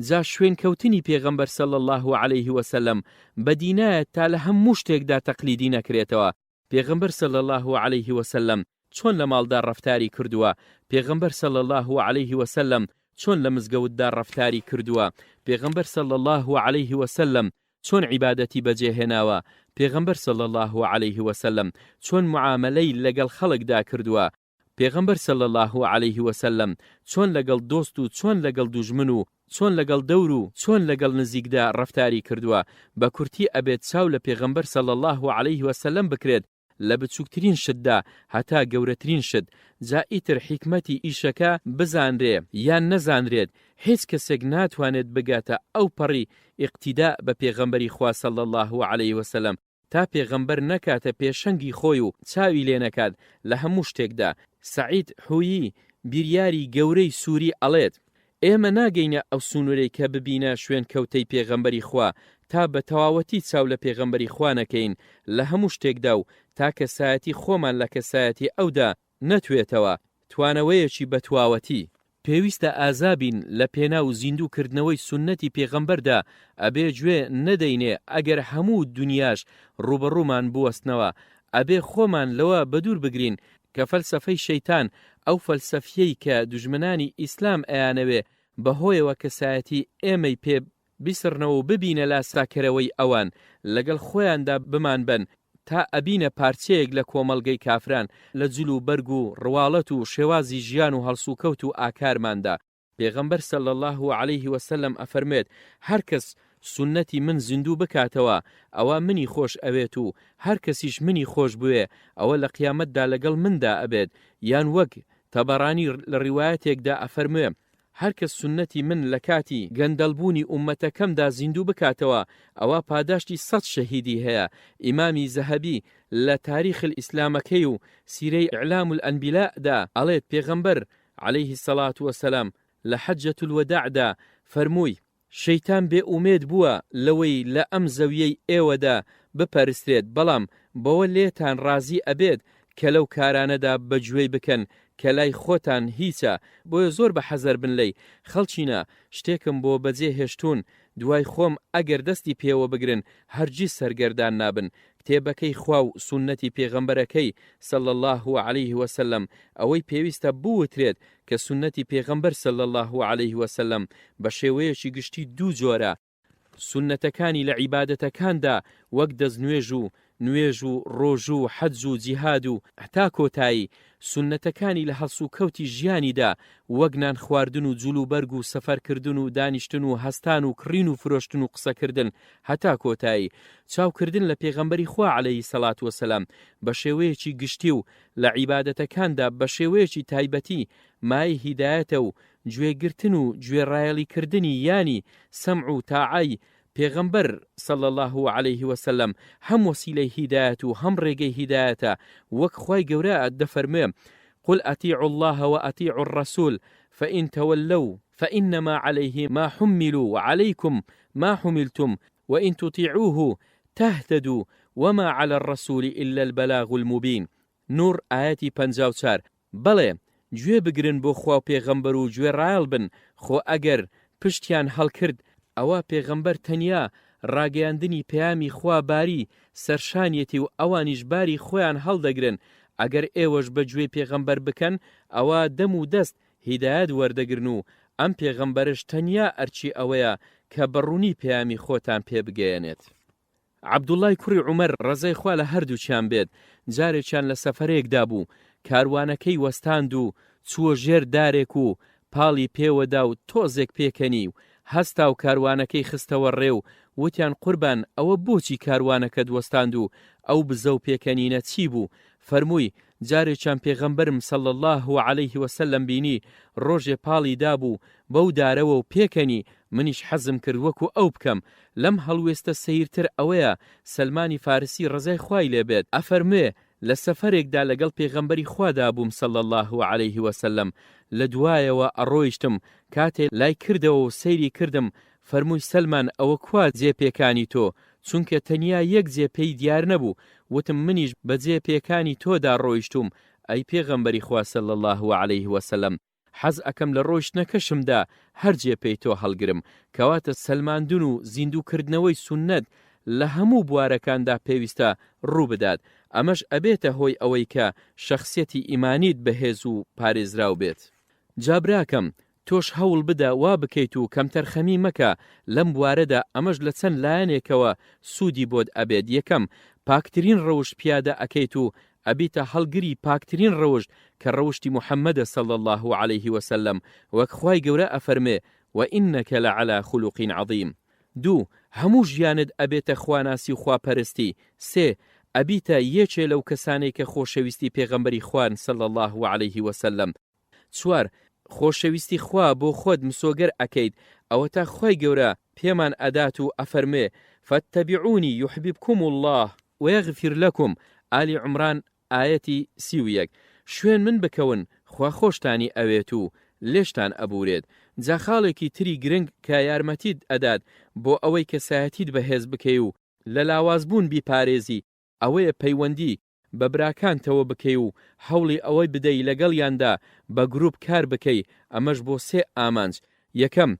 A: جا شوێن کەوتنی پێغەمبەر صلی اللە علیه وسلم بەدی نایەت تا لە هەموو شتێکدا تەقلیدی نەکرێتەوە پێغەمبەر صلی اللە علیه وسلم چۆن لە ماڵدا ڕەفتاری کردووە پێغەمبەر صلی اللە علیه وسلم چۆن لە مزگەوتدا ڕەفتاری کردووە پێغەمبەر صلی اللە علیه وسلم چۆن عیبادەتی بەجێ هێناوە پێغەمبەر صلی اللە علیه وسلم چۆن معامەلەی لەگەڵ خەڵکدا کردووە پێغەمبەر صلی اللە علیه وسلم چۆن لەگەڵ دۆست و چۆن لەگەڵ دوژمن و چۆن لەگەڵ دەور و چۆن لەگەڵ نزیکدا ڕەفتاری کردووە، بە کورتی ئەبێت چاو لە پێغەمبەر صلی اللە علیه وسلم بکرێت لە بچوکترین شتدا هەتا گەورەترین شت، جا ئیتر حیکمەتی ئیشەکە بزانرێ یان نەزانرێت هیچ کەسێک ناتوانێت بگاتە ئەو پەڕی ئیقتیداء بە پێغەمبەری خوا صلی اللە علیه وسلم تا پێغەمبەر نەکاتە پێشەنگی خۆی و چاوی لێ نەکات لە هەموو شتێکدا، سەعید حویی بیریاری گەورەی سوری ئەڵێت، ئێمە ناگەینە ئەو سنورەی کە ببینە شوێنکەوتەی پێغەمبەری خوا تا بە تەواوەتی چاو لە پێغەمبەری خوا نەکەین لە هەموو شتێکدا و تا کەسایەتی خۆمان لە کەسایەتی ئەودا نەتوێتەوە توانەوەیەکی بە تواوەتی. پێویستە ئازا بین لە پێناو زیندوو کردنەوەی سوننەتی پێغەمبەردا ئەبێ گوێ نەدەینێ ئەگەر هەموو دونیاش ڕووبەڕوومان بوەستنەوە ئەبێ خۆمان لەوە بەدوور بگرین کە فەلسەفەی شەیتان ئەو فەلسەفیەی کە دوژمنانی ئیسلام ئەیانەوێ بەهۆیەوە کەسایەتی ئێمەی پێ بیسڕنەوە و ببینە لاساکەرەوەی ئەوان، لەگەڵ خۆیاندا بمانبەن تا ئەبینە پارچەیەک لە کۆمەڵگەی کافران لە جل و بەرگ و ڕواڵەت و شێوازی ژیان و هەڵسوکەوت و ئاکارماندا. پێغەمبەر صلی اللە علیه وسلم ئەفەرموێت، هەر کەس سوننەتی من زیندوو بکاتەوە ئەوە منی خۆش ئەوێت و هەر کەسیش منی خۆش بوێ ئەوە لە قیامەتدا لەگەڵ مندا ئەبێت، یان وەک تەبەرانی لە ڕیوایەتێکدا ئەفەرموێ، هەرکەس سوننەتی من لە کاتی گەندەڵ بوونی ئوممەتەکەمدا زیندوو بکاتەوە ئەوا پاداشتی سەت شەهیدی هەیە، ئیمامی زەهەبی لە تاریخ الاسلامەکەی و سیرەی اعلام الانبیلاء دا ئەڵێت پێغەمبەر، علیه الصلوە والسلام، لە حجە الوداع دا فەرمووی. شەیتان بێ ئومێد بووە لەوەی لە ئەم زەویەی ئێوەدا بپەرسترێت بەڵام بەوە لێتان ڕازی ئەبێت کە لەو کارانەدا بەگوێی بکەن کە لای خۆتان هیچە بۆیە زۆر بە حەزەر بن لێی خەڵکینە شتێکم بۆ بەجێ هێشتوون دوای خۆم ئەگەر دەستی پێوە بگرن هەرگیز سەرگەردان نابن کتێبەکەی خوا و سوننەتی پێغەمبەرەکەی صلی اللە علیه وسلم ئەوەی پێویستە بوترێت کە سوننەتی پێغەمبەر صلی اللە علیه وسلم بە شێوەیەکی گشتی دوو جۆرە، سوننەتەکانی لە عیبادەتەکاندا وەک دەستنوێژ و نوێژ و ڕۆژوو و حەج و جیهاد و هەتا کۆتایی، سوننەتەکانی لە هەڵسوکەوتی ژیانیدا وەک نان خواردن و جلوبەرگ و سەفەرکردن و دانیشتن و هەستان و کڕین و فرۆشتن و قسەکردن هەتا کۆتایی، چاوکردن لە پێغەمبەری خوا علیە سەڵات وسلام بە شێوەیەکی گشتی و لە عیبادەتەکاندا بە شێوەیەکی تایبەتی مایەی هیدایەتە و گوێگرتن و گوێڕایەڵی کردنی یانی سەمع و تاعەی پێغەمبەر صلی اللە علیه وسلم هەم وەسیلەی هیدایەت و هەم ڕێگەی هیدایەتە وەک خوای گەورە دەفەرموێ قل اطیعوا اللە واطیعوا الرسول فان تولوا فانما علیه ما حملوا وعلیکم ما حملتم وان تطیعوه تهتدوا وما علی الرسول الا البلاغ المبین نور ئایەتی 54 بەڵێ، گوێ بگرن بۆ خوا و پێغەمبەر و گوێڕایەڵ بن، خۆ ئەگەر پشتیان هەڵکرد، ئەوا پێغەمبەر تەنیا ڕاگەیاندنی پەیامی خوا باری سەرشانیەتی و ئەوانیش باری خۆیان هەڵدەگرن، ئەگەر ئێوەش بە گوێی پێغەمبەر بکەن، ئەوا دەم و دەست هیدایەت وەردەگرن و ئەم پێغەمبەرش تەنیا ئەرکی ئەوەیە کە بە ڕوونی پەیامی خۆتان پێ بگەیەنێت. عەبدوڵڵای کوڕی عومەر ڕەزای خوا لە هەردووکیان بێت، جارێکیان لە سەفەرێکدا بوو، کاروانەکەی وەستاند و چووە ژێر دارێک و پاڵی پێوە دا و تۆزێک پێکەنی و هەستا و کاروانەکەی خستەوە ڕێ و وتیان قوربان ئەوە بۆچی کاروانەکەت وەستاند و ئەو بزە و پێکەنینە چی بوو؟ فەرمووی، جارێکیان پێغەمبەرم صلی اللە علیه وسلم بینی ڕۆژێ پاڵی دابوو بەو دارەوە و پێکەنی، منیش حەزم کرد وەکو ئەو بکەم، لەم هەڵوێستە سەیرتر ئەوەیە سەلمانی فارسی ڕەزای خوای لێ بێت ئەفەرموێ، لە سەفەرێکدا لەگەڵ پێغەمبەری خوادا بووم صلی اللە علیه وسلم لە دوایەوە ئەڕۆیشتم کاتێ لای کردەوە و سەیری کردم فەرمووی سەلمان ئەوە کوا جێ پێکانی تۆ چونکە تەنیا یەک جێ پێی دیار نەبوو وتم منیش بە جێ پێکانی تۆدا ڕۆیشتووم ئەی پێغەمبەری خوا صلی اللە علیه وسلم حەز ئەکەم لە ڕۆیشتنەکەشمدا هەر جێ پێی تۆ هەڵگرم، کەواتە سەلماندن و زیندوو کردنەوەی سوننەت لە هەموو بوارەکاندا پێویستە ڕوو بدات، ئەمەش ئەبێتە هۆی ئەوەی کە شەخسیەتی ئیمانیت بەهێز و پارێزراو بێت. جا براکەم تۆش هەوڵ بدە وا بکەیت و کەمتەرخەمی مەکە لەم بوارەدا ئەمەش لە چەند لایەنێکەوە سوودی بۆت ئەبێت، یەکەم، پاکترین ڕەوشت پیادە ئەکەیت و ئەبیتە هەڵگری پاکترین ڕەوشت کە ڕەوشتی محمدە صلی اللە علیه وسلم وەک خوای گەورە ئەفەرموێ وانک لعلی خلق عظیم دوو، هەموو ژیانت ئەبێتە خواناسی و خواپەرستی سێ، ئەبیتە یەکێ لەو کەسانەی کە خۆشەویستی پێغەمبەری خوان صلی اللە علیه وسلم چوار، خۆشەویستی خوا بۆ خۆت مسۆگەر ئەکەیت، ئەوەتا خوای گەورە پێمان ئەدات و ئەفەرموێ، فاتبعونی یحببکم اللە ویغفر لکم، ئالی عمران ئایەتی 31، شوێن من بکەون خوا خۆشتانی ئەوێت و لێشتان ئەبورێت. جا خاڵێکی تری گرنگ کە یارمەتیت ئەدات بۆ ئەوەی کەسایەتیت بەهێز بکەی و لە لاوازبوون بیپارێزی ئەوەیە پەیوەندی بە براکانتەوە بکەی و هەوڵی ئەوەی بدەی لەگەڵیاندا بە گروپ کار بکەی ئەمەش بۆ سێ ئامانج یەکەم،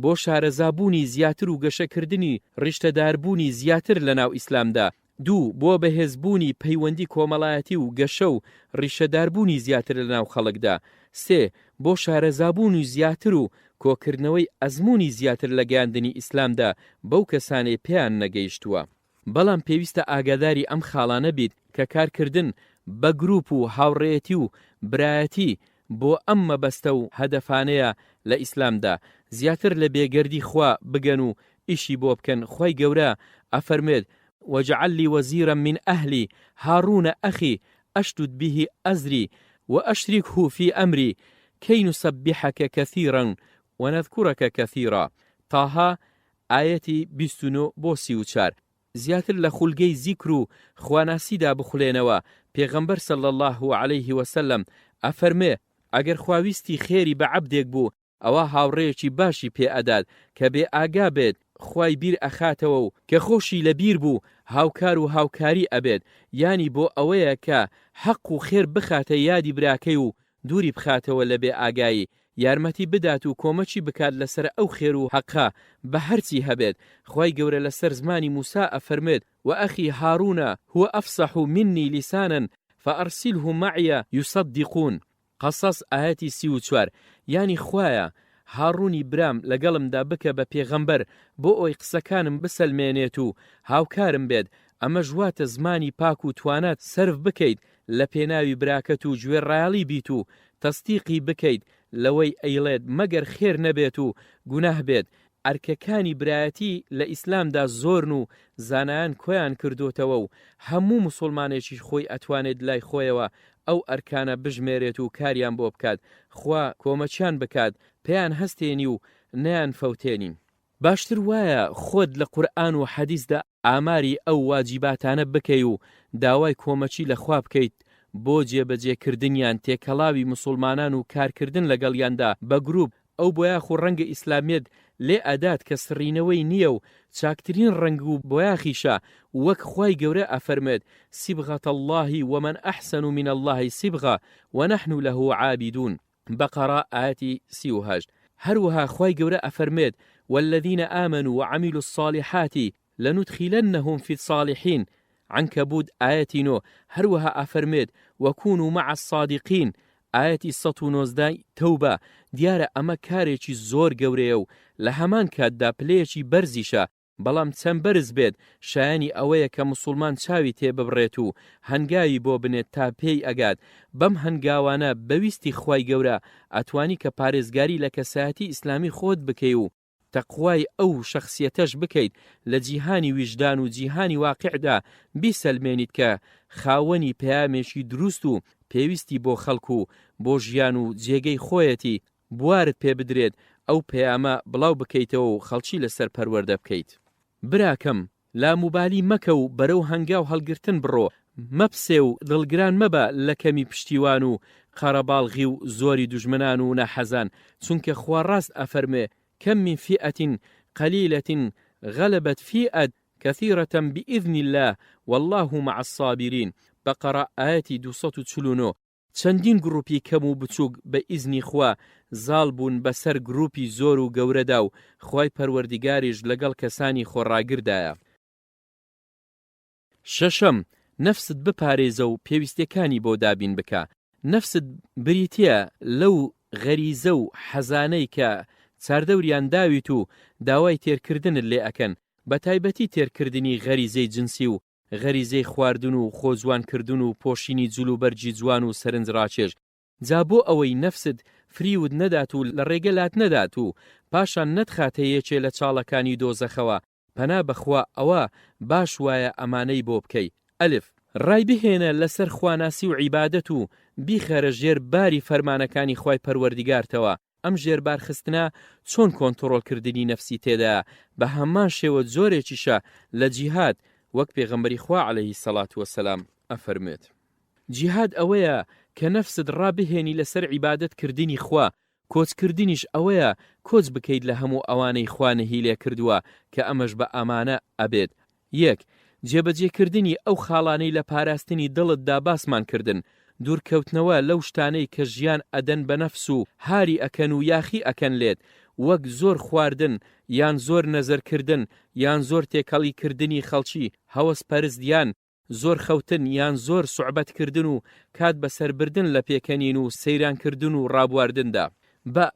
A: بۆ شارەزابوونی زیاتر و گەشەکردنی ڕیشتەداربوونی زیاتر لەناو ئیسلامدا دوو، بۆ بەهێزبوونی پەیوەندی کۆمەڵایەتی و گەشە و ڕیشەداربوونی زیاتر لەناو خەڵکدا سێ، بۆ شارەزابوونی زیاتر و کۆکردنەوەی ئەزموونی زیاتر لە گەیاندنی ئیسلامدا بەو کەسانەی پێیان نەگەیشتووە. بەڵام پێویستە ئاگاداری ئەم خاڵانە بیت کە کارکردن بە گروپ و هاوڕێیەتی و برایەتی بۆ ئەم مەبەستە و هەدەفانەیە لە ئیسلامدا زیاتر لە بێگەردی خوا بگەن و ئیشی بۆ بکەن خوای گەورە ئەفەرموێت واجعل لی وزیرا من اهلی هارون اخی اشدد به ازری واشرکه فی امری کی نسبحک کثیرا ونذکرک کثیرا طه ئایەتی 29 بۆ 34 زیاتر لە خولگەی زیکر و خواناسیدا بخولێنەوە، پێغەمبەر صلی اللە علیه وسلم ئەفەرموێ، ئەگەر خوا ویستی خێری بە عەبدێک بوو. ئەوا هاوڕێیەکی باشی پێ ئەدات کە بێ ئاگا بێت خوای بیر ئەخاتەوە و کە خۆشی لە بیر بوو هاوکار و هاوکاری ئەبێت یانی بۆ ئەوەیە کە حەق و خێر بخاتە یادی براکەی و دووری بخاتەوە لە بێ ئاگایی یارمەتی بدات و کۆمەکی بکات لەسەر ئەو خێر و حەقە بە هەرچی هەبێت خوای گەورە لەسەر زمانی موسا ئەفەرموێت وأخي هارون هو أفصح مني لسانا فأرسله معي يصدقون قەسەس ئایەتی 34 یانی خوایە هاڕوونی برام لەگەڵمدا بکە بە پێغەمبەر بۆ ئەوەی قسەکانم بسەلمێنێت و هاوکارم بێت ئەمەش واتە زمانی پاک و توانات سەرف بکەیت لە پێناوی براکەت و گوێڕایەڵی بیت و تەسدیقی بکەیت لەوەی ئەیڵێت مەگەر خێر نەبێت و گوناه بێت ئەرکەکانی برایەتی لە ئیسلامدا زۆرن و زانایان کۆیان کردۆتەوە و هەموو موسوڵمانێکیش خۆی ئەتوانێت لای خۆیەوە ئەو ئەرکانە بژمێرێت و کاریان بۆ بکات خوا کۆمەکیان بکات پێیان هەستێنی و نەیان فەوتێنی. باشتر وایە خۆت لە قورئان و حەدیسدا ئاماری ئەو واجیباتانە بکەی و داوای کۆمەکی لە خوا بکەیت بۆ جێبەجێ کردنیان تێکەڵاوی موسوڵمانان و کارکردن لەگەڵیاندا بە گروپ ئەو بۆیاخ و ڕەنگە ئیسلامیەت لێ ئەدات کە سڕینەوەی نیە و چاکترین ڕەنگ و بۆیاخیشە وەک خوای گەورە ئەفەرموێت، صبغە اللە ومن احسن من اللە صبغە ونحن له عابدون، بەقەڕە ئایەتی 38. هەروەها خوای گەورە ئەفەرموێت، والذین آمنوا وعملوا الصالحات لندخلنهم فی الصالحین، عەنکەبوت ئایەتی نۆ، هەروەها ئەفەرموێت، وکونوا مع الصادقین، ئایەتی 119 تەوبە، دیارە ئەمە کارێکی زۆر گەورەیە و لە هەمان کاتدا پلەیەکی بەرزیشە، بەڵام چەند بەرز بێت شایەنی ئەوەیە کە موسوڵمان چاوی تێ ببڕێت و هەنگاوی بۆ بنێت تا پێی ئەگات، بەم هەنگاوانە بە ویستی خوای گەورە ئەتوانی کە پارێزگاری لە کەسایەتی ئیسلامی خۆت بکەی و تەقوای ئەو شەخسیەتەش بکەیت لە جیهانی ویژدان و جیهانی واقیعدا بیسەلمێنیت کە خاوەنی پەیامێکی دروست و پێویستی بۆ خەڵک و بۆ ژیان و جێگەی خۆیەتی بوارت پێ بدرێت ئەو پەیامە بڵاو بکەیتەوە و خەڵکی لەسەر پەروەردە بکەیت. براکەم لاموبالی مەکە و بەرەو هەنگاو هەڵگرتن بڕۆ، مەپسێ و دڵگران مەبە لە کەمی پشتیوان و قەرەباڵغی و زۆری دوژمنان و ناحەزان، چونکە خوا ڕاست ئەفەرموێ، کم من فئە قلیلە غلبت فئە کثیرە بإذن اللە واللە مع الصابرین، بەقەڕە ئایەتی 249. چەندین گروپی کەم و بچوک بە ئیزنی خوا زاڵ بوون بەسەر گروپی زۆر و گەورەدا و خوای پەروەردیگاریش لەگەڵ کەسانی خۆڕاگردایە. شەشەم، نەفست بپارێزە و پێویستیەکانی بۆ دابین بکە، نەفست بریتیە لەو غەریزە و حەزانەی کە چاردەوریان داویت و داوای تێرکردنت لێ ئەکەن، بەتایبەتی تێرکردنی غەریزەی جنسی و غەریزەی خواردن و خۆ جوان کردن و پۆشینی جل و بەرگی جوان و سەرنج ڕاکێش، جا بۆ ئەوەی نەفست فریوت نەدات و لە ڕێگە لات نەدات و پاشان نەتخاتە یەکێ لە چاڵەکانی دۆزەخەوە پەنا بە خوا ئەوە باش وایە ئەمانەی بۆ بکەی، ئەلف. ڕایبهێنە لەسەر خواناسی و عیبادەت و بیخەرە ژێر باری فەرمانەکانی خوای پەروەردیگارتەوە، ئەم ژێربارخستنە چۆن کۆنتڕۆڵکردنی نەفسی تێدایە، بە هەمان شێوە جۆرێکیشە لە جیهاد، وەک پێغەمبەری خوا علیە الصلوە والسلام ئەفەرموێت. جیهاد ئەوەیە کە نەفست ڕابهێنی لەسەر عیبادەت کردنی خوا، کۆچ کردنیش ئەوەیە کۆچ بکەیت لە هەموو ئەوانەی خوا نەهی لێکردووە کە ئەمەش بە ئەمانە ئەبێت، یەک، جێبەجێکردنی ئەو خاڵانەی لە پاراستنی دڵتدا باسمان کردن، دوورکەوتنەوە لەو شتانەی کە ژیان ئەدەن بە نەفس و هاری ئەکەن و یاخی ئەکەن لێت، وەک زۆر خواردن یان زۆر نەزەرکردن یان زۆر تێکەڵی کردنی خەڵکی هەوەس پەرست یان زۆر خەوتن یان زۆر سوعبەت کردن و کات بەسەر بردن لە پێکەنین و سەیران کردن و ڕابواردندا. بە،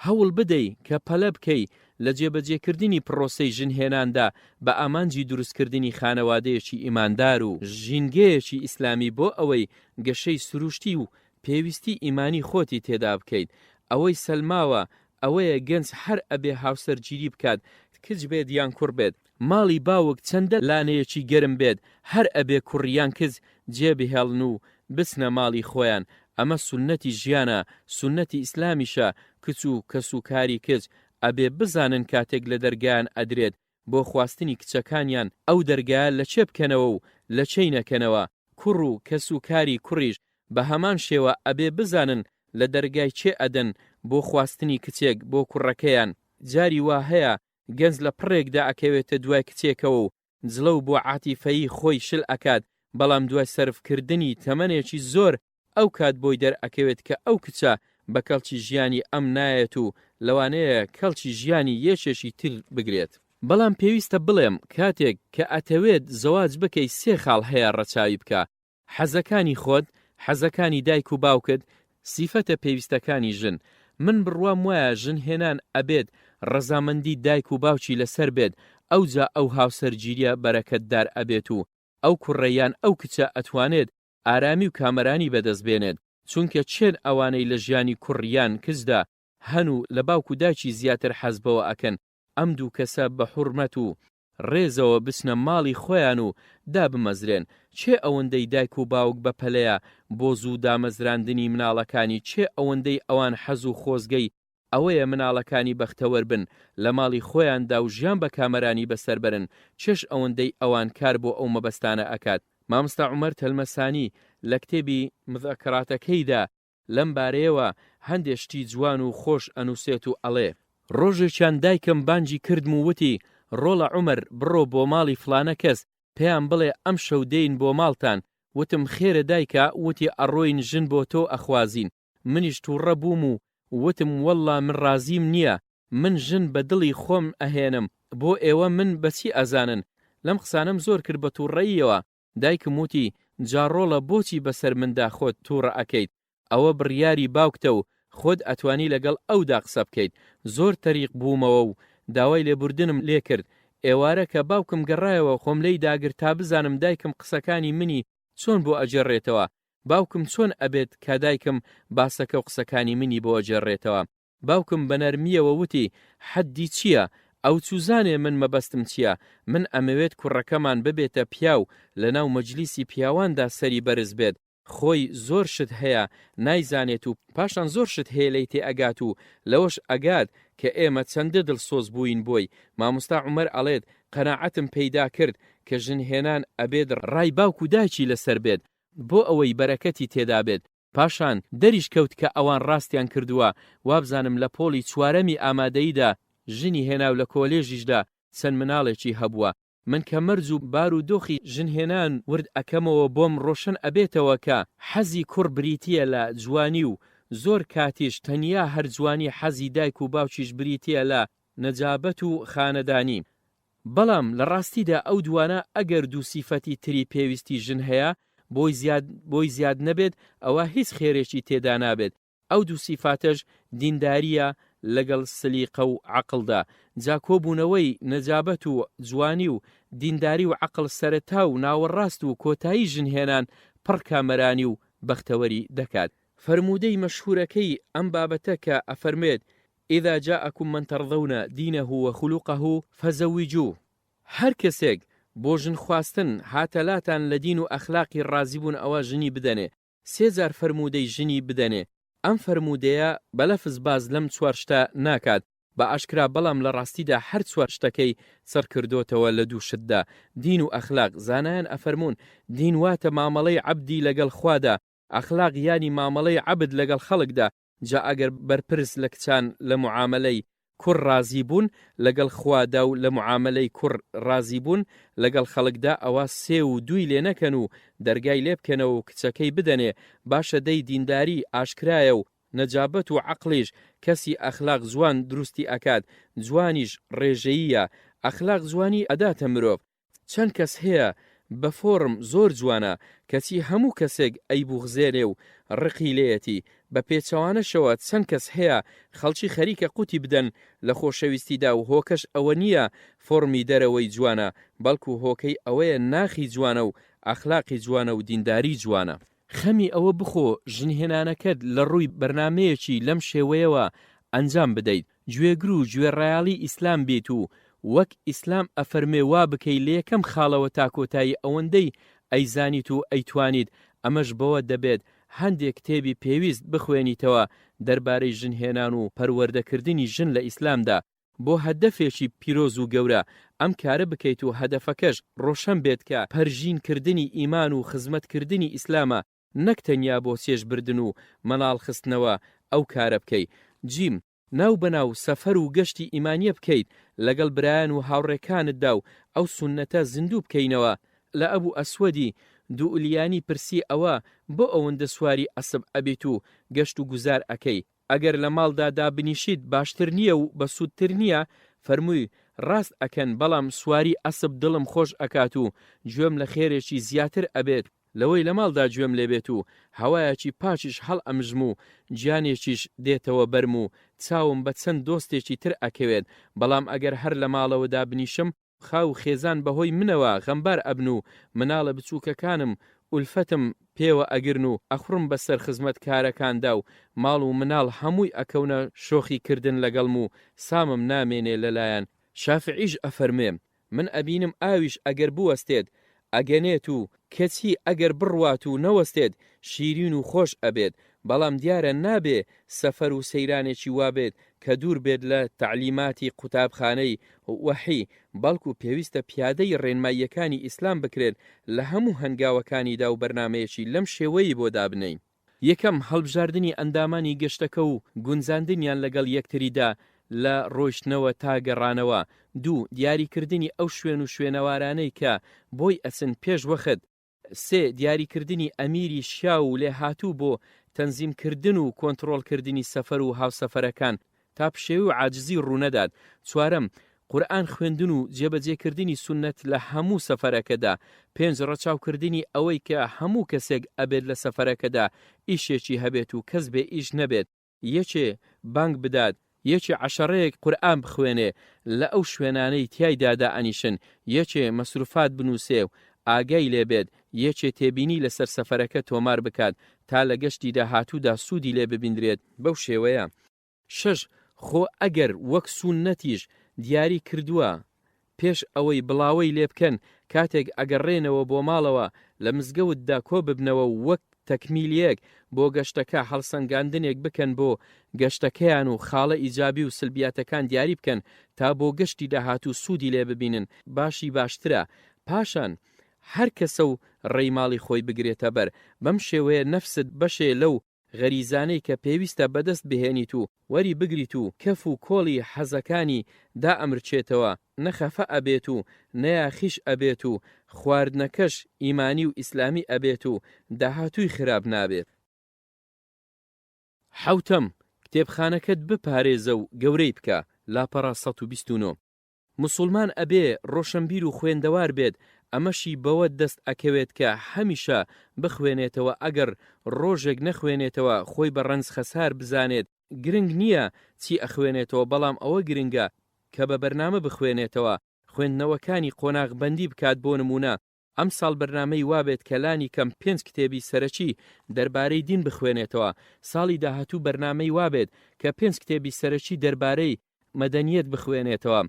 A: هەوڵ بدەی کە پەلە بکەی لە جێبەجێکردنی پڕۆسەی ژن هێناندا بە ئامانجی دروستکردنی خانەوادەیەکی ئیماندار و ژینگەیەکی ئیسلامی بۆ ئەوەی گەشەی سروشتی و پێویستی ئیمانی خۆتی تێدا بکەیت. ئەوەی سەلماوە ئەوەیە گەنج هەر ئەبێ هاوسەرگیری بکات کچ بێت یان کوڕ بێت، ماڵی باوک چەندە لانەیەکی گەرم بێت هەر ئەبێ کوڕ یان کچ جێ بهێڵن و بچنە ماڵی خۆیان ئەمە سوننەتی ژیانە سوننەتی ئیسلامیشە کچ و کەس و کاری کچ ئەبێ بزانن کاتێک لە دەرگایان ئەدرێت بۆ خواستنی کچەکانیان ئەو دەرگایە لە کێ بکەنەوە و لە کێی نەکەنەوە کوڕ و کەس و کاری کوڕیش بە هەمان شێوە ئەبێ بزانن. لە دەرگای کێ ئەدەن بۆ خواستنی کچێک بۆ کوڕەکەیان، جاری وا هەیە گەنج لە پڕێکدا ئەکەوێتە دوای کچێکەوە و جڵەو بۆ عاتیفەیی خۆی شل ئەکات، بەڵام دوای سەرف کردنی تەمەنێکی زۆر ئەو کات بۆی دەرئەکەوێت کە ئەو کچە بە کەڵکی ژیانی ئەم نایەت و لەوانەیە کەڵکی ژیانی یەکێکی تر بگرێت. بەڵام پێویستە بڵێم کاتێک کە ئەتەوێت زەواج بکەی سێ خاڵ هەیە ڕەچاوی بکە، حەزەکانی خۆت، حەزەکانی دایک و باوکت، سیفەتە پێویستەکانی ژن. من بڕوام وایە ژن هێنان ئەبێت ڕەزامەندی دایک و باوکی لەسەر بێت ئەوجا ئەو هاوسەرگیریە بەرەکەتدار ئەبێت و ئەو کوڕە یان ئەو کچە ئەتوانێت ئارامی و کامەرانی بەدەست بێنێت چونکە کێن ئەوانەی لە ژیانی کوڕ یان کچدا هەن و لە باوک و دایکی زیاتر حەز بەوە ئەکەن ئەم دوو کەسە بە حورمەت و ڕێزەوە بچنە ماڵی خۆیان و دابمەزرێن، کێ ئەوەندەی دایک و باوک بە پەلەیە بۆ زوو دامەزراندنی مناڵەکانی کێ ئەوەندەی ئەوان حەز و خۆزگەی ئەوەیە مناڵەکانی بەختەوەر بن لە ماڵی خۆیاندا و ژیان بە کامەرانی بەسەر بەرن کێش ئەوەندەی ئەوان کار بۆ ئەو مەبەستانە ئەکات. مامۆستا عومەر تەلمەسانی لە کتێبی مذکراتەکەیدا لەم بارەیەوە هەندێ شتی جوان و خۆش ئەنووسێت و ئەڵێ. ڕۆژێکیان دایکم بانگی کردم و وتی، ڕۆڵە عومەر بڕۆ بۆ ماڵی فڵانە کەس، پێیان بڵێ ئەمشەو دێین بۆ ماڵتان، وتم خێرە دایکە، وتی ئەڕۆین ژن بۆ تۆ ئەخوازین، منیش توڕە بووم و وتم وەڵڵا من ڕازیم نییە، من ژن بە دڵی خۆم ئەهێنم بۆ ئێوە من بە چی ئەزانن، لەم قسانەم زۆر کرد بە توڕەییەوە، دایکم وتی، جا ڕۆڵە بۆچی بەسەر مندا خۆت توڕە ئەکەیت، ئەوە بڕیاری باوکتە و خۆت ئەتوانی لەگەڵ ئەودا قسە بکەیت، زۆر تەریق بوومەوە و داوای لێبوردنم لێکرد، ئێوارە کە باوکم گەڕایەوە خۆم لێی داگرت تا بزانم دایکم قسەکانی منی چۆن بۆ ئەگێڕێتەوە، باوکم چۆن ئەبێت کە دایکم باسەکە و قسەکانی منی بۆ ئەگێڕێتەوە. باوکم بە نەرمییەوە وتی، حەدی چییە؟ ئەو چوزانێ من مەبەستم چییە؟ من ئەمەوێت کوڕەکەمان ببێتە پیاو، لەناو مەجلیسی پیاواندا سەری بەرز بێت، خۆی زۆر شت هەیە نایزانێت و پاشان زۆر شت هەیە لێی تێئەگات و لەوەش ئەگات کە ئێمە چەندە دڵسۆز بووین بۆی، مامۆستا عومەر ئەڵێت، قەناعەتم پەیدا کرد کە ژن هێنان ئەبێت ڕای باوک و دایکی لەسەر بێت بۆ ئەوەی بەرەکەتی تێدا بێت، پاشان دەریش کەوت کە ئەوان ڕاستیان کردووە، وابزانم لە پۆڵی چوارەمی ئامادەییدا ژنی هێنا و لە کۆلێژیشدا چەند مناڵێکی هەبووە. من کە مەرج و بار و دۆخی ژن هێنان ورد ئەکەمەوە بۆم ڕۆشن ئەبێتەوە کە حەزی کوڕ بریتییە لە جوانی و زۆر کاتیش تەنیا هەر جوانی حەزی دایک و باوکیش بریتییە لە نەجابەت و خانەدانی. بەڵام لە ڕاستیدا ئەو دووانە ئەگەر دوو سیفەتی تری پێویستی ژن هەیە بۆی زیاد بۆی زیاد نەبێت ئەوا هیچ خێرێکی تێدا نابێت ئەو دوو سیفاتەش دینداریە لەگەڵ سلیقە و عەقڵدا جا کۆبوونەوەی نەجابەت و جوانی و دینداری و عەقڵ سەرەتا و ناوەڕاست و کۆتایی ژن هێنان پڕ کامەرانی و بەختەوەری دەکات. فەرموودەی مەشهورەکەی ئەم بابەتە کە ئەفەرموێت، اذا جاءکم من ترضون دینه و خلقه فزوجوه، هەر کەسێک بۆ ژن خواستن هاتە لاتان لە دین و ئەخلاقی ڕازی بوون ئەوا ژنی بدەنێ، سێ جار فەرموودەی ژنی بدەنێ، ئەم فەرموودەیە بە لەفز باس لەم چوار شتە ناکات بە ئاشکرا بەڵام لە ڕاستیدا هەر چوار شتەکەی چڕ کردۆتەوە لە دوو شتدا، دین و ئەخلاق، زانایان ئەفەرموون دین واتە مامەڵەی عەبدی لەگەڵ خوادا، ئەخلاق یانی مامەڵەی عەبد لەگەڵ خەڵکدا، جا ئەگەر بەرپرس لە کچان لە موعامەلەی کوڕ ڕازی بوون لەگەڵ خوادا و لە موعامەلەی کوڕ ڕازی بوون لەگەڵ خەڵکدا ئەوا سێ و دووی لێ نەکەن و دەرگای لێ بکەنەوە و کچەکەی بدەنێ باشە دەی دینداری ئاشکرایە و نەجابەت و عەقڵیش کەسی ئەخلاق جوان دروستی ئەکات جوانیش ڕێژەییە ئەخلاق جوانی ئەداتە مرۆڤ چەند کەس هەیە بە فۆڕم زۆر جوانە کەچی هەموو کەسێک ئەیبوغزێنێ و ڕقی لێیەتی، بە پێچەوانەشەوە چەند کەس هەیە خەڵکی خەریکە قوتی بدەن لە خۆشەویستیدا و هۆکەش ئەوە نییە فۆڕمی دەرەوەی جوانە بەڵکو هۆکەی ئەوەیە ناخی جوانە و ئەخلاقی جوانە و دینداری جوانە. خەمی ئەوە بخۆ ژنهێنانەکەت لە ڕووی بەرنامەیەکی لەم شێوەیەوە ئەنجام بدەیت، گوێگر و گوێڕایەڵی ئیسلام بیت و وەک ئیسلام ئەفەرموێ وا بکەی لە یەکەم خاڵەوە تا کۆتایی ئەوەندەی ئەیزانیت و ئەیتوانیت، ئەمەش بەوە دەبێت هەندێ کتێبی پێویست بخوێنیتەوە دەربارەی ژنهێنان و پەروەردەکردنی ژن لە ئیسلامدا بۆ هەدەفێکی پیرۆز و گەورە ئەم کارە بکەیت و هەدەفەکەش ڕۆشەن بێت کە پەرژین کردنی ئیمان و خزمەت کردنی ئیسلامە. نەک تەنیا بۆ چێژ بردن و مەناڵ خستنەوە ئەو کارە بکەی. جیم، ناو بە ناو سەفەر و گەشتی ئیمانیە بکەیت لەگەڵ برایان و هاوڕێکانتدا و ئەو سوننەتە زیندوو بکەینەوە. لە ئەبو ئەسوەدی دوئلیانی پرسی ئەوە بۆ ئەوەندە سواری ئەسپ ئەبیت و گەشت و گوزار ئەکەی؟ ئەگەر لە ماڵدا دابنیشیت باشتر نییە و بەسوودتر نییە؟ فەرمووی، ڕاست ئەکەن بەڵام سواری ئەسپ دڵم خۆش ئەکات و گوێم لە خێرێکی زیاتر ئەبێت لەوەی لە ماڵدا گوێم لێ بێت و هەوایەکی پاکیش هەڵئەمژم و گیانێکیش دێتەوە بەرم و چاوم بە چەند دۆستێکی تر ئەکەوێت بەڵام ئەگەر هەر لە ماڵەوە دابنیشم خاو و خێزان بەهۆی منەوە غەمبار ئەبن و مناڵە بچووکەکانم ئولفەتم پێوە ئەگرن و ئەخوڕم بەسەر خزمەتکارەکاندا و ماڵ و مناڵ هەمووی ئەکەونە شۆخی کردن لەگەڵم و سامم نامێنێ لەلایان. شافعیش ئەفەرموێ، من ئەبینم ئاویش ئەگەر بوەستێت ئەگەنێت و کەچی ئەگەر بڕوات و نەوەستێت شیرین و خۆش ئەبێت، بەڵام دیارە نابێ سەفەر و سەیرانێکی وابێت کە دوور بێت لە تەعلیماتی قوتابخانەی وەحی، بەڵکو پێویستە پیادەی ڕێنماییەکانی ئیسلام بکرێت لە هەموو هەنگاوەکانیدا و بەرنامەیەکی لەم شێوەیەی بۆ دابنێین. یەکەم، هەڵبژاردنی ئەندامانی گەشتەکە و گونجاندنیان لەگەڵ یەکتریدا لە ڕۆیشتنەوە تا گەڕانەوە. دوو، دیاریکردنی ئەو شوێن و شوێنەوارانەی کە بۆی ئەچن پێش وەخت. سێ، دیاریکردنی ئەمیری شیاو و لێهاتوو بۆ تەنزیمکردن و کۆنتڕۆڵکردنی سەفەر و هاوسەفەرەکان تا پشێوی و عاجزی ڕوونەدات. چوارەم، قورئان خوێندن و جێبەجێکردنی سوننەت لە هەموو سەفەرەکەدا. پێنج، ڕەچاوکردنی ئەوەی کە هەموو کەسێک ئەبێت لە سەفەرەکەدا ئیشێکی هەبێت و کەس بێ ئیش نەبێت. یەکێ بانگ بدات، یەکێ عەشەڕەیەک قورئان بخوێنێ لە ئەو شوێنانەی تیایدا دائەنیشن، یەکێ مەسروفات بنووسێ و ئاگای لێ بێت، یەکێ تێبینی لەسەر سەفەرەکە تۆمار بکات تا لە گەشتی داهاتوودا سوودی لێ ببیندرێت، بەو شێوەیە. شەش، خۆ ئەگەر وەک سووننەتیش دیاری کردووە پێش ئەوەی بڵاوەی لێ بکەن کاتێک ئەگەڕێنەوە بۆ ماڵەوە لە مزگەوتدا کۆ ببنەوە و وەک تەکمیلیەک بۆ گەشتەکە هەڵسەنگاندنێک بکەن بۆ گەشتەکەیان و خاڵە ئیجابی و سلبیاتەکان دیاری بکەن تا بۆ گەشتی داهاتوو سوودی لێ ببینن باشی باشترە پاشان هەر کەسە و ڕێی ماڵی خۆی بگرێتە بەر بەم شێوەیە نەفست بەشێ لەو غەریزانەی کە پێویستە بەدەست بهێنیت و وەری بگریت و کەف و کۆڵی حەزەکانی دائەمرچێتەوە، نە خەفە ئەبێت و نە یاخیش ئەبێت و خواردنەکەش ئیمانی و ئیسلامی ئەبێت و داهاتووی خراپ نابێت. حەوتەم، کتێبخانەکەت بپارێزە و گەورەی بکە، لاپەڕە 129. موسوڵمان ئەبێ ڕۆشنبیر و خوێندەوار بێت، ئەمەشی بەوە دەست ئەکەوێت کە هەمیشە بخوێنێتەوە ئەگەڕ ڕۆژێک نەخوێنێتەوە خۆی بە ڕەنج خەسار بزانێت، گرنگ نییە چی ئەخوێنێتەوە بەڵام ئەوە گرنگە کە بە بەرنامە بخوێنێتەوە، خوێندنەوەکانی قۆناغ بەندی بکات بۆ نموونە ئەمساڵ بەرنامەی وابێت کە لانی کەم پێنج کتێبی سەرەکی دەربارەی دین بخوێنێتەوە، ساڵی داهاتوو بەرنامەی وابێت کە پێنج کتێبی سەرەکی دەربارەی مەدەنیەت بخوێنێتەوە،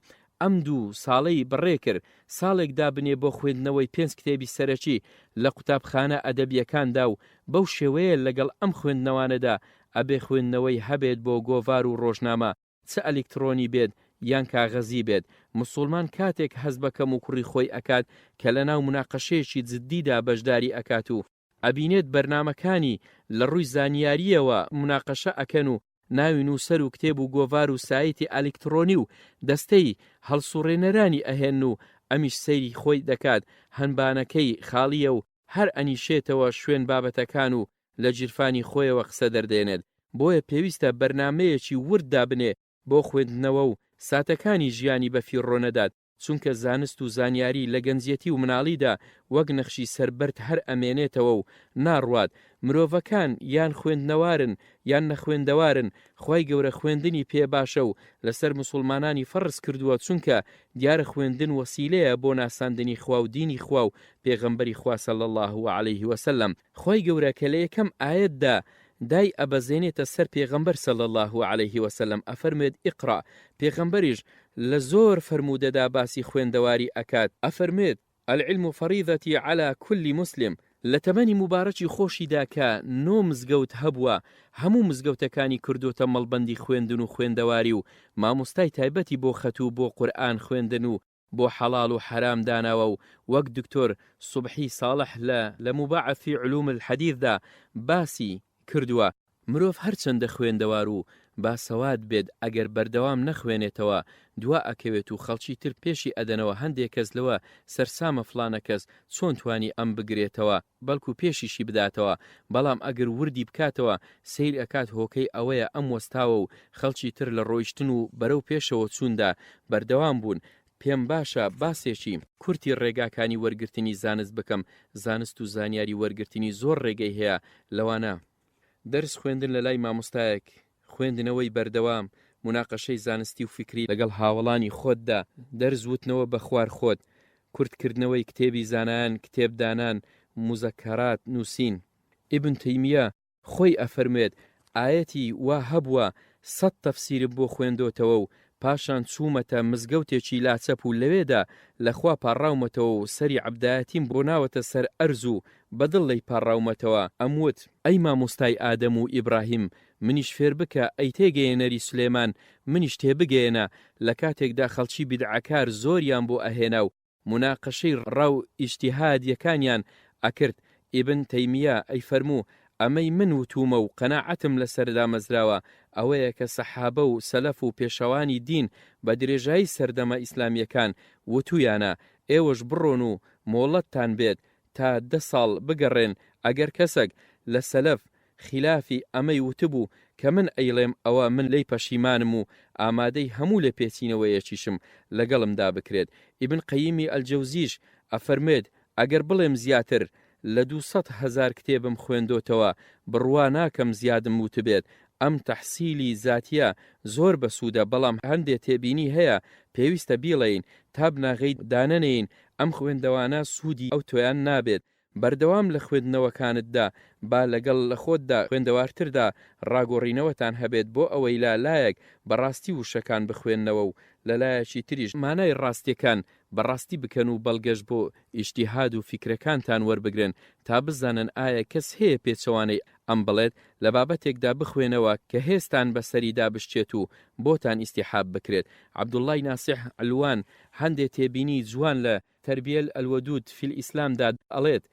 A: ئەم دوو ساڵەی بەڕێکرد ساڵێک دابنێ بۆ خوێندنەوەی پێنج کتێبی سەرەکی لە قوتابخانە ئەدەبیەکاندا و بەو شێوەیە لەگەڵ ئەم خوێندنەوانەدا ئەبێ خوێندنەوەی هەبێت بۆ گۆڤار و ڕۆژنامە چ ئەلیکتڕۆنی بێت یان کاغەزی بێت، موسوڵمان کاتێک هەست بە کەموکوڕی خۆی ئەکات کە لەناو موناقەشەیەکی جدیدا بەشداری ئەکات و ئەبینێت بەرنامەکانی لە ڕووی زانیارییەوە موناقەشە ئەکەن و ناوی نووسەر و کتێب و گۆڤار و سایتی ئەلیکتڕۆنی و دەستەی هەڵسوڕێنەرانی ئەهێنن و ئەمیش سەیری خۆی دەکات هەنبانەکەی خاڵییە و هەر ئەنیشێتەوە شوێن بابەتەکان و لە گیرفانی خۆیەوە قسە دەردێنێت، بۆیە پێویستە بەرنامەیەکی ورد دابنێ بۆ خوێندنەوە و ساتەکانی ژیانی بە فیڕۆ نەدات، چونکە زانست و زانیاری لە گەنجیەتی و مناڵیدا وەک نەخشی سەر بەرد هەر ئەمێنێتەوە و ناڕوات، مرۆڤەکان یان خوێندنەوارن یان نەخوێندەوارن، خوای گەورە خوێندنی پێ باشە و لەسەر موسوڵمانانی فەڕز کردووە چونکە دیارە خوێندن وەسیلەیە بۆ ناساندنی خوا و دینی خوا و پێغەمبەری خوا صلی اللە علیه وسلم خوای گەورە کە لە یەکەم ئایەتدا دای ئەبەزێنێتە سەر پێغەمبەر صلی اللە علیه وسلم ئەفەرموێت اقرا پێغەمبەریش لە زۆر فەرموودەدا باسی خوێندەواری ئەکات ئەفەرموێت العلم فریضە علی کل مسلم، لە تەمەنی موبارەکی خۆشیدا کە نۆ مزگەوت هەبووە هەموو مزگەوتەکانی کردۆتە مەڵبەندی خوێندن و خوێندەواری و مامۆستای تایبەتی بۆ خەت و بۆ قورئان خوێندن و. بۆ حەڵاڵ و حەرام داناوە و وەک دکتۆر سوبحی ساڵح لە لە مباعث فی علوم الحدیث دا باسی کردووە، مرۆڤ هەرچەندە خوێندەوار و باسەواد بێت ئەگەر بەردەوام نەخوێنێتەوە دوا ئەکەوێت و خەڵکی تر پێشی ئەدەنەوە هەندێ کەس لەوە سەرسامە فڵانە کەس چۆن توانی ئەم بگرێتەوە بەڵکو پێشیشی بداتەوە بەڵام ئەگەر وردی بکاتەوە سەیر ئەکات هۆکەی ئەوەیە ئەم وەستاوە و خەڵکی تر لە ڕۆیشتن و بەرەو پێشەوە چووندا بەردەوام بوون پێم باشە باسێکی کورتی ڕێگاکانی وەرگرتنی زانست بکەم زانست و زانیاری وەرگرتنی زۆر ڕێگەی هەیە لەوانە. دەرس خوێندن لە لای مامۆستایەک، خوێندنەوەی بەردەوام، موناقەشەی زانستی و فیکری لەگەڵ هاوەڵانی خۆتدا، دەرس وتنەوە بە خوار خۆت، کورت کردنەوەی کتێبی زانایان، کتێب دانان، موزەکەرات نووسین. ئیبن تەیمیە خۆی ئەفەرموێت، ئایەتی وا هەبووە سەت تەفسیرم بۆ خوێندۆتەوە و پاشان چوومەتە مزگەوتێکی لاچەپ و لەوێدا لە خوا پاڕاومەتەوە و سەری عەبدایەتیم بۆ ناوەتە سەر ئەرز و بە دڵ لێی پاڕاومەتەوە، ئەموت، ئەی مامۆستای ئادەم و ئیبراهیم منیش فێر بکە، ئەی تێگەیەنەری سولێمان منیش تێبگەیەنە، لە کاتێکدا خەڵکی بیدعەکار زۆریان بۆ ئەهێنا و موناقەشەی ڕا و ئیجتیهاد یەکانیان ئەکرد، ئیبن تەیمیە ئەیفەرموو، ئەمەی من وتوومە و قەناعەتم لەسەر دامەزراوە ئەوەیە کە سەحابە و سەلەف و پێشەوانی دین بە درێژایی سەردەمە ئیسلامیەکان وتوویانە، ئێوەش بڕۆن و مۆڵەتتان بێت تا دە ساڵ بگەڕێن ئەگەر کەسەک لە سەلەف خیلافی ئەمەی وتبوو کە من ئەیڵێم ئەوە من لێی پەشیمانم و ئامادەی هەموو لێپێچینەوەیەکیشم لەگەڵمدا بکرێت ئیبن قەیمی ئەلجەوزیش ئەفەرموێت ئەگەر بڵێم زیاتر لە 200 هەزار کتێبم خوێندۆتەوە بڕوا ناکەم زیادم وتبێت ئەم تەحسیلی زاتیە زۆر بەسوودە بەڵام هەندێ تێبینی هەیە پێویستە بیڵێین تا بناغەی دانەنێین ئەم خوێندەوانە سوودی ئەوتۆیان نابێت بەردەوام لە خوێندنەوەکانتدا با لەگەڵ لە خۆتدا خوێندەوارتردا ڕاگۆڕینەوەتان هەبێت بۆ ئەوەی لە لایەک بە ڕاستی وشەکان بخوێننەوە و لە لایەکی تریش مانای ڕاستیەکان بە ڕاستی بکەن و بەڵگەش بۆ ئیجتیهاد و فیکرەکانتان وەربگرن تا بزانن ئایا کەس هەیە پێچەوانەی ئەم بڵێت لە بابەتێکدا بخوێنەوە کە هێزتان بەسەریدا بشچێت و بۆتان ئیستیحاب بکرێت عەبدوڵای ناسیح علوان هەندێ تێبینی جوان لە تربیە الودود فی الاسلام دا ئەڵێت،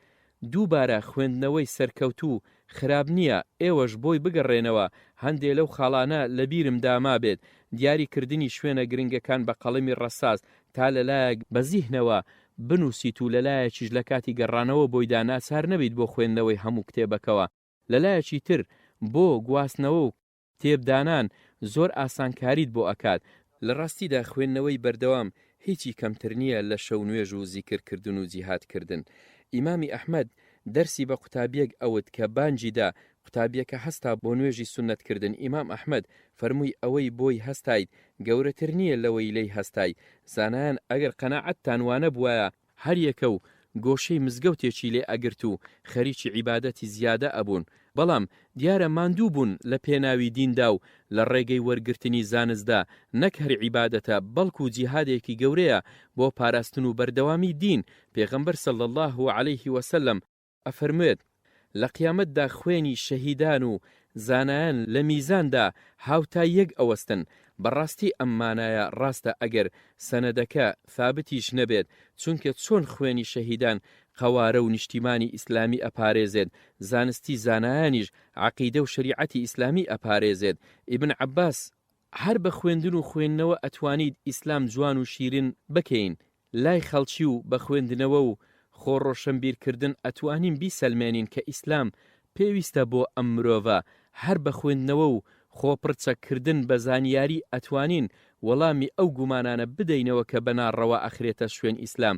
A: دووبارە خوێندنەوەی سەرکەوتوو خراپ نییە، ئێوەش بۆی بگەڕێنەوە، هەندێ لەو خاڵانە لە بیرمدا مابێت، دیاری کردنی شوێنە گرنگەکان بە قەڵەمی ڕەساس تا لە لایەک بە زیهنەوە بنووسیت و لە لایەکیش لە کاتی گەڕانەوە بۆیدا ناچار نەبیت بۆ خوێندنەوەی هەموو کتێبەکەوە، لە لایەکی تر بۆ گواستنەوە و کتێب دانان زۆر ئاسانکاریت بۆ ئەکات. لە ڕاستیدا خوێندنەوەی بەردەوام هیچی کەمتر نییە لە شەو نوێژ و زیکر کردن و جیهاد کردن. ئیمامی ئەحمەد دەرسی بە قوتابیەک ئەوت کە بانگی دا، قوتابیەکە هەستا بۆ نوێژی سوننەت کردن، ئیمام ئەحمەد فەرمووی ئەوەی بۆی هەستایت گەورەتر نییە لەوەی لێی هەستای. زانایان ئەگەر قەناعەتتان وانەبوایە، هەر یەکە و گۆشەی مزگەوتێکی لێ ئەگرت و خەریکی عیبادەتی زیادە ئەبوون، بەڵام دیارە ماندوو بوون لە پێناوی دیندا و لە ڕێگەی وەرگرتنی زانستدا نەک هەر عیبادەتە بەڵکو جیهادێکی گەورەیە بۆ پاراستن و بەردەوامی دین، پێغەمبەر صلی اللە علیه وسلم ئەفەرموێت، لە قیامەتدا خوێنی شەهیدان و زانایان لە میزاندا هاوتای یەک ئەوەستن، بەڕاستی ئەم مانایە ڕاستە ئەگەر سەنەدەکە ثابتیش نەبێت، چونکە چۆن خوێنی شەهیدان قەوارە و نیشتیمانی ئیسلامی ئەپارێزێت، زانستی زانایانیش عەقیدە و شەریعەتی ئیسلامی ئەپارێزێت، ئیبن عەباس، هەر بە خوێندن و خوێندنەوە ئەتوانیت ئیسلام جوان و شیرن بکەین لای خەڵکی و بە خوێندنەوە و خۆ ڕۆشنبیر کردن ئەتوانین بیسەلمێنین کە ئیسلام پێویستە بۆ ئەم مرۆڤە، هەر بە خوێندنەوە و خۆ پڕچەک کردن بە زانیاری ئەتوانین وەڵامی ئەو گومانانە بدەینەوە کە بە ناڕەوا ئەخرێتە شوێن ئیسلام.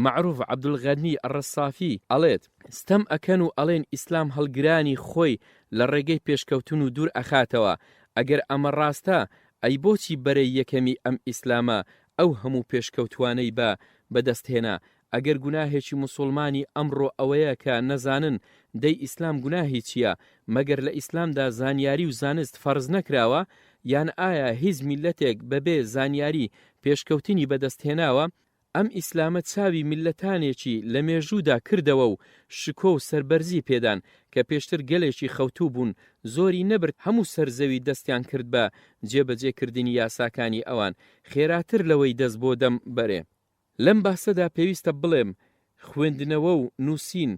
A: مەعروف عەبدولغەنی الرەسافی ئەڵێت، ستەم ئەکەن و ئەڵێن ئیسلام هەڵگرانی خۆی لە ڕێگەی پێشکەوتن و دوور ئەخاتەوە، ئەگەر ئەمە ڕاستە ئەی بۆچی بەرەی یەکەمی ئەم ئیسلامە ئەو هەموو پێشکەوتوانەی بە بەدەست هێنا؟ ئەگەر گوناهێکی موسوڵمانی ئەمڕۆ ئەوەیە کە نەزانن دەی ئیسلام گوناهی چیە؟ مەگەر لە ئیسلامدا زانیاری و زانست فەرز نەکراوە؟ یان ئایا هیچ میللەتێک بەبێ زانیاری پێشکەوتنی بەدەست هێناوە؟ ئەم ئیسلامە چاوی میللەتانێکی لە مێژوودا کردەوە و شکۆ و سەربەرزی پێدان کە پێشتر گەلێکی خەوتوو بوون، زۆری نەبرد هەموو سەر زەوی دەستیان کرد بە جێبەجێ کردنی یاساکانی ئەوان خێراتر لەوەی دەست بۆ دەم بەرێ. لەم باسەدا پێویستە بڵێم خوێندنەوە و نووسین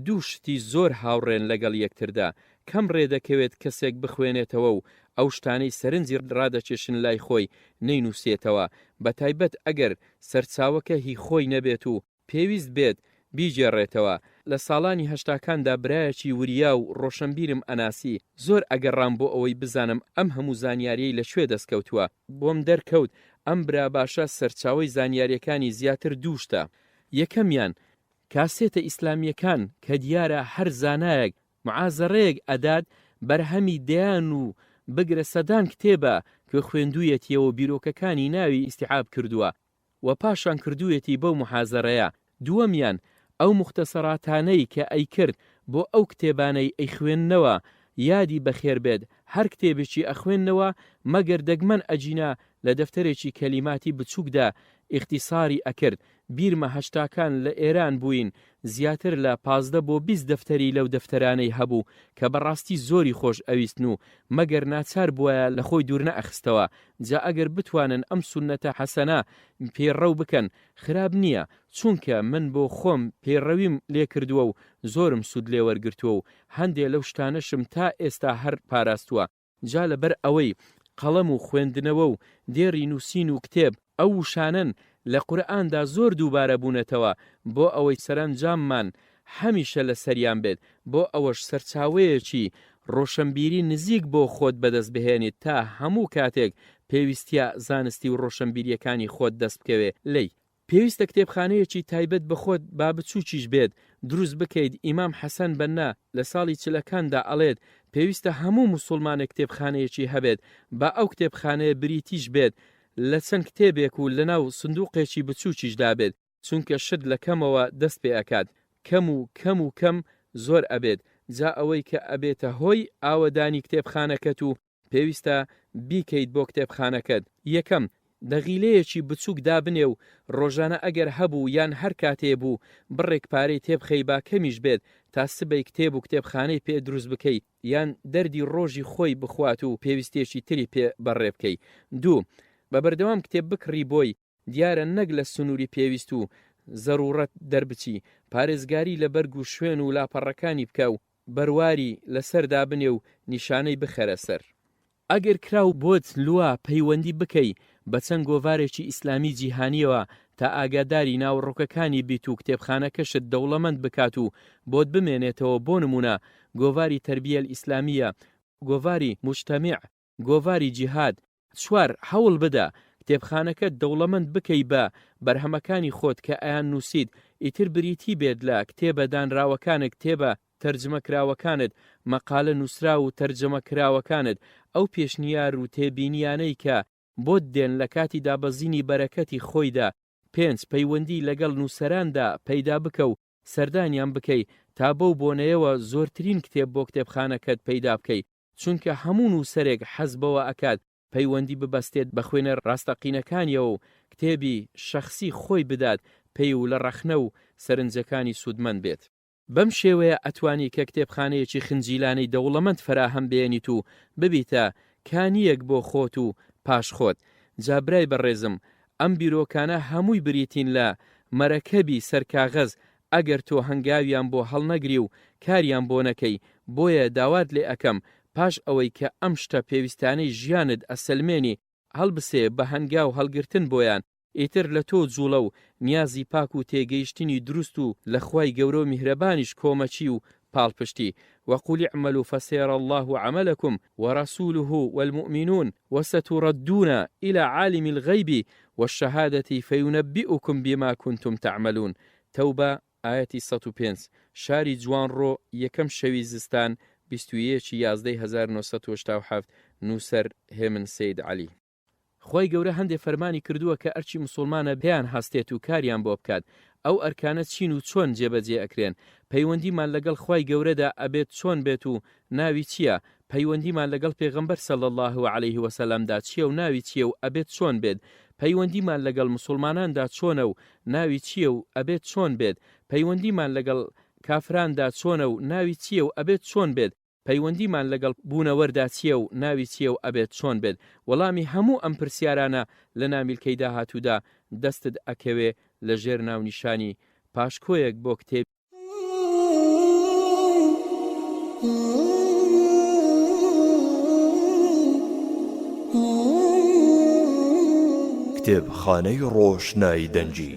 A: دوو شتی زۆر هاوڕێن لەگەڵ یەکتردا، کەم ڕێ دەکەوێت کەسێک بخوێنێتەوە و ئەو شتانەی سەرنجی ڕادەکێشن لای خۆی نەینووسێتەوە، بەتایبەت ئەگەر سەرچاوەکە هی خۆی نەبێت و پێویست بێت بیگێڕێتەوە. لە ساڵانی هەشتاکاندا برایەکی وریا و ڕۆشەنبیرم ئەناسی، زۆر ئەگەڕام بۆ ئەوەی بزانم ئەم هەموو زانیاریەی لە کوێ دەستکەوتووە، بۆم دەرکەوت ئەم برا باشە سەرچاوەی زانیاریەکانی زیاتر دوو شتە، یەکەمیان، کاسێتە ئیسلامیەکان کە دیارە هەر زانایەک معازەڕەیەک ئەدات بەرهەمی دەیان و بگرە سەدان کتێبە کە خوێندوویەتیەوە و بیرۆکەکانی ناوی ئیستیعاب کردووە و پاشان کردوویەتی بەو محازەرەیە، دووەمیان ئەو موختەسەراتانەی کە ئەیکرد بۆ ئەو کتێبانەی ئەیخوێندنەوە یادی بەخێر بێت هەر کتێبێکی ئەخوێندنەوە مەگەر دەگمەن ئەگینا لە دەفتەرێکی کەلیماتی بچوکدا ئیختیساری ئەکرد بیرمە هەشتاکان لە ئێران بووین زیاتر لە 15 بۆ 20 دەفتەری لەو دەفتەرانەی هەبوو کە بەڕاستی زۆری خۆش ئەویستن و مەگەر ناچار بوایە لە خۆی دوور نەئەخستەوە جا ئەگەر بتوانن ئەم سوننەتە حەسەنە پەیڕەو بکەن خراپ نییە چونکە من بۆ خۆم پەیڕەویم لێ کردووە و زۆرم سوود لێ وەرگرتووە و هەندێ لەو شتانەشم تا ئێستا هەر پاراستووە. جا لەبەر ئەوەی قەڵەم و خوێندنەوە و دێڕی نووسین و کتێب ئەو وشانەن لە قورئاندا زۆر دووبارە بوونەتەوە بۆ ئەوەی سەرەنجاممان هەمیشە لەسەریان بێت بۆ ئەوەش سەرچاوەیەکی ڕۆشەنبیری نزیک بۆ خۆت بەدەست بهێنیت تا هەموو کاتێک پێویستیە زانستی و ڕۆشەنبیریەکانی خۆت دەست بکەوێ لێی. پێویستە کتێبخانەیەکی تایبەت بە خۆت با بچوکیش بێت دروست بکەیت ئیمام حەسەن بەننا لە ساڵی چلەکاندا ئەڵێت پێویستە هەموو موسوڵمانێک کتێبخانەیەکی هەبێت با ئەو کتێبخانەیە بریتیش بێت لە چەند کتێبێک و لەناو سندوقێکی بچوکیشدا بێت چونکە شت لە کەمەوە دەست پێ ئەکات کەم و کەم و کەم زۆر ئەبێت جا ئەوەی کە ئەبێتە هۆی ئاوەدانی کتێبخانەکەت و پێویستە بیکەیت بۆ کتێبخانەکەت. یەکەم، دەغیلەیەکی بچوک دابنێ و ڕۆژانە ئەگەر هەبوو یان هەر کاتێ بوو بڕێک پارەی تێبخەی با کەمیش بێت تا سبەی کتێب و کتێبخانەی پێ دروست بکەی یان دەردی ڕۆژی خۆی بخوات و پێویستیەکی تری پێ بەڕێ بکەی. دوو، بە بەردەوام کتێب بکڕی بۆی، دیارە نەک لە سنوری پێویست و زەروڕەت دەربچی، پارێزگاری لە بەرگ و شوێن و لاپەڕەکانی بکە و بەرواری لەسەر دابنێ و نیشانەی بخەرە سەر. ئەگەر کرا و بۆت لوا پەیوەندی بکەی بە چەند گۆڤارێکی ئیسلامی جیهانیەوە تا ئاگاداری ناوەڕۆکەکانی بیت و کتێبخانەکەشت دەوڵەمەند بکات و بۆت بمێنێتەوە بۆ نمونە گۆڤاری تربیە الاسلامیە گۆڤاری مجتمع گۆڤاری جیهاد، چوار، هەوڵ بدە کتێبخانەکەت دەوڵەمەند بکەی بە بەرهەمەکانی خۆت کە ئەیاننووسیت، ئیتر بریتی بێت لە کتێبە دانراوەکانت، کتێبە تەرجمە کراوەکانت، مەقالە نووسراو و تەرجەمە کراوەکانت، ئەو پێشنیار و تێبینییانەی کە بۆت دێن لە کاتی دابەزینی بەرەکەتی خۆیدا. پێنج، پەیوەندی لەگەڵ نووسەراندا پەیدا بکە و سەردانیان بکەی تا بەو بۆنەیەوە زۆرترین کتێب بۆ کتێبخانەکەت پەیدا بکەی. چونکە هەموو نووسەرێک حەز بەوە ئەکات پەیوەندی ببەستێت بە خوێنەر ڕاستەقینەکانیەوە و کتێبی شەخسی خۆی بدات پێی و لە ڕەخنە و سەرنجەکانی سوودمەند بێت. بەم شێوەیە ئەتوانی کە کتێبخانەیەکی خنجیلانەی دەوڵەمەند فەراهەم بێنیت و ببیتە کانییەک بۆ خۆت و پاش خۆت. جا برای بەڕێزم ئەم بیرۆکانە هەمووی بریتین لە مەرەکەبی سەر کاغەز ئەگەر تۆ هەنگاویان بۆ هەڵنەگری و کاریان بۆ نەکەی، بۆیە داوات لێ ئەکەم پاش ئەوەی کە ئەم شتە پێویستانەی ژیانت ئەسەلمێنی هەڵبسێ بە هەنگاو هەڵگرتن بۆیان، ئیتر لە تۆ جوڵە و نیازی پاک و تێگەیشتنی دروست و لە خوای گەورە و میهرەبانیش کۆمەکی و پاڵپشتی، وقل اعملوا فسیری اللە عملکم ورسوله والمومنون وستردون الی عالم الغیب والشهادە فینبئکم بما کنتم تعملون، تەوبە ئایەتی 105، شاری جوانڕۆ یەکەم شەوی زستان 21 ی یازدەی 1987 نووسەر، هێمن سەید عەلی. خوای گەورە هەندێ فەرمانی کردووە کە ئەرکی موسوڵمانە پێیان هەستێت و کاریان بۆ بکات، ئەو ئەرکانە چین و چۆن جێبەجێ ئەکرێن؟ پەیوەندیمان لەگەڵ خوای گەورەدا ئەبێت چۆن بێت و ناوی چیە؟ پەیوەندیمان لەگەڵ پێغەمبەر صلی اللە علیه وسلم دا چیە و ناوی چیە و ئەبێت چۆن بێت؟ پەیوەندیمان لەگەڵ موسوڵماناندا چۆنە و ناوی چیە و ئەبێت چۆن بێت؟ پەیوەندیمان لەگەڵ کافراندا چۆنە و ناوی چیە و ئەبێت چۆن بێت؟ پەیوەندیمان لەگەڵ بوونەوەردا چییە و ناوی چییە و ئەبێت چۆن بێت؟ وەڵامی هەموو ئەم پرسیارانە لە نامیلکەی داهاتوودا دەستت ئەکەوێ. لە ژێر ناونیشانی پاشکۆیەک بۆ کتێبی
B: کتێبخانەی ڕۆشنایی دەنگی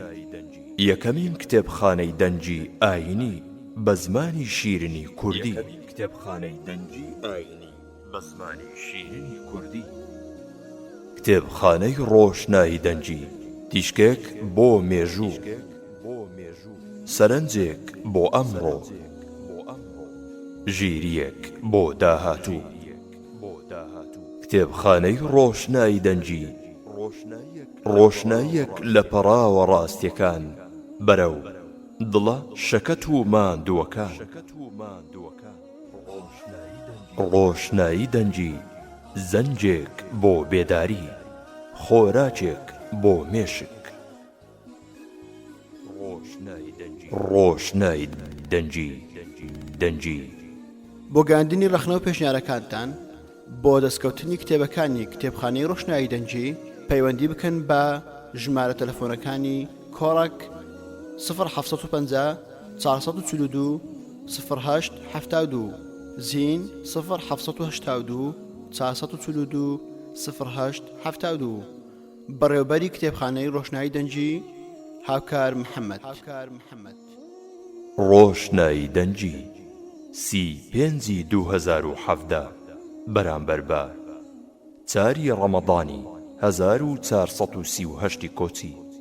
B: یەکەمین کتێبخانەی دەنگی ئایینی بە زمانی شیرینی کوردی. یەکەمین کتێبخانەی دەنگی ئایینی بە زمانی شیرینی کوردی. کتێبخانەی ڕۆشنایی دەنگی، تیشکێک بۆ مێژوو، سەرنجێک بۆ ئەمڕۆ، ژیرییەک بۆ داهاتوو. کتێبخانەی ڕۆشنایی دەنگی، ڕۆشناییەک لە پەڕاوە ڕاستییەکان بەرەو دڵە شەکەت و ماندووەکان. ڕۆشنایی دەنگی زەنگێک بۆ بێداری، خۆراکێک بۆ مێشک. ڕۆشنایی دەنگی دەنگی.
C: بۆ گەیاندنی ڕەخنە و پێشنیارەکانتان بۆ دەستکەوتنی کتێبەکانی کتێبخانەی ڕۆشنایی دەنگی پەیوەندی بکەن بە ژمارە تەلەفۆنەکانی کۆڕەک 0750 442 08 72 زین 0782 442 08 72 بەڕێوبەری کتێبخانەی ڕۆشنایی دەنگی هاوکار محەممەد.
B: ڕۆشنایی دەنگی، سی پێنجی 2017 بەرامبەر بە چاری ڕەمەضانی 1438 ی کۆچی.